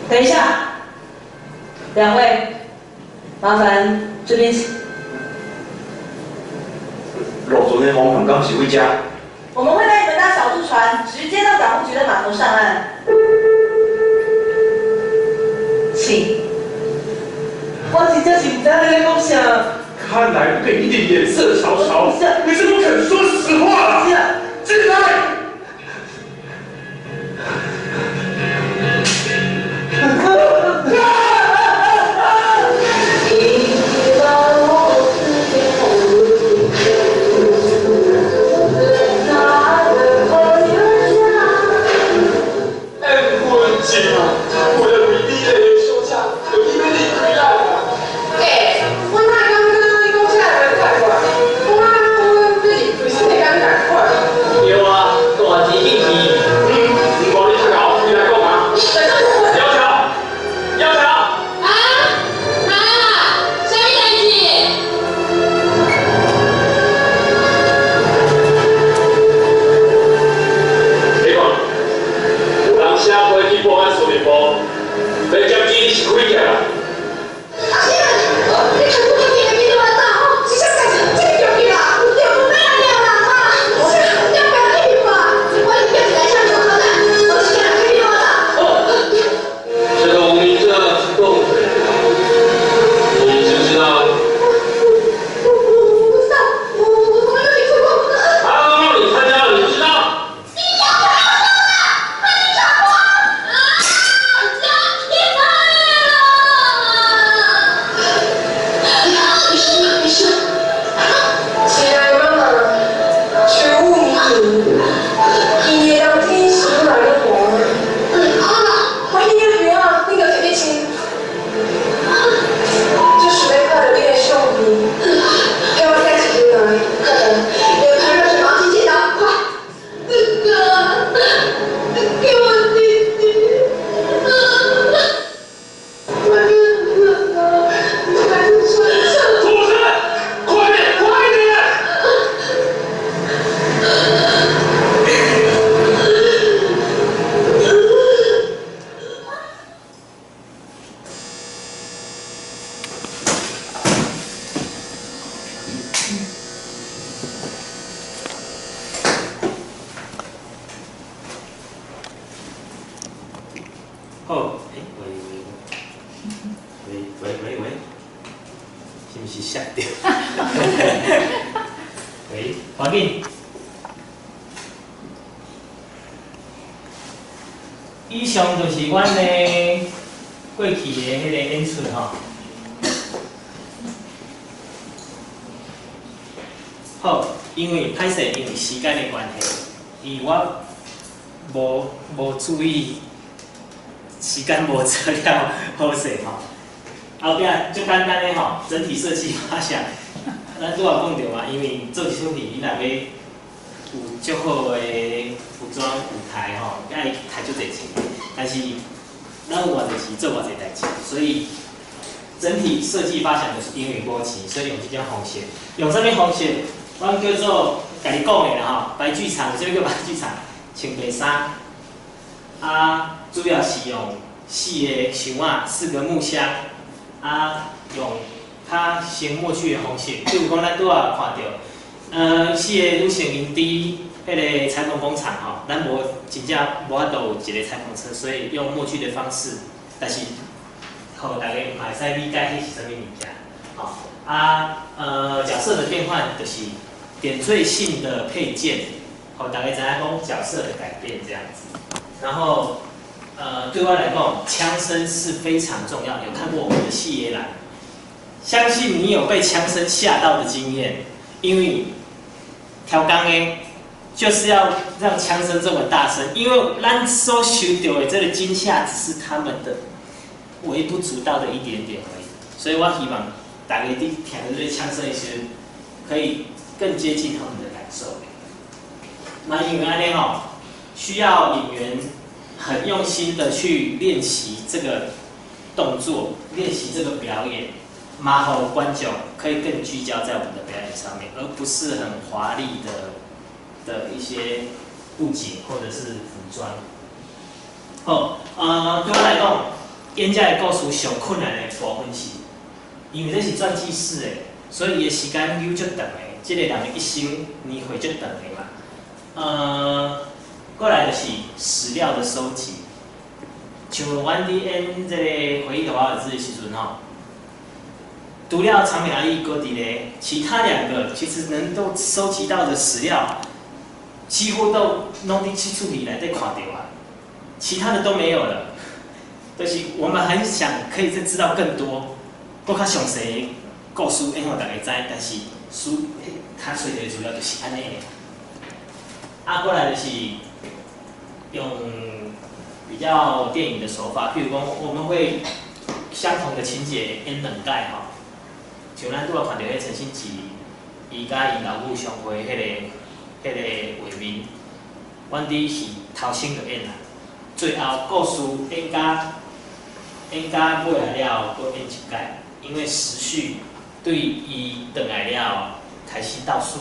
等一下，兩位，麻煩這邊請。落船的方向敢是為遮？我們會帶你們搭小渡船，直接到港務局的碼頭上岸。請。我真正是毋知你咧講啥。看來不給你點顏色瞧瞧，你是不肯說實話了。是啊。進來。好，欸，喂喂喂喂喂，是毋是摔著？喂，趕緊。以上就是阮的過去的彼个演出吼。好，因為歹勢，因為時間的關係，因為我無注意。時間無做了好勢吼，後壁足簡單的吼，整體設計發想，咱拄仔講著嘛，因為做一齣戲，你若欲有足好的服裝舞台吼，愛開足濟錢，但是咱有偌濟錢做偌濟代誌，所以整體設計發想就是因為無錢，所以用這種方式。用啥物方式？阮叫做家己講的啦吼，白劇場，啥物叫白劇場？穿白衫，啊。主要是用四個箱仔、四個木箱，啊，用較先默劇的方式。比如講，咱拄仔看著，四個女性𪜶佇彼個裁縫工廠吼，咱無真正無法度有一個裁縫車，所以用默劇的方式，但是，予大家嘛會使理解彼是啥物物件，吼。啊，角色的變換就是點綴性的配件，予大家知影講角色的改變這樣子，然後。對我來講，槍聲是非常重要。有看過我們的戲的人，相信你有被槍聲嚇到的經驗，因為調崗的，就是要讓槍聲這麼大聲，因為咱所受到的這個驚嚇只是他們的微不足道的一點點而已。所以我希望大家佇聽著這个槍聲的時陣，可以更接近他們的感受。那因為按呢吼，需要演員很用心的去練習這個動作，練習這個表演，嘛予觀眾可以更聚焦在我們的表演上面，而不是很華麗的一些布景或者是服裝。好，對我來講，演這个故事上困難的部分是，因為這是傳記式的，所以伊的時間溜足長的，這個人的一生年歲足長的嘛。過來就是史料的收集，像阮佇演這個回憶的華爾茲的時陣吼，除了長美阿姨閣佇咧，其他兩個其實能夠收集到的史料，幾乎都攏佇這齣戲內底看著啊，其他的都沒有了。就是我們很想可以再知道更多，閣較詳細的故事演予大家知，但是書較揣著的資料就是按呢。啊，過來就是用比較電影的手法，譬如講，我們會相同的情節演兩擺吼，像咱拄仔看著彼陳新吉，伊佮𪜶老母相會彼個畫面，阮佇戲頭先就演啦，最後故事演甲尾仔了後，閣演一擺，因為時序對伊轉來了後，開始倒數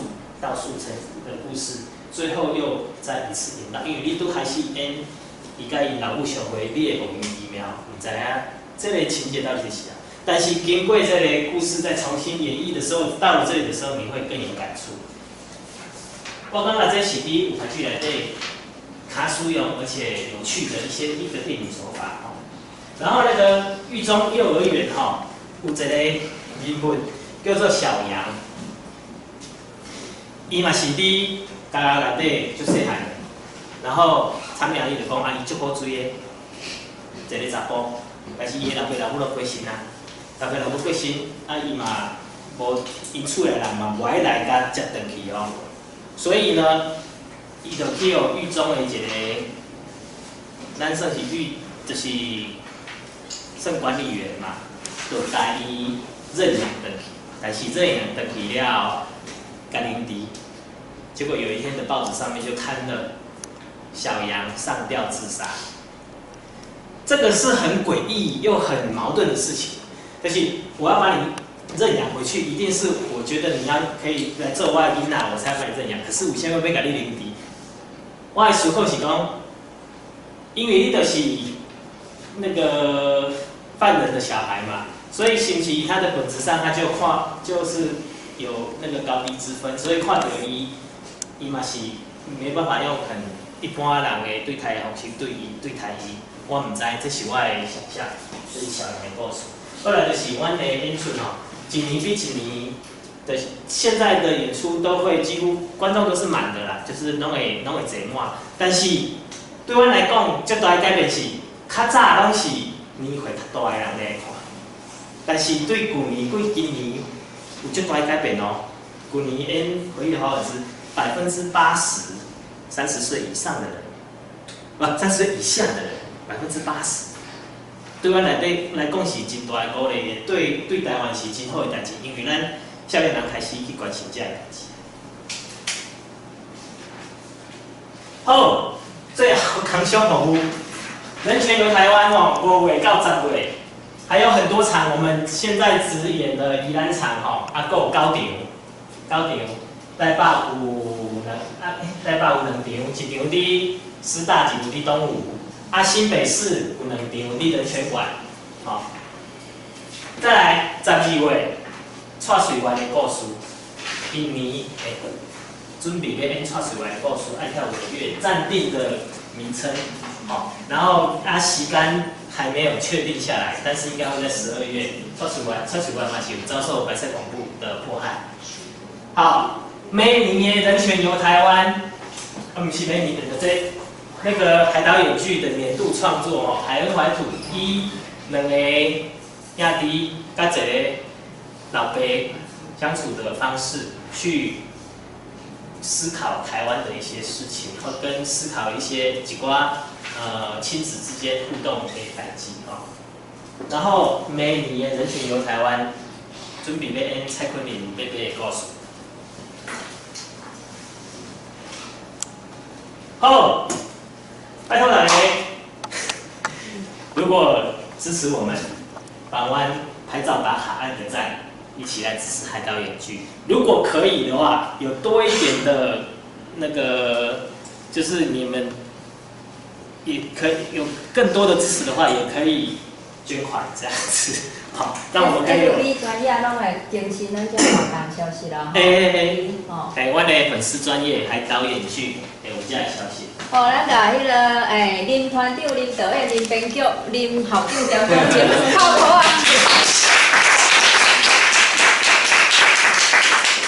成的故事。最後又再一次演到，因為你拄開始演伊佮𪜶老母相會，你會莫名其妙，毋知影這個情節到底是啥。但是經過這個故事再重新演繹的時候，到了這裡的時候，你會更有感觸。我感覺這是佇舞台劇內底較使用而且有趣的一個電影手法吼。然後那個獄中幼兒園吼，有一個人物叫做小楊，伊嘛是佇監獄內底足細漢的，然後長美阿姨就講啊，伊足古錐的，一個查埔，但是伊的老爸老母攏過身啊，老爸老母過身，啊伊嘛無，𪜶厝內人嘛無愛來共接轉去哦，所以呢，伊就去予獄中的一個，咱算是獄，就是算管理員嘛，就共伊認養轉去，但是認養轉去了後，共凌遲。結果有一天的報紙上面就刊了小楊上吊自殺，這個是很詭異又很矛盾的事情。但是我要把你認養回去，一定是我覺得你要可以來做我的囡仔，我才把你認養。可是為啥物欲共你凌遲？我的思考是講，因為你就是那個犯人的小孩嘛，所以是毋是他的本質上他就看就是有那個高低之分，所以看著伊。伊嘛是沒辦法用很一般人的對待的方式對伊對待伊，我毋知，這是我的想象，這是小楊的故事。後來就是阮的演出吼，一年比一年，就是現在的演出都會幾乎觀眾都是滿的啦，就是攏會坐滿。但是對阮來講，足大的改變是，較早攏是年歲較大的人來看，但是對舊年過今年有足大的改變哦。舊年演《回憶的華爾茲》。80%，30歲以上的人，不，30歲以下的人，80%，對阮內底來講是真大的鼓勵，對對台灣是真好的代誌，因為咱少年人開始去關心這个代誌。好，最後工商服務，人權遊台灣哦，5月到10月，還有很多場，我們現在只演了宜蘭場吼，啊，閣有九場，九場。台北有兩啊，台北有兩場，一場佇師大，一場佇東吳。啊，新北市有兩場佇人權館，吼。再來12月，蔡瑞月的故事，今年會準備欲演蔡瑞月的故事，愛跳舞的月暫定的名稱，吼。然後啊，時間還沒有確定下來，但是應該會在12月。蔡瑞月，蔡瑞月嘛是有遭受白色恐怖的迫害。好。每年的人權遊台灣，啊，毋是每年的，這那個海島演劇的年度創作哦，海恩懷土以兩個兄弟佮一個老爸相處的方式去思考台灣的一些事情，或跟思考一些一寡親子之間互動的代誌吼。然後明年的人權遊台灣，準備欲演蔡坤林伯伯的故事。好，拜託大家，如果支持我們，幫阮拍照打卡按個讚，一起來支持海島演劇。如果可以的話，有多一點的那個，就是你們也可以有更多的支持的話，也可以捐款這樣子。好，讓我們可以有。 FB 專頁攏會更新咱這活動消息啦。阮的粉絲專頁海島演劇，有這个消息。哦，咱共彼个林團長、林導演、林編劇、林校長兼講者，靠譜啊！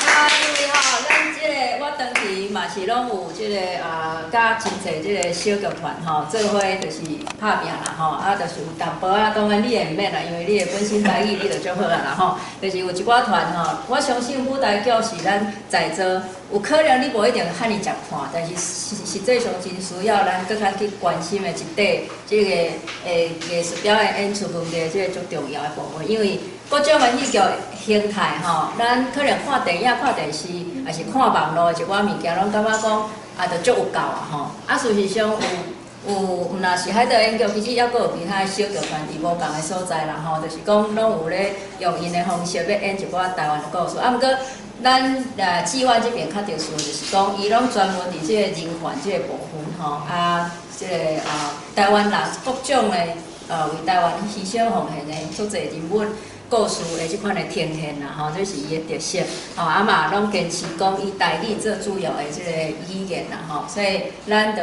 啊，因為吼，咱這个我長期嘛是攏有這个啊，佮真濟這个小劇團吼，做伙就是拍拚啦吼，啊，就是有淡薄仔，當然你會毋免啦，因為你的本身台語你就足好啊啦吼，就是有一寡團吼，我相信舞台劇是咱在座有可能你無一定遐爾常看，但是實際上真需要咱閣較去關心的一塊，這个藝術表演演出問題，這個足重要的部分，因為各種的戲劇形態吼，咱可能看電影、看電視，抑是看網路的一寡物件，攏感覺講啊，就足有夠啊吼。啊，事實上有毋若是海島演劇，其實猶閣有其他的小劇團佇無仝的所在啦吼，就是講攏有咧用𪜶的方式欲演一寡台灣的故事。啊，毋過咱志願這邊較特殊，就是講伊攏專門佇這個人權這個部分吼，啊，這個啊台灣人各種的為台灣犧牲奉獻的足濟人物故事的這款的呈現啦吼，這是伊的特色吼，啊嘛攏堅持講以台語做主要的這個語言啦吼，所以咱就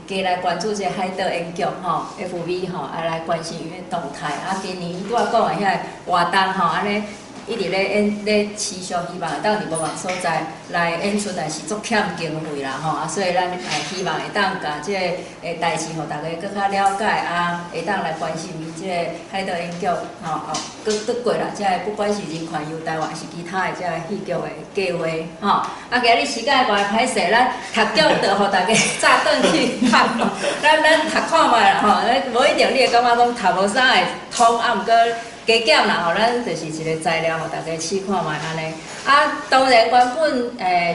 加來關注這個海島演劇吼，FB 吼，啊來關心伊的動態。啊，今年拄仔講的遐個活動吼，按呢一直咧演咧持續，希望會當佇無仝所在來演出，但是足欠經費啦吼，啊，所以咱希望會當共這個代誌，予大家閣較了解啊，會當來關心伊這個海島演劇吼，哦，閣過來這个不管是人權遊台灣，是其他的這个戲劇的計劃吼。啊，今日時間關係歹勢，咱讀劇就予大家早轉去讀，咱讀看覓啦吼，無一定你會感覺講讀無啥會通，啊，毋過加減啦吼，咱就是一個材料，予大家試看覓按呢。啊，當然原本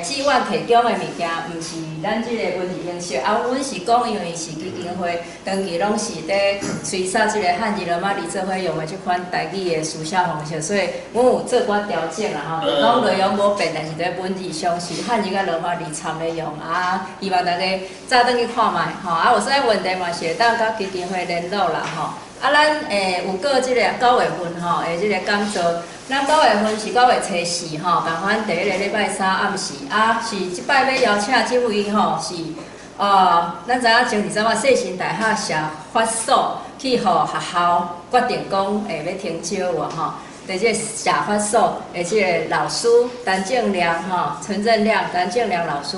志願提供的物件，毋是咱這個文字形式。啊，阮是講，因為是基金會長期攏是佇吹掃這個漢字羅馬字做伙用的這款台語的書寫方式，所以阮有做寡調整啦吼。就講內容無變，但是佇文字上是漢字佮羅馬字參咧用啊。希望大家早轉去看覓吼。啊，有啥問題嘛是會當佮基金會聯絡啦吼。啊，咱有過這個9月份吼的這個講座，咱9月份是9月初四吼，仝款第一个禮拜三暗時，啊，是這擺欲邀請這位吼是，咱知影前二十仔世新大學社法所去予學校決定講欲停招有吼，佇這個社法所的這個老師陳正亮吼，陳正亮、陳正亮老師。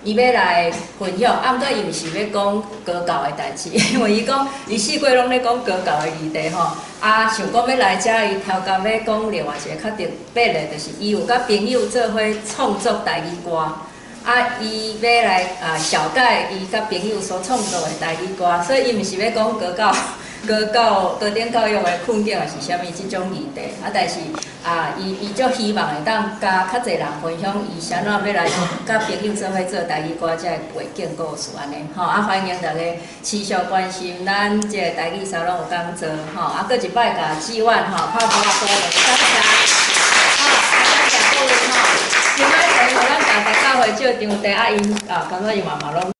伊欲來分享，啊，毋過伊毋是欲講高教的代誌，因為伊講伊四季攏咧講高教的議題吼。啊，想講欲來遮，伊頭殼欲講另外一個較特別的，就是伊有佮朋友做伙創作台語歌，啊，伊欲來啊紹介伊佮朋友所創作的台語歌，所以伊毋是欲講高教、高教、高等教育的困境，抑是啥物這種議題，啊，但是啊，伊足希望會當佮較濟人分享，伊啥怎欲來佮朋友做伙做台語歌這個背景故事按呢，吼啊，歡迎大家持續關心咱這個台語沙龍有講座，吼啊，閣一擺共志願吼拍鼓仔鼓勵，感謝，吼，感謝各位吼，真歹勢，予咱逐家教會借場地啊，𪜶啊，感覺伊嘛攏。